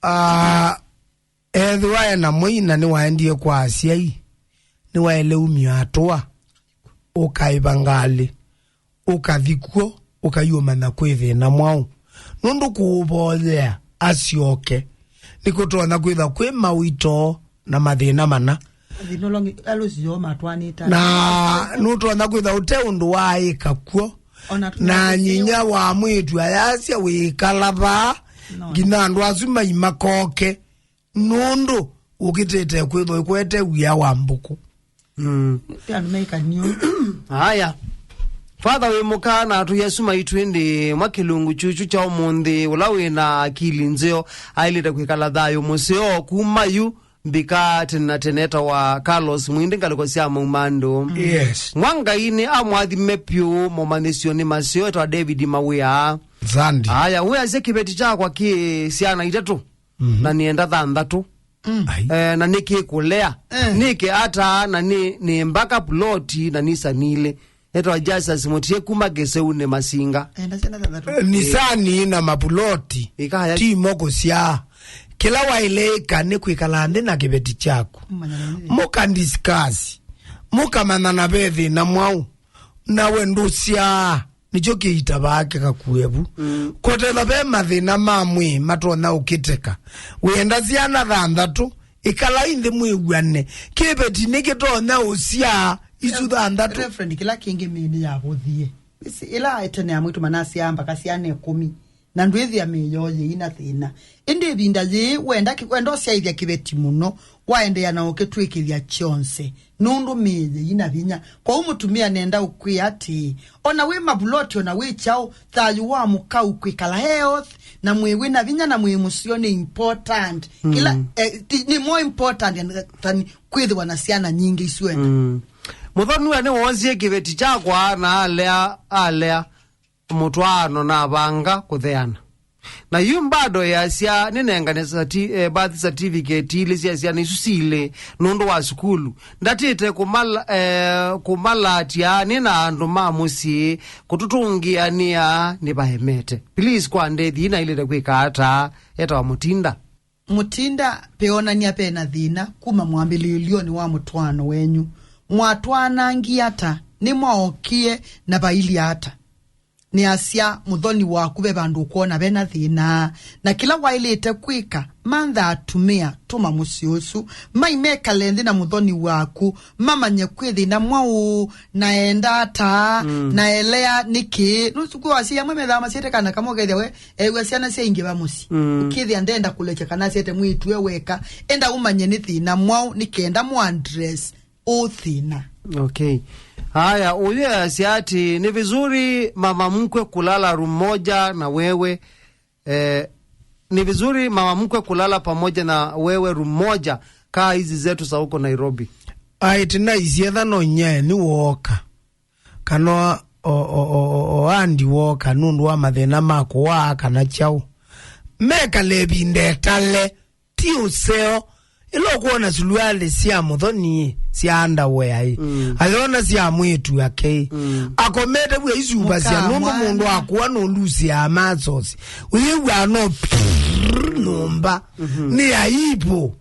Ah, ethĩwa e na mwai na nĩwaendie kwa asyai, nĩwaĩle umya atũa, ũkaĩva ngalĩ, ũkathi kw'o, ũkaiũmanya kwĩ thĩna mwaũ. Nũndũ kũũvoyea asyoke nĩkũtonya kwĩthwa kwĩ mawito na mathĩna mana. Thĩna ũla ũngĩ, alũsi yoo matwanĩte. Na nũtonya kwĩthwa ũte ũndũ waaĩka kw'o. Ona na tũnasyo nyinya wa mwĩĩtu ayasya wĩkala vaa, no, nginya andũ asu mai makoke, nũndũ ũkĩtĩte kwĩthwa ũkwete wia wa mbũkũ. Mm. Ti andũ maikanio. Aya. Father wĩ mũka na atũi asu maitũ ĩndĩ mwa kĩlungu kyuchu kya ũmũnthĩ, ũla wĩ na akili nzeo aĩlĩte kwĩkala thayũ mũseo kuma yu mbika tene na tene. Etawa Carlos Mwindi, ngalĩko sya Maumandũ. Yes. Mwa Ngai nĩ amwathime pyũ momanyĩsyo nĩ maseo. Etawa David Mawĩa. Zandi. Aya, wĩasya kĩveti kyakwa kĩ syana itatũ, mhm, na nĩenda thanthatũ. Mm. Ai. Eh, na nĩkĩkũlea. Eh. Nĩke ata na nĩ, nĩ mbaka puloti na nisanile. Etawa Justus Mũtie kuma Kĩseunĩ Masinga. Enda syana thanthatũ. Eh, Nisani na mapuloti. Ikaya. Timo kũsyaa. Kĩla waĩlĩka nĩ kwĩkala nthĩ na kĩveti kyaku. Manyana nĩ. Mũka discuss. Mũkamanyana ve thĩna mwaũ. Nawe ndũsyaa. Nĩkyo kĩita vaa kĩkakue vu. Mm. Kũtethwa ve mathĩna ma mwĩĩ matonya ũkĩteka. Wĩenda syana thanthatũ, ĩkalai nthĩ mwĩw'ane. Kĩveti nĩkĩtonya ũsyaa isu thanthatũ. Reverend, kĩla kĩngĩ mĩĩ nĩyavũthie. Ĩla tene amwĩtũ manasyaa mbaka syana ĩkũmi. Na ndwĩthĩa mĩĩ yoo yĩina thĩna. Ĩndĩ ĩvinda yĩĩ, wenda kĩ-, wenda ũsyaĩthya kĩveti mũno, waendeea na ũkĩtw'ĩkĩthya kyonthe, nũndũ mĩĩ yĩina vinya. Kwoou mũtumĩa nenda ũkwĩa atĩĩ, ona wĩ mavuloti, ona wĩ kyaũ, thayũ wa mũka ũkwĩkala health, na mwĩĩ wĩna vinya, na mwĩĩ mũseo nĩ important. Mm. Kĩla, eh, ti, nĩ more important than, than kwĩthĩwa na syana nyingĩ isu enda. Mm. Mũthonua nĩwoosie kĩveti kyakwa na alea, alea mũtwaano navanga kũtheana. Na yu bado yasya nĩnengane certi-, eh, birth certificate ilĩ sya syana isu silĩ nũndũ wa sukulu. Ndatĩte kũmala-, eh, kũmalatya nĩ na andũ ma mũsyĩ kũtũtũngĩanĩa nĩvaemete. Please, kwa ndethi nailĩte kwĩka ata? Etawa Mũtinda. Mũtinda, peonany'a pena thĩna kuma mwambĩlĩĩlyonĩ wa mũtwaano wenyu. Mwatwaanangie ata? Nĩmwaokie na vailye ata? Nĩasya mũthoni waku ve vandũ ũkwona vena thĩna, na kĩla waĩlĩte kwĩka, mantha atumĩa, tũma mũsyĩ ũsu, mai mekale nthĩ na mũthoni waku, mamanye kwĩ thĩna mwaũ, na enda ata, mm, na elea nĩkĩ. Nũsu kwĩ asyai amwe methaa masyete kana kamwe ũkethĩa we, ew'a syana syaingĩva mũsyĩ. Mm. Ũkethĩa ndenda kũlekya kana asyete mwĩĩtu e weka, enda ũmanye nĩ thĩna mwaũ, nĩ kenda mũ address ũ thĩna. Okay. Haya, huyu anasema ati ni vizuri mama mkwe kulala room moja na wewe. Eh, ni vizuri mama mkwe kulala pamoja na wewe room moja, kaa hizi zetu za huko Nairobi. Aitinaisye etha no nyae nĩ wooka. Kana o, o, o, o, o andi wooka nũndũ wa mathĩna ma kũwaa kana kyaũ. Mekale ĩvinda ĩtale. Ti ũseo. Ĩla ũkwona sulualĩ sya mũthoni, sya underwear ĩ, mm, ayona sya mwĩĩtu ake ĩ, mm, akomete vu aisuvasya nũndũ mũndũ akũa nũlusĩaa muscles. Ũyĩw'aa no nyũmba. Mhm. Nĩ aibu.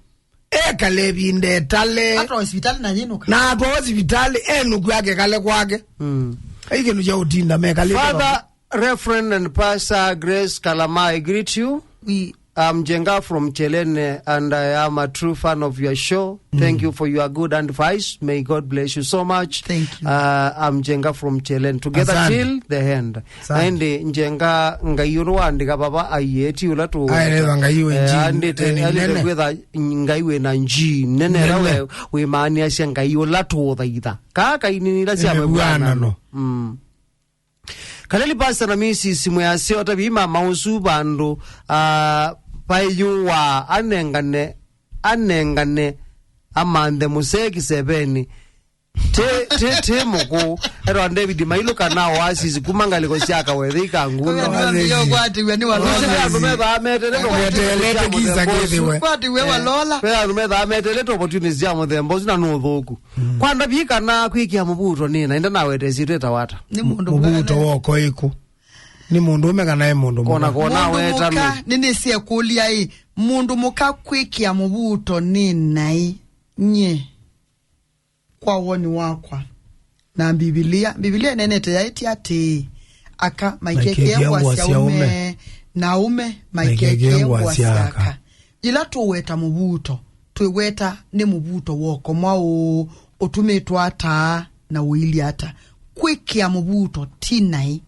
Ekale ĩvinda ĩtale. Atwa hospitali na yĩnũka. Na atwa hospitali, enũkw'a akekale kwake. Mm. Ai kĩndũ kya ũtinda mekalĩte. Father, Reverend and Pastor Grace Kalama, I greet you. We I'm Jenga from Chelene and I am a true fan of your show. Thank you for your good advice. May God bless you so much. Thank you. Uh, I'm Jenga from Chelene. Together till the end. Asante. Aende Njenga Ngai ũla waandĩka vava aieti ũla tu. Aeleva Ngai wĩ nji andĩte nene. Kwĩtha Ngai wĩ na nji nene, ĩla we wĩmaanĩasya Ngai ũla tũũthaitha. Kaa kainini ila sya mĩvw'anano. Mm. Kaleli Pastor na Missus Mwĩasyo, ta vii mama ũsu vandũ, ah, vaĩyũwa anengane, anengane amanthe mũsee kĩsevenĩ. Ti, ti, ti mũkũ. Etwa David Mailu kana Oasis kuma ngalĩko sya Kawethe ikanguno. Kwatĩw'a nĩ walola. Kwatĩw'a walola. Kwatĩw'a walola. Kwatĩw'a walola. Kwatĩw'a walola. Kwatĩw'a walola. Kwatĩw'a walola. Kwatĩw'a walola. Kwatĩw'a walola. Kwatĩw'a walola. Kwa ndavika na kwĩkĩa mũvuto nĩ na enda nawete syĩtwa ĩtawa ata? Nĩ mũndũ mũvuto mũka woko ĩkũ? Nĩ mũndũ ũme kana e mũndũ mũka? Kona kona mũndũ weta mũka, nũ? Nĩnĩsĩ ekũlya ĩ, mũndũ mũka kwĩkĩa mũvuto nĩ naĩ? Nye, kwa woni wakwa. Na Mbivilia, Mbivilia ĩnenete yaĩtye atĩĩ, aka maikekĩe ngũa sya aũme, na aũme maikekĩe ngũa sya aka. Yĩla tũweta mũvuto, twĩweta nĩ mũvuto woko mwaũ ũtumĩtwe ata na ũilyĩ ata? Kwĩkĩa mũvuto ti naĩ.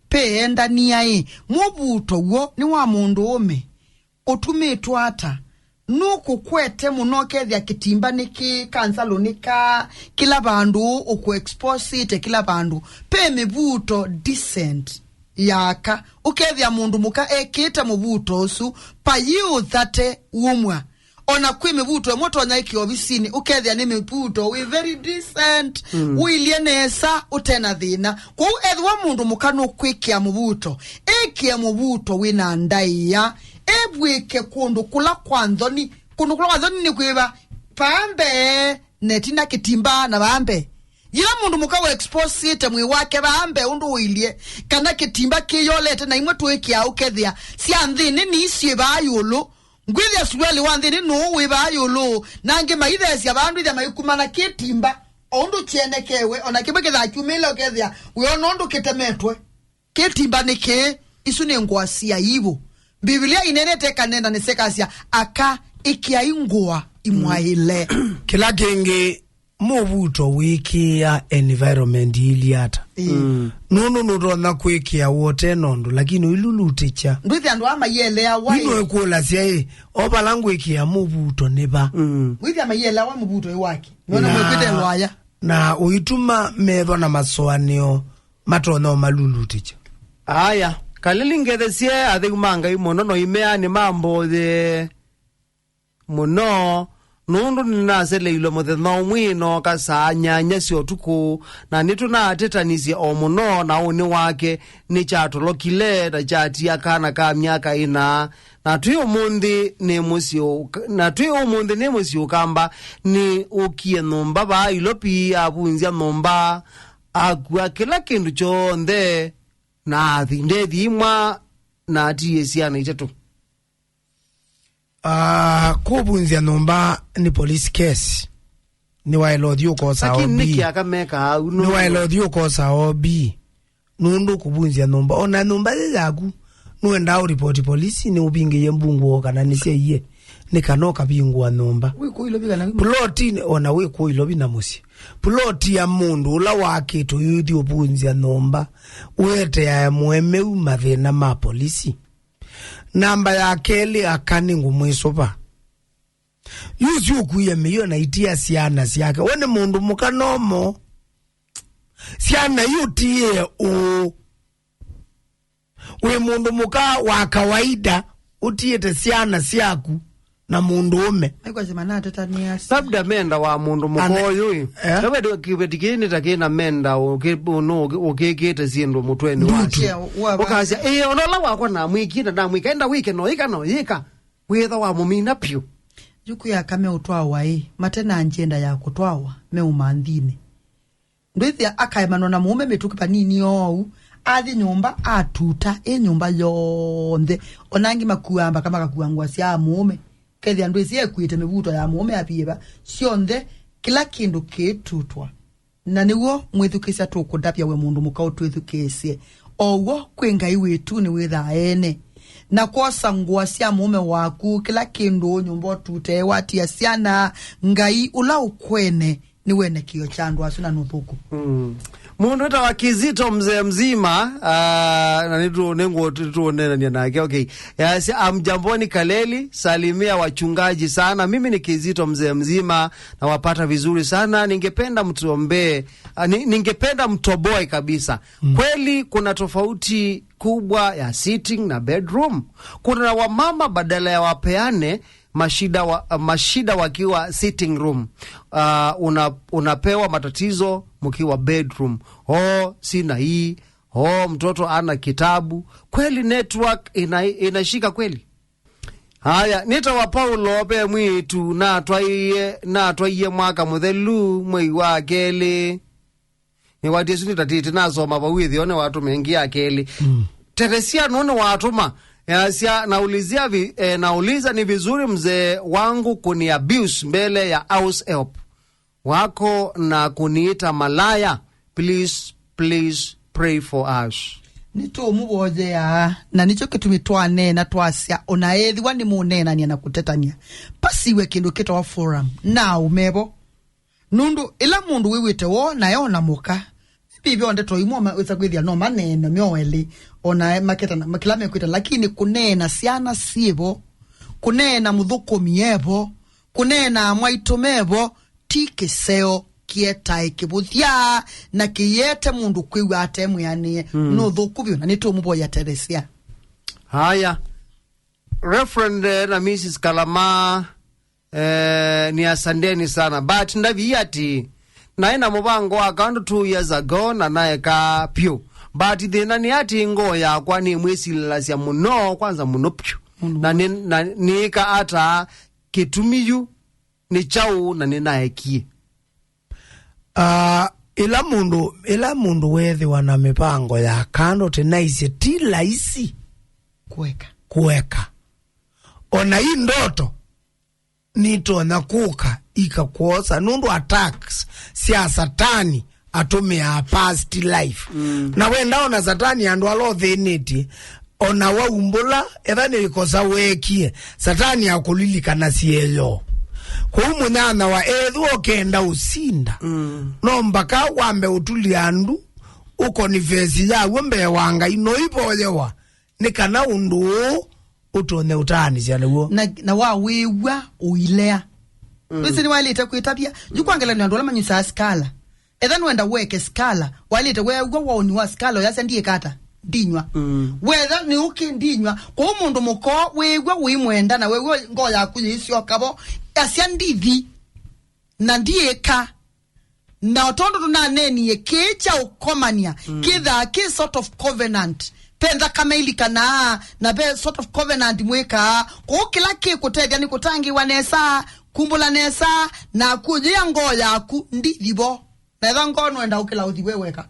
Pe endania ĩ, mũvuto w'o nĩ wa mũndũũme ũtumĩtwe ata? Nũkũkwete mũno ũkethĩa kĩtimba nĩ kĩ, kansalũ nĩ ka, kĩla vandũ ũkũ exposite kĩla vandũ. Pe mĩvuto decent ya aka, ũkethĩa mũndũ mũka ekĩte mũvuto ũsu, payi ũthate wumwa. Ona kwĩ mĩvuto ĩmwe ũtonya ĩkĩa ovisinĩ, ũkethĩa nĩ mĩvuto wĩ very decent, mm, ũilye nesa, ũte na thĩna. Kwoou ethĩwa mũndũ mũka nũkwĩkĩa mũvuto, ĩkĩe mũvuto wĩ na ndaĩa, ĩvw'ĩke kũndũ kũla kwa nthoni. Kũndũ kũla kwa nthoni nĩ kwĩva? Vaa mbee, na ĩtina kĩtimba na vaa mbee. Yĩla mũndũ mũka wĩ exposite mwĩĩ wake vaa mbee ũndũ ũilye, kana kĩtimba kĩyolete, na imwe tũĩkĩaa ũkethĩa sya nthĩnĩ nĩ isyĩ vaa ĩũlũ, ngwĩthĩa suruali wa nthĩnĩ nũũ wĩ vaa ĩũlũ, na angĩ maitheesya vaa ndwĩthĩa maikumana kĩtimba, o ũndũ kyenekewe, o na kĩmwe kĩthaa kyumĩle ũkethĩa wĩona ũndũ kĩtemetwe. Kĩtimba nĩ kĩĩ? Isu nĩ ngũa sya aibu. Mbivilia inenete ĩkanena nĩsekasya aka ĩkĩai ngũa imwaĩle. Kĩla kĩngĩ, mũvuto wĩkĩĩa environment ĩilyĩ ata? Mm. Nũndũ nũtonya kwĩkĩa wote nũndũ, lakini ũilulutĩkya. Ndwĩthĩa andũ aa maieleawa ĩ. Nĩnũĩkũlasya ĩ, o vala ngwĩkĩa mũvuto nĩ va? Mm. Wĩthĩa maieleawa mũvuto ĩ wake. Nona mwĩkwĩte lwaya. Na ũituma metho na masũanĩo matonya ũmalulutĩkya. Aya, kalili ngethesie atheu ma Ngai mũno no imeani ma mboye mũno, nũndũ nĩnaseleilwe mũthenya ũmwe nooka saa nyanya sya ũtukũ, na nĩtũnatetanisye o mũno na ũnĩ wake nĩkyatolokile na kyatia kana ka myaka ĩna, na twĩ ũmũnthĩ nĩ mũsyĩ ũk-, na twĩ ũmũnthĩ nĩ mũsyĩ ũkamba, nĩ ũkie nyũmba vaa Ilopi, avunzya nyũmba, akua kĩla kĩndũ kyonthe, na athi ndethi imwa, na atiie syana itatũ. Ah, kũvunzya nyũmba nĩ police case. Nĩwaĩla ũthiĩ ũkosa lakini O B. Nĩkĩ aka mekaa ũu? Nĩwaĩla ũthiĩ ũkosa O B. Nũndũ kũvunzya nyũmba, ona nyũmba yĩ yaku, nũendaa ũripoti polisi nĩ ũvingĩie mbungũo kana nĩ syaie, nĩ kana ũkavingũa nyũmba. Wĩ kũu Ilovi kana wĩ Pulotinĩ, ona wĩ kũu Ilovi na mũsyĩ. Puloti ya mũndũ ũla wakĩtwe yũthi ũvunzya nyũmba, ũeteae mũemeu mathĩna ma polisi. Namba ya kelĩ, aka nĩngũmwĩsũva. Yu ũsu ũkuie mĩio na itia syana syake. We nĩ mũndũ mũka nomo. Syana yu ũtiĩe ũũ. Wĩ mũndũ mũka wa kawaida, ũtiĩte syana syaku na mũndũũme. Nĩkwasema natetanĩasya. Labda menda wa mũndũ mũka ũyũ ĩ. Eh? Labda kĩveti kĩĩ nĩ ta kĩna menda ũkĩ-, ũnũ ũkĩ-, ũkĩkĩte syĩndũ mũtwenĩ wake. Ndutu. Ũkasya, "Ĩĩ, ona ũla wakwa namwĩkie na namwĩka, enda wĩke, no ĩka, no ĩka." Wĩtha wa mũmina pyũ. Yu kwĩ aka meũtwawa ĩ, mate na njenda ya kũtwawa, me ũmanthinĩ. Ndwĩthĩa akaemanwa na mũũme mĩtũkĩ vanini oou, athi nyũmba, atuta ĩ nyũmba yonthe. Ona angĩ makuaa mbaka makakua ngũa sya mũũme. Kethĩa ndwĩsĩ ekuĩte mĩvuto ya mũũme aviĩva. Syonthe, kĩla kĩndũ kĩtutwa. Na nĩw'o mwĩthukĩĩsya tũkũndavya we mũndũ mũka ũtwĩthukĩĩsye. O w'o kwĩ Ngai wĩtunĩ wĩthaa ene. Na kwosa ngũa sya mũũme waku, kĩla kĩndũ nyũmba ũtutee, watia syana, Ngai ũla ũkwene, nĩ wene kĩo kya andũ asu na nũthũku. Mm. Mũndũ wĩtawa Kizito mzee mzima, ah, na nĩtu-, nĩngũ-, nĩtũũneenania nake, okay. Yasya, "Amjamboni Kaleli, salimia wachungaji sana. Mimi ni Kizito mzee mzima, nawapata vizuri sana. Ningependa mtuombee, ah, ni-, ningependa mtoboe kabisa. Mm. Kweli kuna tofauti kubwa ya sitting na bedroom. Kuna wamama badala ya wapeane mashida wa, mashida wakiwa sitting room. Ah, una-, unapewa matatizo mkiwa bedroom. Oh, sina hii. Oh, mtoto ana kitabu." Kweli network ina-, inashika kweli? Haya, nĩtawa Paulo ve mwĩĩtu natwaie, natwaie mwaka mũthelu mwei wa kelĩ. Nĩwatie isu nĩtatĩte nasoma vau ĩthĩone watũma ĩngĩ ya kelĩ. Mm. Teresia nũnĩ watũma, yasya, "Naulizia vi-, eh, nauliza ni vizuri mzee wangu kuni abuse mbele ya house help wako na kuniita malaya. Please, please pray for us." Nĩtũũmũvoyeaa, na nĩkyo kĩtumi twaneena twasya, ona ethĩwa nĩmũneenania na kũtetania, pasiwe kĩndũ kĩtawa forum, na ũmevo. Nũndũ ĩla mũndũ wĩw'ĩte woo, nae ona mũka, maybe o ndeto imwe ma-, wĩsa kwĩthĩa no maneene meo elĩ, ona maketana, ma-, kĩla mekwĩtana, lakini kũneena syana syĩvo, kũneena mũthũkũmi evo, kũneena amwaitũ mevo, ti kĩseo kĩetae kĩvũthya na kĩyĩete mũndũ kwĩw'a ate mwĩanĩe. Mm. Nũthũku vyũ, na nĩtũmũvoya Teresia. Haya. Reverend, eh, na Missus Kalama, eh, ni asanteni sana. But ndavi ati, naĩ na mũvango wa kandu two years ago na naeka pyũ. But thĩna nĩ ati ngoo yakwa nĩmwĩsilasya mũno, kwanza mũno pyũ. Mũno. Na nĩ, na nĩĩka ata kĩtumi yu nĩ kyaũ na nĩnaekie? Ah, ĩla mũndũ, ĩla mũndũ weethĩwa na mĩvango ya kando tĩnaisye ti laisi kũeka. Kũeka. Ona i ndoto nitonya kũka ikakwosa nũndũ attacks sya Satani atũmĩaa past life. Mm. Na wenda ona Satani andũ ala ũthĩnĩtye, ona waumbũla, etha nĩ ĩkosa weekie, Satani akũlilikana syĩyo. Kwoou mũnyanyawa, ethĩwa ũkenda ũsinda, mm, no mbaka wambe ũtulya andu, ũkonifesi yaw'o mbee wa Ngai, noivoyewa, nĩ kana ũndũ ũũ ũtonye ũtaanĩsya nĩw'o. Na, na wawĩw'a ũilea. Mm. Wĩsĩ nĩwaĩlĩte kwĩtavya. Yu kwa ngelekany'o andũ ala manyusaa sikala. Etha nũenda weke sikala, waĩlĩte weew'a waũni wa sikala ũyasya ndiĩka ata? Ndinyw'a. Mm. Wetha nĩ ũkĩ ndinyw'a. Kwoou mũndũ mũka wĩw'a ũimwenda na wew'a ngoo yaku yĩisyoka vo, asya ndithi. Na ndiĩka. Na o tondũ tũnaneenie kĩĩ kya ũkomania, mm, kĩthaa kĩ sort of covenant. Ve nthakame ilikanaa, na ve sort of covenant mwĩkaa. Kwoou kĩla kĩkũtethya nĩ kũtangĩĩwa nesa, kumbũla nesa, na kũyĩa ngoo yaku ndithi vo. Na etha ngoo nũenda ũkĩla ũthi we weka.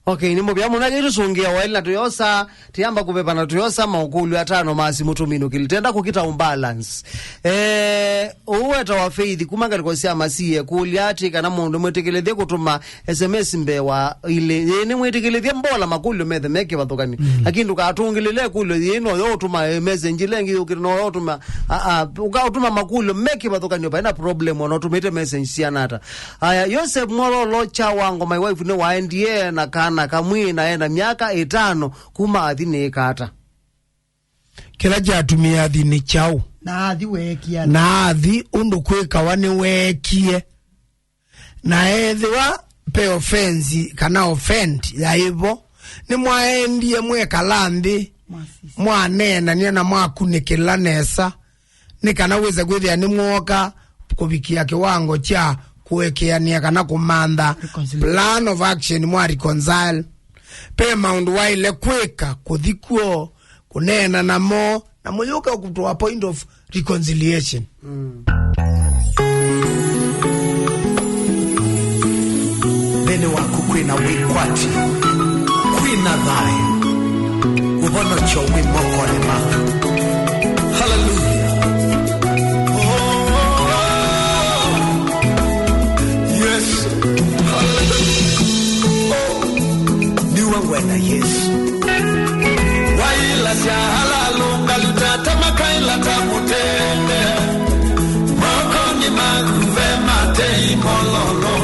Okay, nĩ mũvea mũno. Kĩtũsũngĩa waĩlĩ na tũyosa, tĩyamba kũveva na tũyosa maũkũlyo atano ma simũ tũminũkĩli. Tenda kũkita ũmbalance. Eh, ũũ wetawa Faith, kuma ngalĩko sya Masie, kũlya atĩ kana mũndũ mwĩtĩkĩlĩthye kũtũma S M S mbee wa ilĩ. Yĩĩ nĩ mwĩtĩkĩlĩthye mbola makũlyo methe me kĩvathũkanyo. Mm. Lakini ndũkatũngĩlĩle ĩkũlyo yĩĩ no yo ũtũma, eh, message ĩla ĩngĩ yũkĩte no yo ũtũma, a, a, ũkaũtũma makũlyo me kĩvathũkanyo, vaina problem ona ũtũmĩte message siana ata. Aya, Yoseph Mwololo Kyawango, my wife, nĩwaendie na kana kamwĩ na ena myaka ĩtano kuma athi nĩĩka ata? Kĩla kyatumie athi nĩ kyaũ? Na athi weekie ata? Na athi ũndũ kwĩkawa nĩweekie. Na ethĩwa pe offense kana offend yaĩ vo, nĩmwaendie mwekala nthĩ, mwasisya, mwaneenania na mwakunĩkĩla nesa, nĩ kana wĩse kwĩthĩa nĩmwooka kũvikĩa kĩwango kya kũekeanĩa kana kũmantha reconciliation, plan of action mwa reconcile. Pe maũndũ waĩle kwĩka, kũthi kw'o, kũneena namo, na mũyũke to a point of reconciliation. Mm. Nthĩnĩ waku kwĩna wĩkwatyo, kwĩna thayũ, ũvonokyo wĩ mokonĩ maku. Hallelujah. Oh, yes. Hallelujah. Oh, nĩw'a ngwenda Yesũ. Wailasya ala alũngalu tata makaila ta mũtende. Mokonĩ maku ve matei mololo.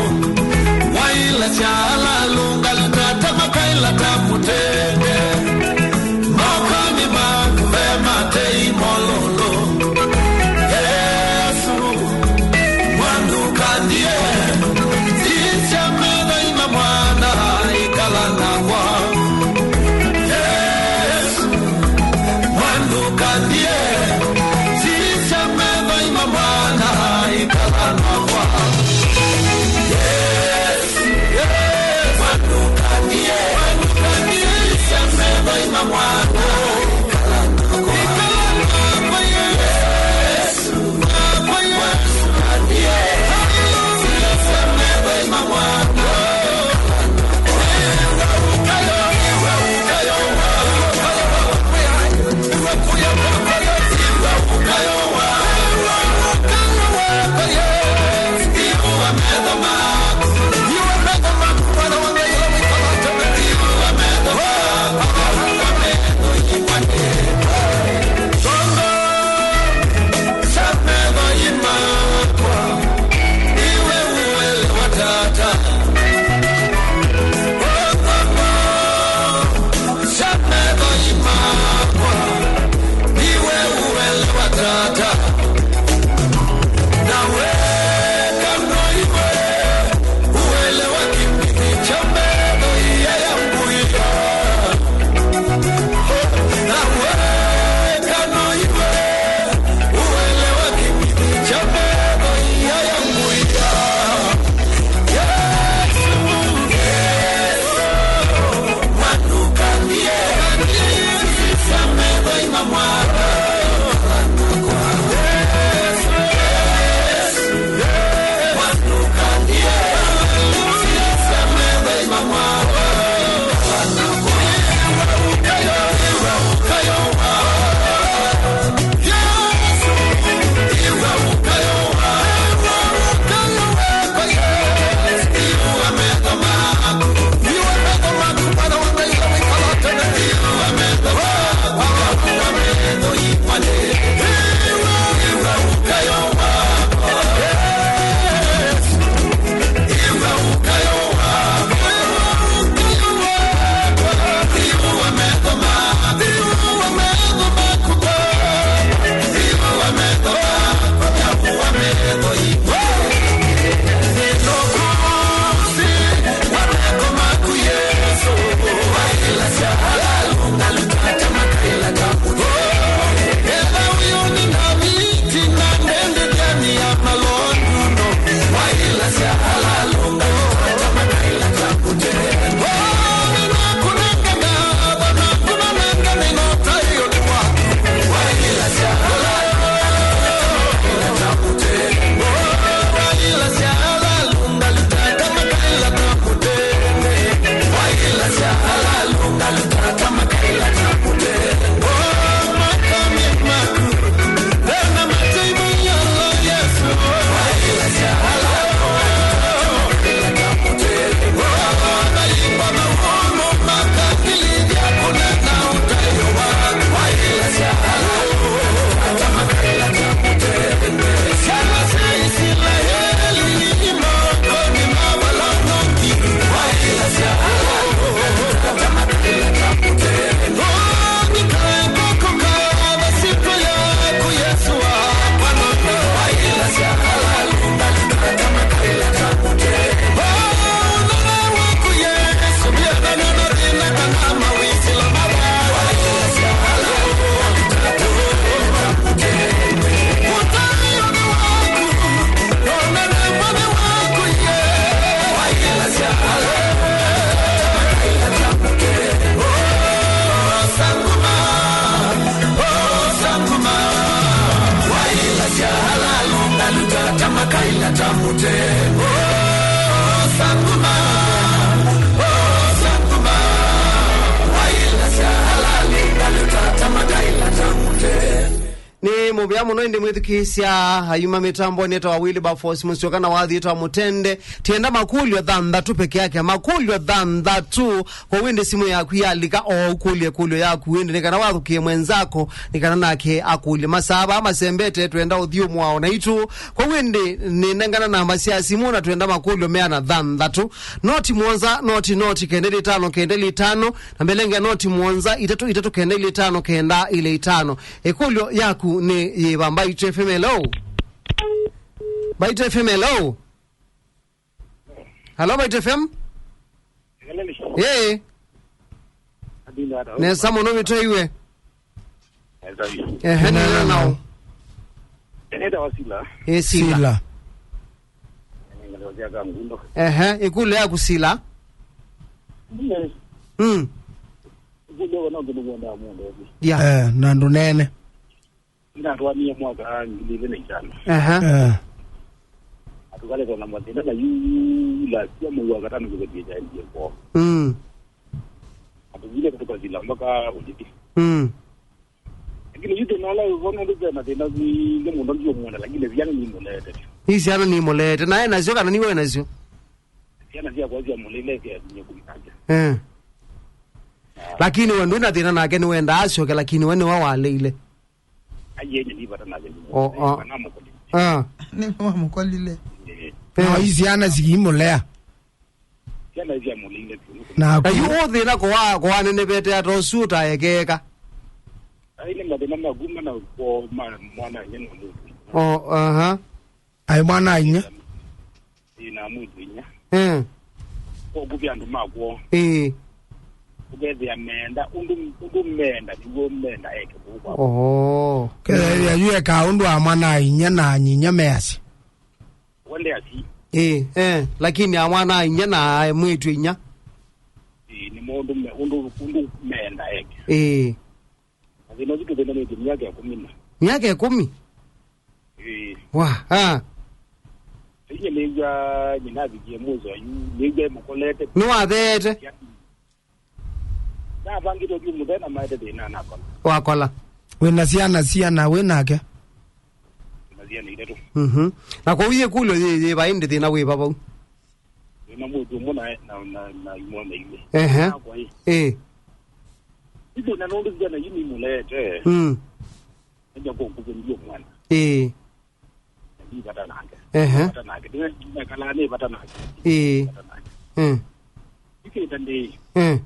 Wailasya ala alũngalu tata makaila ta mũtende. Mokonĩ maku ve matei mololo. Yesũ, mwandu kandie, sisya metho ima mwana, ikala nakwa. Yesũ, mwandu kandie, sisya metho ima mwana, ikala nakwa. Yesũ, Yesũ, mwandu kandie, mwandu kandie, sisya metho ima mwana, ikala nakwa. Ikala nakwa, Yesũ. Mũvea mũno ĩndĩ mwĩthukĩĩsya ayuma mĩtambonĩ etawa Wilberforce Mũsyoka na wathi etawa Mũtende. Tienda makũlyo thanthatũ peke yake, makũlyo thanthatũ. Kwa wĩndĩ simũ yaku yalika o ũkũlye kũlyo yaku ĩndĩ nĩ kana wathũkĩe mwenzako, nĩ kana nake akũlye. Masaa vaa masembete, twenda ũthiũ mwao naitũ. Kwa wĩndĩ nĩnengana namba sya simũ na twenda makũlyo meana thanthatũ. Noti mũonza, noti, noti, kenda ilĩ itano, kenda ilĩ itano, na mbelenge ya noti mũonza, itatũ, itatũ, kenda ilĩ itano, kenda ilĩ itano. Ĩkũlyo yaku nĩ yĩva? Mbaitu F M, hello? Mbaitu F M, hello? Hello, Mbaitu F M? Ĩĩ. Nesa mũno mĩtwe iwe. Ehe, nĩnena nao. Ĩ, Sila. Sila. Ehe, ĩkũlyo yaku Sila. Mm. Ya. Eh, na ndũnene. Ndatwanie mwaka ngili ĩlĩ na itano. Aha. Eh. Atukaleta na mathĩna na yu lasia mwei wa katano kũvetie kyaendie kwoo. Mm. Atuvile tukasila mpaka ũtiti. Mm. Lakini yu thĩna ũla wĩvo nũndũ ve mathĩna maingĩ mũno ndiũmwona, lakini syana nimũleete. Ii syana nimũleete. Nae nasyo kana niwe nasyo? Syana syakwa syamũleile syakinyie kũmĩkanja. Eh. Lakini we ndwĩ na thĩna nake, nĩwendaa asyoke, lakini we nĩwe waleile. Aiyenye nivata nake. O, o. Kana mũkũlĩ. Ah. Nĩ wamũkolile. Eh. Na ii syana sikimũlea. Syana syamũleile tu. Na na yu ũthĩna kũwa-, kũwanenevete ata ũsu ũtaekeeka? Ai nĩ mathĩna makuma na kwa ma-, mwana nye na mũndũ. O, aha. Ai mwana inya. Ĩĩ, na mwĩtu inya. Eh. Kokuvya andũ makw'o. Ĩĩ. Ũkethĩa menda, ũndũ, ũndũ menda, nĩw'o menda eke kũu kwa. Oh. Kethĩa yu eka ũndũ amwa na inya na nyinya measya. Wende asi. Ĩĩ, eh, lakini amwa na inya na mwĩtu inya. Ĩĩ, nĩ maũndũ me-, ũndũ, ũndũ menda eke. Ĩĩ. Na thĩna ũsu tũthĩnanĩtye myaka ĩkũmi na. Myaka ĩkũmi? Ĩĩ. Wa, ah. Inye nĩw'a nyina avikie mũso yu, nĩw'a mũkolete. Nĩwatheete? Navangĩte ũthiũ mũthee na maete thĩna nakola. Wakola. Wĩna syana, syana wĩ nake? Na syana itatũ. Mhm. Na kũu yĩkũlyo yĩ, yĩ vaĩ ndĩ thĩna wĩ va vau? Wĩna mwĩtu ũmwe na, na, na, na imwana ilĩ. Ehe. Nakwa ĩ. Ĩ. Ithĩna nũndũ syana yu nimũleete. Mm. Nĩja kũkũvĩ ndiũmwenda. Ĩĩ. Nĩ vata nake. Ehe. Vata nake. Ndine-, ndinekala nĩ vata nake. Ĩĩ. Vata nake. Mm. Ikĩta ndĩ. Mm.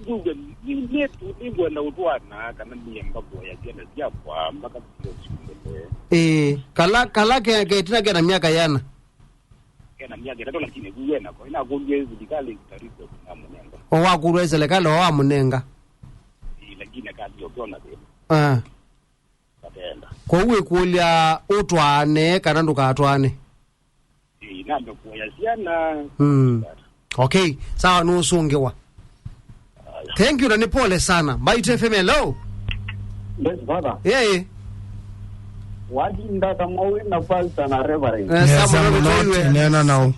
Nduge, nĩ, nĩ tu, nĩngwenda ũtwana kana niemba kuoya syana syakwa mpaka sio simbele. Ĩĩ. Kala, kala ke, ke tina kena myaka yana. Kena myaka ĩtatũ, lakini vu wena ko. Ina kũndie thirikali tariko na mũnenga. O wakurwe serikali o wa mũnenga. Ĩĩ, lakini akati ũkiona thĩna. Ah. Katenda. Kwa hiyo wĩkũlya ũtwaane kana ndũkatwaane? Ĩĩ, nambe kuoya syana. Mm. Okay, sawa, nũsũngĩwa. Thank you, na nĩ pole sana. Mbaitu F M, hello. Yes, brother. Yeah. Watinda kamwe wĩ na pastor na reverend. Eh, yes, sawa, I'm not nĩtũiwe. Nena nao.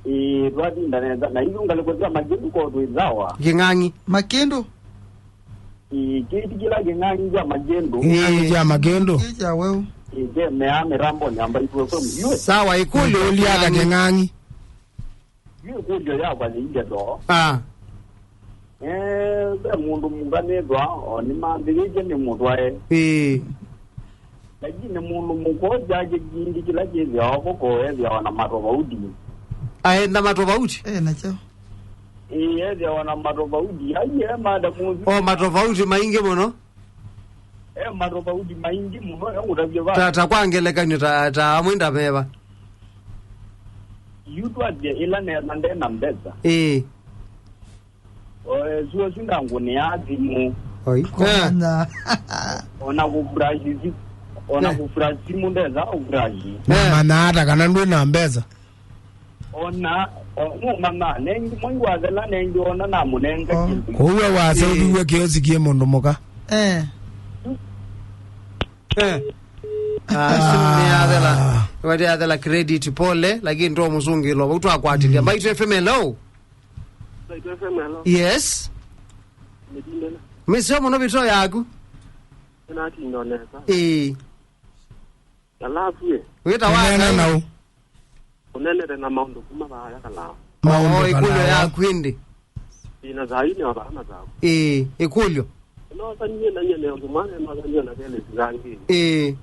Ĩĩ, twatinda nesa. Na ithu ngalĩko sya Majendu ko twĩ sawa. Kĩng'ang'i. Majendu. Ĩĩ, kĩti kĩla kĩng'ang'i kya Majendu. Kĩng'ang'i kya Majendu. Kĩ kya weu. Ĩĩ, kemea mĩrambonĩ ya Mbaitu F M. Iwe. Sawa, ĩkũlyo. Ĩkũlyo ata kĩng'ang'i? Yu ĩkũlyo yakwa nĩ ndeto. Ah. Eh, ve mũndũ mũka nĩthwa, o nĩmambĩlĩtye nĩ mũtwae. Ĩĩ. Lakini mũndũ mũka ũsya kĩkindi kĩla kĩthĩawa kũko ethĩawa na matofauti. Aenda matofauti? Eh, nakyo. Ĩĩ, ethĩawa na matofauti. Ai, e madamu ũsu. O matofauti maingĩ mũno? E matofauti maingĩ mũno, e ngũtavye va. Ta, ta kwa ngelekany'o, ta, ta amwe ndameva. Yu twasye ĩla nesa nde na mbesa. Ĩĩ. O, e, suo su ndangũnĩaa simũ. Oi. Kũmanya. Ona kũfurashi si-, ona Eh. kũfurashi simũ ndesa kũfurashi. Eh. Manaa ata kana ndwĩ na mbesa? Ona, o, nũmanya, nengi, mwai wathela, nengi, ona namũnenga Oh. kĩndũ. Kwoou we wase Eh. ũthiw'e kĩosi kĩ mũndũ mũka. Eh. Eh. Ah, simu nĩ yathela. Wati yathela credit pole, lakini twa mũsungĩlo, vau twakwatilia. Mm. Mbaitu F M, hello. Mbaitu F M, hello. Yes. Nĩtindele. Mĩseo mũno vito yaku. Nĩnatinda o nesa. Ĩĩ. Alafu ĩ, wĩtawa Neena ata? Nau. Ũnenete na maũndũ kuma vaya kalaa. Maũndũ oo, ĩkũlyo kalaa. Yaku ĩndĩ. Ĩna saa ine o vaa masaku. Ĩĩ, ĩkũlyo. Nosanie na nyene ũndũ mwana nosanie na kelesi kangĩ. Ĩĩ.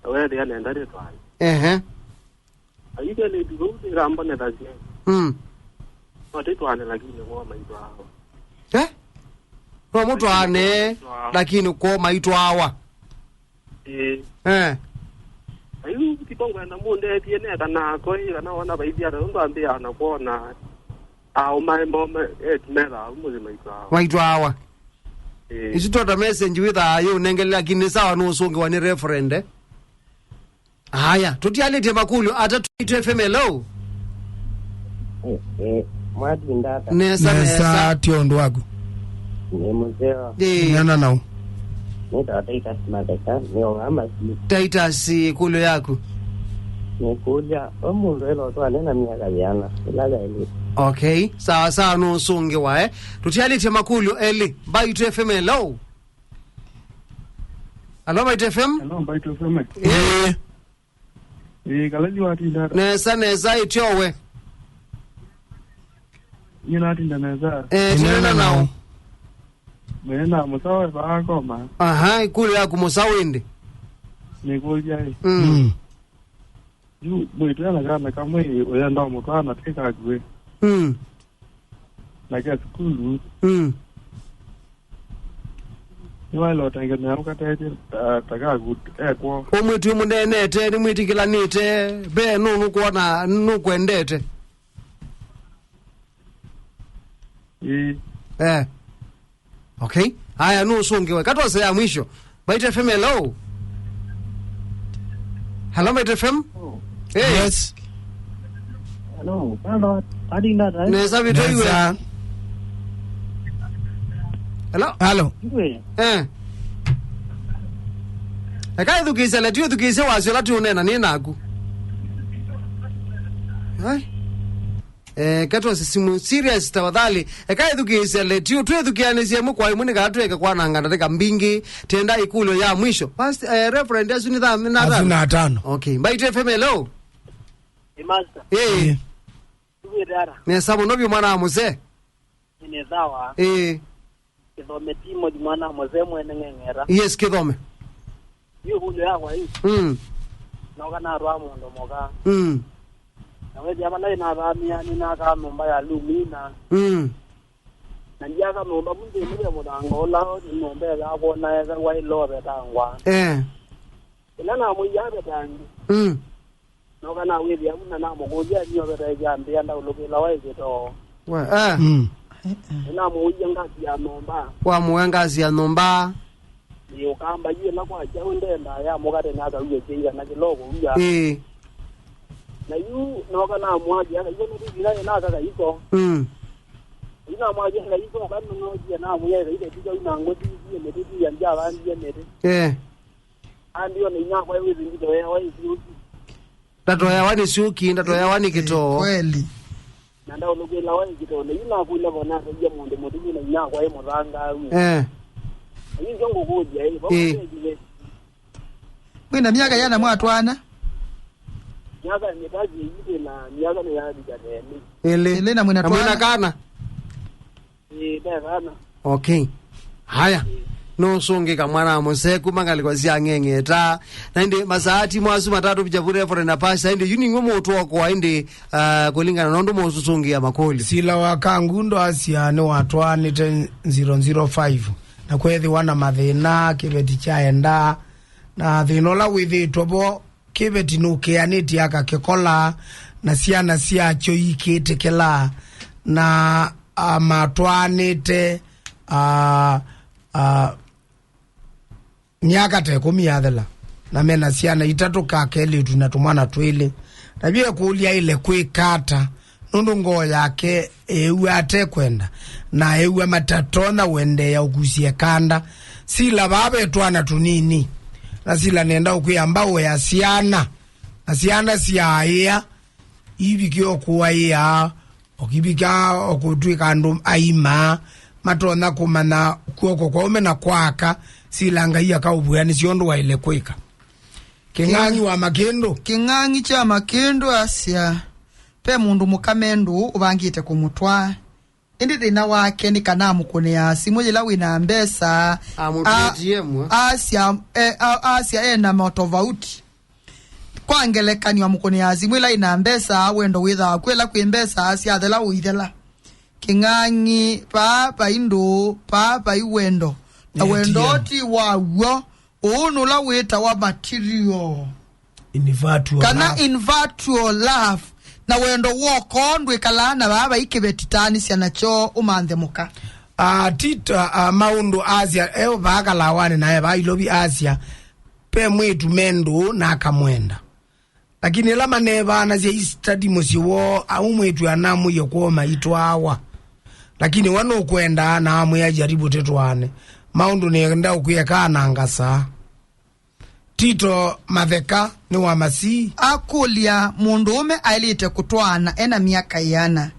Na weethĩa nenda nĩtwae. Ehe. Ayu kelĩtu vau tĩkambonethasya. Mm. No tĩtwaane lakini kwoo maitwawa. Eh? No mũtwaane, lakini kwoo maitwawa. Ĩĩ. Eh. Ayu tipo ngwenda mũndethie neka nako ĩ kana wona vaithi ata nũndũ ambĩaa na kwona aũmaemba etu methaa mũsyĩ maitwawa. Maitwawa. Ĩĩ. Isu tota message wĩthaa yĩũnengele lakini sawa nũsũngĩwa nĩ referende. Aya, tũtialĩtye makũlyo atatũ. Mbaitu F M, hello. Eh, eh, mwatinda ata? Nesa, nesa, nesa. Tio ũndũ waku. Nĩ mũseo. Ĩĩ. Nena nau. Nĩ tata Titus Matheka, nĩ o Amasi. Titus, ĩkũlyo yaku. Nĩkũlya, we mũndũ ĩla ũtwaane na myaka yĩana, ĩla yaĩlĩte. Okay, sawa sawa, nũsũngĩwa, eh. Tũtialĩtye makũlyo elĩ. Mbaitu F M, hello. Hello, Mbaitu F M. Hello, Mbaitu F M. Ĩĩ. Ĩĩ, kaleli watinda ata? Nesa, nesa, ĩtyowe. Nyie natinda nesa. Eh, tinena nao. Mwene na mũsawe vaakoma. Aha, ĩkũlyo yaku mũsawe ĩndĩ. Nĩkũlya ĩ. Mm. Mm. Yu mwĩĩtu ena kana kamwe ũyenda ũmũtwaa na tĩkakuĩ. Mm. Nake sukulu. Mm. Nĩwaĩle ũtengemea ũkatetye ta, ta kaku ekwoo. Ũmwĩtu mũneenete, nĩmwĩtĩkĩlanĩte, ve nũ nũkwona, nũkwendete. Ĩĩ. Eh. Okay. Aya, nũsũngĩwe. Katwase ya mwisho. Mbaitu F M, hello. Hello, Mbaitu F M. Hey. Yes. Hello. Hello. Adi ndata, eh? Nesa, Mbaitu iwe. Nesa. Hello. Hello. Iwe. Eh. Eka ĩthukĩĩsya leti, ũthukĩĩsye wasyo la tũũneena nĩ naku. Ai. Eh, katwase simu serious tafadhali. Eka ĩthukĩĩsya leti, twĩthukĩanĩsye ĩmwe kwa ĩmwe nĩ kana tũeke kwananga ndatĩka mbingĩ. Tenda ĩkũlyo ya mwisho. Past, eh, referend asu nĩ thaa na atano. Asu na atano. Okay. Mbaitu F M, hello. Ĩ master. Eh. Ĩ. Tukwĩte ata? Nesa mũno vyũ mwana wa mũsee. Nĩ sawa. Eh. Kĩthome Timothy mwana wa mũsee mwene Ng'eng'era. Yes, Kĩthome. Yu ĩkũlyo yakwa ĩ. Mm. Noka natwaa mũndũ mũka. Mm. Na wethĩa vala ĩnathamĩa nĩnakaa nyũmba ya lumu ina. Mm. Na ndiaka nyũmba vu nthĩnĩ ya mũthanga ũla nyũmba ĩthaa kwona esa waĩ lovetangwa. Eh. Ĩla namwĩie avetangĩ. Mm. Noka nawĩthĩa vu na namũkũlya niovetaĩkya ambĩa ndaũlũkĩla waĩ kĩtoo. We, eh. Mm. Nĩnamũie ngasi ya nyũmba. Wamũe ngasi ya nyũmba. Ĩ, ũkamba yu ĩla kwa kyaũ ndendaa ya mũkate nakawie kyĩigana kĩloko uya. Ĩĩ. Na yu noka namwakĩa kaiko nĩtũthina ĩnaka kaiko. Mm. Yu namwakĩa kaiko kanonokie namwĩa kaiko tikau na ngũtithie mĩtĩ tiya ndyavandie mĩtĩ. Eh. Andio na inyakwa wĩthĩ nditoeawa ĩsiũki. Ndatoeawa nĩ syũki, ndatoeawa nĩ kĩtoo. Kweli. Na ndaũlũkĩla wa ĩkĩtoo, na yu nakũlya kona atavya mũndũ mũtumi na inyakwa ĩ mũthangaau. Eh. Na yu ndio ngũkũlya, ĩ, vau Eh. Wekile. Mwĩna myaka yana mwatwaana? Myaka nĩ ta ĩitũ na myaka nĩ yavika tene. Ĩlĩ. Ĩlĩ na mwĩna Na mwĩna twana? Kana? Ĩĩ, ndethana. Okay. Haya. Nũsũngĩka mwana wa mũsee kuma ngalĩko sya Ng'eng'eta. Na ĩndĩ masaa ti mwasu matatũ vija vu Reverend na Pastor. Ĩndĩ yu nĩng'we mũtũokoa ĩndĩ, ah, kũlingana na ũndũ mũsũngĩa makũlyo. Sila wa Kangundo asya nĩwatwaanĩte zero zero five na kwethĩwa na mathĩna kĩveti kyaenda na thĩna ũla wĩthĩĩtwe vo kĩveti nũkĩanĩtye akakĩkola, na syana syakyo ikĩtĩkĩla, na, ah, matwaanĩte, ah, ah, myaka ta ĩkũmi yathela, na mena syana itatũ, ka kelĩtu na tũmwana twĩlĩ. Na yu ekũlya aĩle kwĩka ata? Nũndũ ngoo yake eew'a atekwenda, na eew'a matatonya ũendeea ũkusya ĩkanda. Sila vaa ve twana tũnini, na Sila nenda ũkwĩa mbaũ ya syana, na syana syaaĩa, ivikĩa o kũaĩa, o kĩvika o kũtw'ĩka andũ aima, matonya kũmanya kw'oko kwa ũme na kwa aka, sila Ngai akaũvwĩa nĩsyo ũndũ waĩle kwĩka. Kĩng'ang'i wa Makĩndũ. Kĩng'ang'i kya Makĩndũ asya, ve mũndũ mũka Mendũ ũvangĩte kũmũtwaa. Ĩndĩ thĩna wake nĩ kana amũkũnĩaa simũ yĩla wĩ na mbesa. Amũtwĩtie ĩmwe. Asya, e, a- asya e na matovauti. Kwa ngelekany'o, amũkũnĩaa simũ ĩla ĩ na mbesa, wendo wĩthaa kw'o ĩla kwĩ mbesa syathela ũithela. Kĩng'ang'i, vaa vai ndũũ, vaa vai wendo. Na wendo ti wa w'o. Ũũ nũla wĩtawa material. Infatual kana love. Infatual love. Na wendo woko ndwĩkalaa na vaa vai kĩveti, taanĩsya nakyo ũmanthe mũka. Ah, Tito, ah, maũndũ asya, e vaa Kalawanĩ na e vaa Ilovi asya, ve mwĩĩtu Mendũ na akamwenda. Lakini ĩla maneevaanasya i study mũsyĩ woo, au mwĩĩtu anamwĩie kwoo maitwaawa. Lakini we nũkwenda na amwĩa, "Jaribu tĩtwaane. Maũndũ nĩenda ũkwĩekaa na ngasaa." Tito Matheka nĩ wa Masii. Akũlya, mũndũũme aĩlĩte kũtwaana ena myaka ĩana?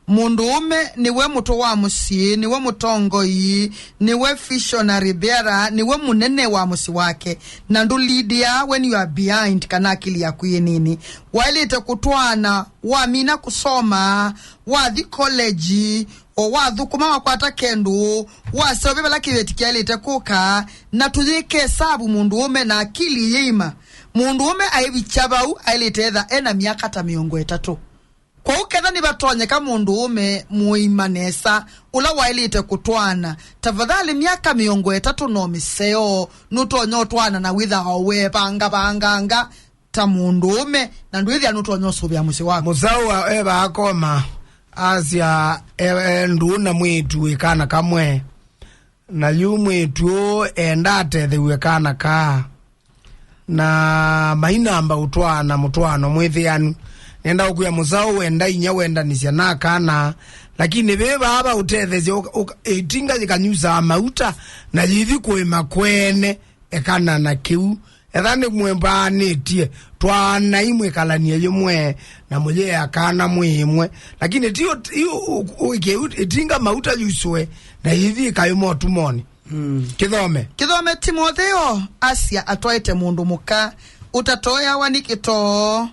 Mũndũũme nĩwe mũtwe wa mũsyĩ, nĩwe mũtongoi, nĩwe visionary bearer, nĩwe mũnene wa mũsyĩ wake, na ndũlidiaa when you are behind kana akili yaku yĩ nini. Waĩlĩte kũtwaana wamina kũsoma, wathi college, o wathũkũma wakwata kendũ, waseũvya vala kĩveti kyaĩlĩte kũka, na tũyĩke esavu mũndũũme na akili yĩima. Mũndũũme aĩvikya vau aĩlĩte etha ena myaka ta mĩongo ĩtatũ. Kwoou ketha nĩvatonyeka mũndũũme mũima nesa ũla waĩlĩte kũtwaana, tafadhali myaka mĩongo ĩtatũ no mĩseo, nũtonya ũtwaana na wĩthaa weevangavanganga ta mũndũũme, na ndwĩthĩa nũtonya ũsũvĩa mũsyĩ waku. Mũsaũ wa eva akoma, asya, e, e, ndũũ na mwĩĩtu wĩ kana kamwe, na yu mwĩĩtu ũũ enda atethew'e kana kaa, na mainamba ũtwaana mũtwaano mwĩthĩanu. Nenda ũkwĩa mũsaũ wenda inya wendanĩsya na kana, lakini vĩ vaa va ũtethesya ũka- ũka- ĩtinga yĩkanyusaa mauta na yĩthi kũĩma kwene. Ekana na kĩu. Etha nĩmwĩmbaanĩtye, twaanai mwĩkalanie yĩmwe, na mũyĩe kana mwĩ ĩmwe. Lakini ti ũt- i ũ- ũ- ũ- kĩu ĩtinga mauta yusũe, na yĩthi ĩkaĩma ũtumonĩ. Mm. Kĩthome. Kĩthome Timotheo asya atwaĩte mũndũ mũka ũtatoeawa nĩ kĩtoo.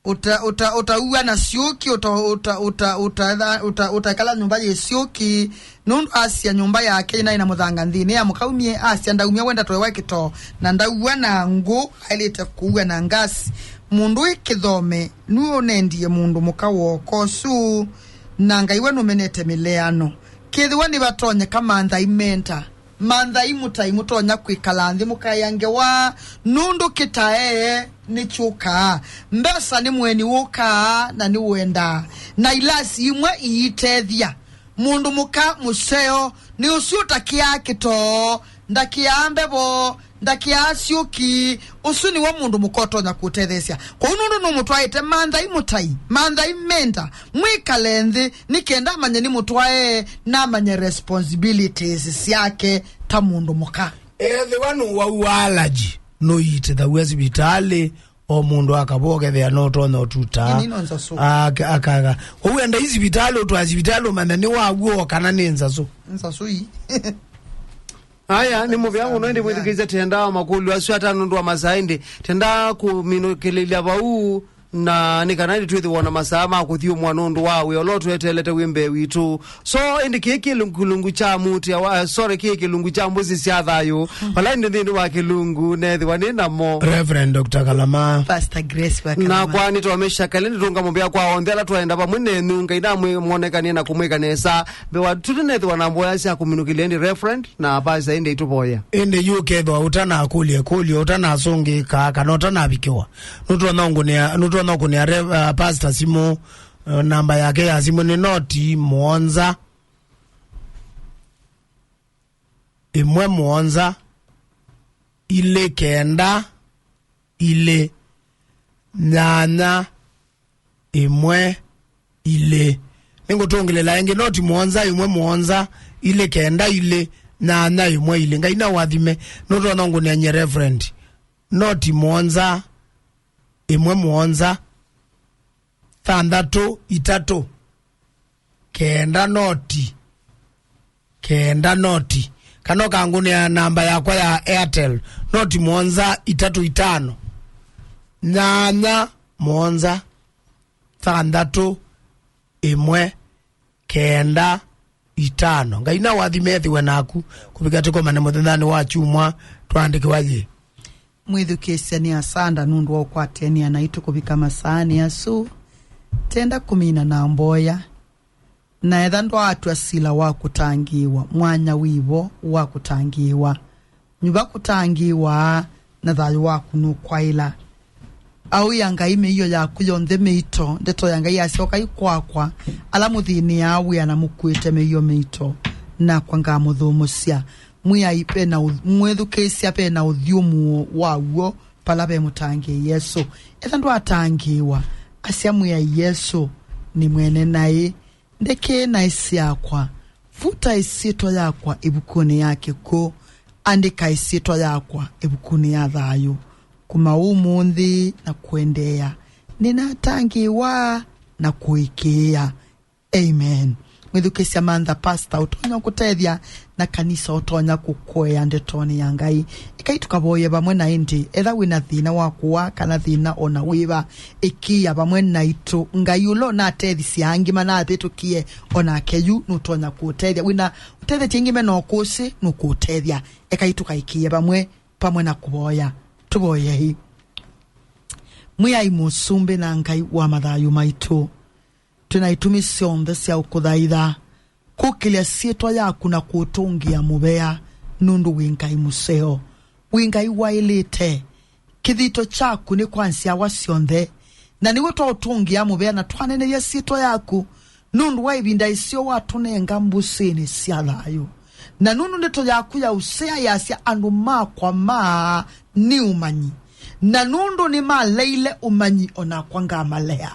Ũta- ũta- ũtauwa na syũki, ũta- ũta- ũta- ũta- ũta- ũtaikala nyũmba yĩ syũki, nũndũ asya nyũmba yake yĩnaĩ na mũthanga nthĩnĩ ya mũka umie, asya ndaumya we ndatoewa kĩtoo, na ndauwa na ngũ, aĩlĩte kũuwa na ngasi. Mũndũ wĩ kĩthome nũnendie mũndũ mũka woko ũsu, na Ngai we nũmenete mĩleano. Kĩthĩwa nĩvatonyeka manthai menda, manthai mũtai mũtonya kwĩkala nthĩ mũkaĩa ngewa, nũndũ kĩtae nĩkyũkaa. Mbesa nĩ mũeni wũkaa na nĩwendaa, na ilasi imwe iitethya. Mũndũ mũka mũseo nĩ ũsu ũtakĩaa kĩtoo, ndakĩaa mbevo, ndakĩaa syũki. Ũsu nĩwe mũndũ mũka ũtonya kũũtetheesya. Kwoou nũndũ nũmũtwaĩte, manthai mũtai, manthai menda, mwĩkale nthĩ, nĩ kenda amanye nĩmũtwae na amanye responsibilities syake ta mũndũ mũka. Ethĩwa nũwau wa allergy, nũiitĩthaw'a sivitalĩ, o mũndũ akavoa ũkethĩa no ũtonya ũtutaa. Ĩni no nzasũ. Aka- akaga. Ũu enda i sivitalĩ, ũtwaa sivitalĩ ũmanya nĩ waw'o kana nĩ nzasũ. Nzasũ ii. Aya, nĩ mũvea mũno ĩndĩ mwĩthukĩĩsya tenda makũlyo asu ata nũndũ wa masaa ĩndĩ. Tenda kũminũkĩlĩlya vau. Na nĩ kana ĩndĩ twĩthĩwa na masaa ma kũthyũmũa nũndũ wa wĩa ũla ũtweteelete wĩ mbee witũ. So, ĩndĩ kĩĩ kĩlungu kya mũtĩ wa, sorry, kĩĩ kĩlungu kya mbũsi sya thayũ. Vala ĩndĩ nthĩnĩ wa kĩlungu neethĩwa nĩ namo. Reverend Doctor Kalama. Pastor Grace wa Kalama. Nakwa nĩtwamesha kale nĩtũnga mũvea kwa onthe ala twaenda vamwe nenyu, Ngai namwonekanie na kũmwĩka nesa. Mbewa tũtĩnethĩwa na mboya sya kũminũkĩlya ĩndĩ Reverend. Na pastor ĩndĩ ĩtũvoya. Ĩndĩ yu ũkethĩwa ũtanakũlya ĩkũlyo, ũtanasũngĩĩka, kana ũtanavikĩwa, nũtonya ũkũnĩa, nũtonya ũkũnĩa re- uh, pastor simũ. Uh, namba yake ya simũ nĩ noti mũonza, ĩmwe mũonza, ilĩ kenda, ilĩ, nyanya, ĩmwe, ilĩ. Nĩngũtũngĩlĩla ĩngĩ, noti mũonza, ĩmwe mũonza, ilĩ kenda, ilĩ, nyanya, ĩmwe, ilĩ. Ngai na ũathime. Nũtonya ũngũnĩany'e Reverend. Noti mũonza, ĩmwe mũonza, thanthatũ, itatũ, kenda noti, kenda noti. Kana ũkangũnĩa namba yakwa ya Airtel, noti mũonza itatũ itano, nyanya mũonza, thanthatũ, ĩmwe, kenda, itano. Ngai na wathi methĩwe naku kũvika tũkomane mũthenyanĩ wa kyumwa, twaandĩkĩwa yĩ. Mwĩthukĩĩsya nĩ asanda nũndũ wa ũkwatĩanĩa naitũ kũvika masaanĩ asu. Tenda kũmina na mboya. Na etha ndwaatw'a sila wa kũtangĩĩwa, mwanya wĩvo wa kũtangĩĩwa. Nyuva kũtangĩĩwa, na thayũ waku nũkwaĩla. Auya Ngai mĩio yaku yonthe mĩito. Ndeto ya Ngai yasyoka ikwakwa, ala mũthĩnĩaa wĩa na mũkuĩte mĩio mĩito, nakwa ngamũthũmũsya. Mwĩai pe na ũ-, mwĩthukĩĩsya pe na ũthyũmũo wa w'o pala ve mũtangĩĩi Yesũ. Etha ndwatangĩĩwa, asya Mwĩai Yesũ, nĩ mwene naĩ. Ndekee naĩ syakwa, vuta ĩsyĩtwa yakwa ĩvukunĩ ya kĩkw'ũ, andĩka ĩsyĩtwa yakwa ĩvukunĩ ya thayũ. Kuma ũmũnthĩ na kũendeea, nĩnatangĩĩwa na kũĩkĩĩa. Amen. Mwĩthukĩĩsya mantha, pasta ũtonya kũtethya na kanisa ũtonya kũkũea ndetonĩ ya Ngai. Ekai tũkavoye vamwe na ĩndĩ, etha wĩ na thĩna wa kũa kana thĩna o na wĩva, ĩkĩĩa vamwe naitũ. Ngai ũla ũnatethisye angĩ manavĩtũkie, o nake yu nũtonya kũũtethya. Wĩ na ũtethetye angĩ me na ũkũsĩ, nũkũũtethya. Ekai tũkaĩkĩĩe vamwe, vamwe na kũvoya. Tũvoyei. Mwĩai Mũsumbĩ na Ngai wa mathayũ maitũ, twĩ na itumi syonthe sya ũkũthaitha, kũkĩlya syĩtwa yaku na kũtũngĩa mũvea, nũndũ wĩ Ngai mũseo, wĩ Ngai waĩlĩte. Kĩthito kyaku nĩ kwa nzyawa syonthe, na nĩw'o twaũtũngĩa mũvea na twanenevya syĩtwa yaku, nũndũ wa ĩvinda ĩseo watũnenga mbũsĩnĩ sya thayũ. Na nũndũ ndeto yaku ya ũsea yasya, andũ makwa maa nĩ ũmanyi, na nũndũ nĩmaleile ũmanyi, o nakwa ngamalea.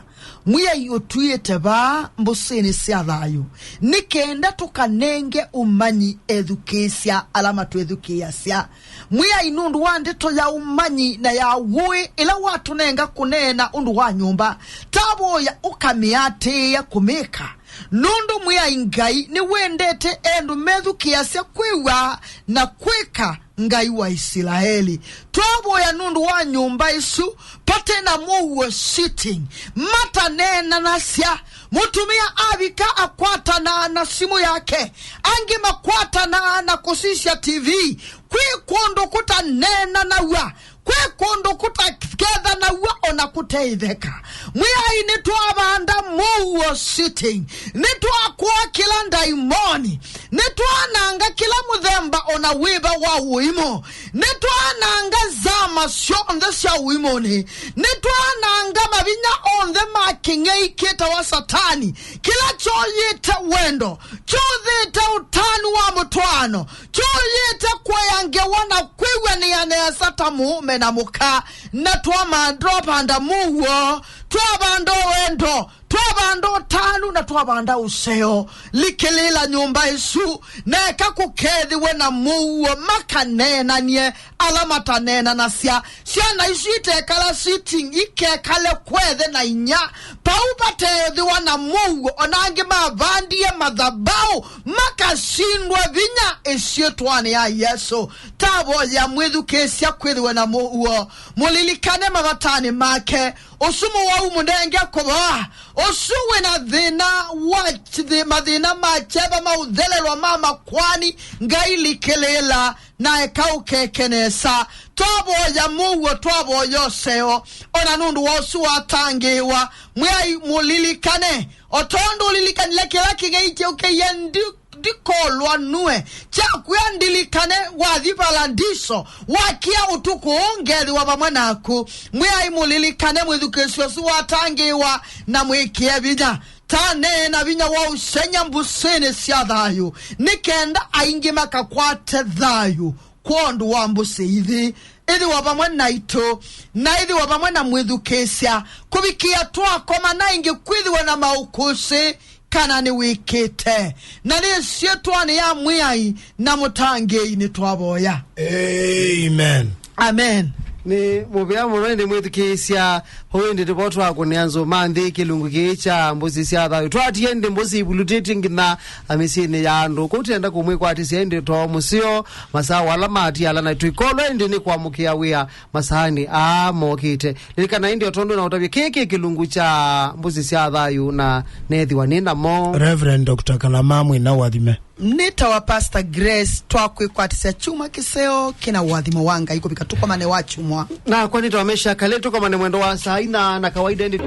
Mwĩai ũtwĩĩte vaa mbũsĩnĩ sya thayũ, nĩ kenda tũkanenge ũmanyi ethukĩĩsya ala matwĩthukĩĩasya. Mwĩai, nũndũ wa ndeto ya ũmanyi na ya wũĩ ĩla watũnenga kũneena ũndũ wa nyũmba, tavoya ũkamĩatĩĩa kũmĩka. Nũndũ Mwĩai Ngai nĩwendete endũ methukĩĩasya kwĩw'a na kwĩka, Ngai wa Isilaeli. Twavoya nũndũ wa nyũmba ĩsu, vate na mũuo sitting, mataneenanasya. Mũtumĩa avika akwatanaa na simũ yake, angĩ makwatanaa na kũsisya T V. Kwĩ kũndũ kũtaneenanaw'a, kwĩ kũndũ kũtakethanaw'a o na kũteĩtheka. Mwĩai, nĩtwavanda mũuo sitting, nĩtwakũa kĩla ndaimoni, nĩtwananga kĩla mũthemba o na wĩva wa ũimũ, nĩtwananga nzama syonthe sya ũimũnĩ, nĩtwananga mavinya onthe ma kĩng'ei kĩtawa Satani, kĩla kyoyĩte wendo, kyũthĩte ũtanu wa mũtwaano, kyũyĩte kũea ngewa na kwĩw'anĩa nesa ta mũũme na mũka, na twama-, twavanda mũuo, twavanda wendo, twavanda ũtanu, na twavanda ũseo. Likĩlĩĩla nyũmba ĩsu, na eka kũkethĩwe na mũuo, makaneenanie ala mataneenanasya. Syana isu itekala sitting, ikekale kwethe na inya. Vau vateethĩwa na mũuo, o na angĩ mavandie mathabaũ, makasindwa vinya ĩsyĩtwanĩ ya Yesũ. Tavoya mwĩthukĩĩsya kwĩthĩwe na mũuo. Mũlilikane mavatanĩ make. Ũsu mũwau mũnenge kũvoa. Ũsu wĩ na thĩna wa thi-, mathĩna ma kyeva ma ũthelelwa ma makwani, Ngai likĩlĩĩla na eka ũkeke nesa. Twavoya mũuo, twavoya ũseo, o na nũndũ wa ũsu watangĩĩwa. Mwĩai mũlilikane, o tondũ ũlilikanile kĩla kĩng'ei kyeũkĩie ndi-, ndikolwa nue, kyakwĩa ndilikane wathi valandiso, wakĩa ũtukũ ũũ ngethĩwa vamwe naku. Mwĩai mũlilikane mwĩthukĩĩsya ũsu watangĩĩwa na mwĩkĩe vinya. Taneena vinya wa ũseng'ya mbũsĩnĩ sya thayũ, nĩ kenda aingĩ makakwate thayũ kwondũ wa mbũsĩ ithi. Ĩthĩwa vamwe naitũ, na ĩthĩwa vamwe na mwĩthukĩĩsya, kũvikĩa twakoma na ĩngĩ kwĩthĩwa na maũkũsĩ kana nĩwĩkĩte. Na nĩ ĩsyĩtwanĩ ya Mwĩai na Mũtangĩĩi nĩtwavoya. Amen. Amen. Nĩ mũvea mũno ĩndĩ mwĩthukĩĩsya, ũu ĩndĩ nĩvo twakũnĩa nzũ ma nthĩ kĩlungu kĩĩ kya mbũsi sya thayũ. Twatie ĩndĩ mbũsi ivulutĩtye nginya mĩsyĩnĩ ya andũ. Kũu tenda kũmwĩkwatĩsya ĩndĩ too mũseo, masaa ala matiala na tũikolwa ĩndĩ nĩ kwamũkĩa wĩa masaanĩ aa mokĩte. Lilikana ĩndĩ o tondũ na ũtavya kĩĩ kĩ kĩlungu kya mbũsi sya thayũ na neethĩwa nĩ namo. Reverend Doctor Kalama mwĩna ũathime. Nĩtawa Pastor Grace, twakwĩkwatĩsya kyumwa kĩseo kĩna ũathimo wa Ngai kũvika tũkomane wa kyumwa. Nakwa nĩtawa Mesha Kale, tũkomane mwendo wa saa ina na kawaida ĩndĩ.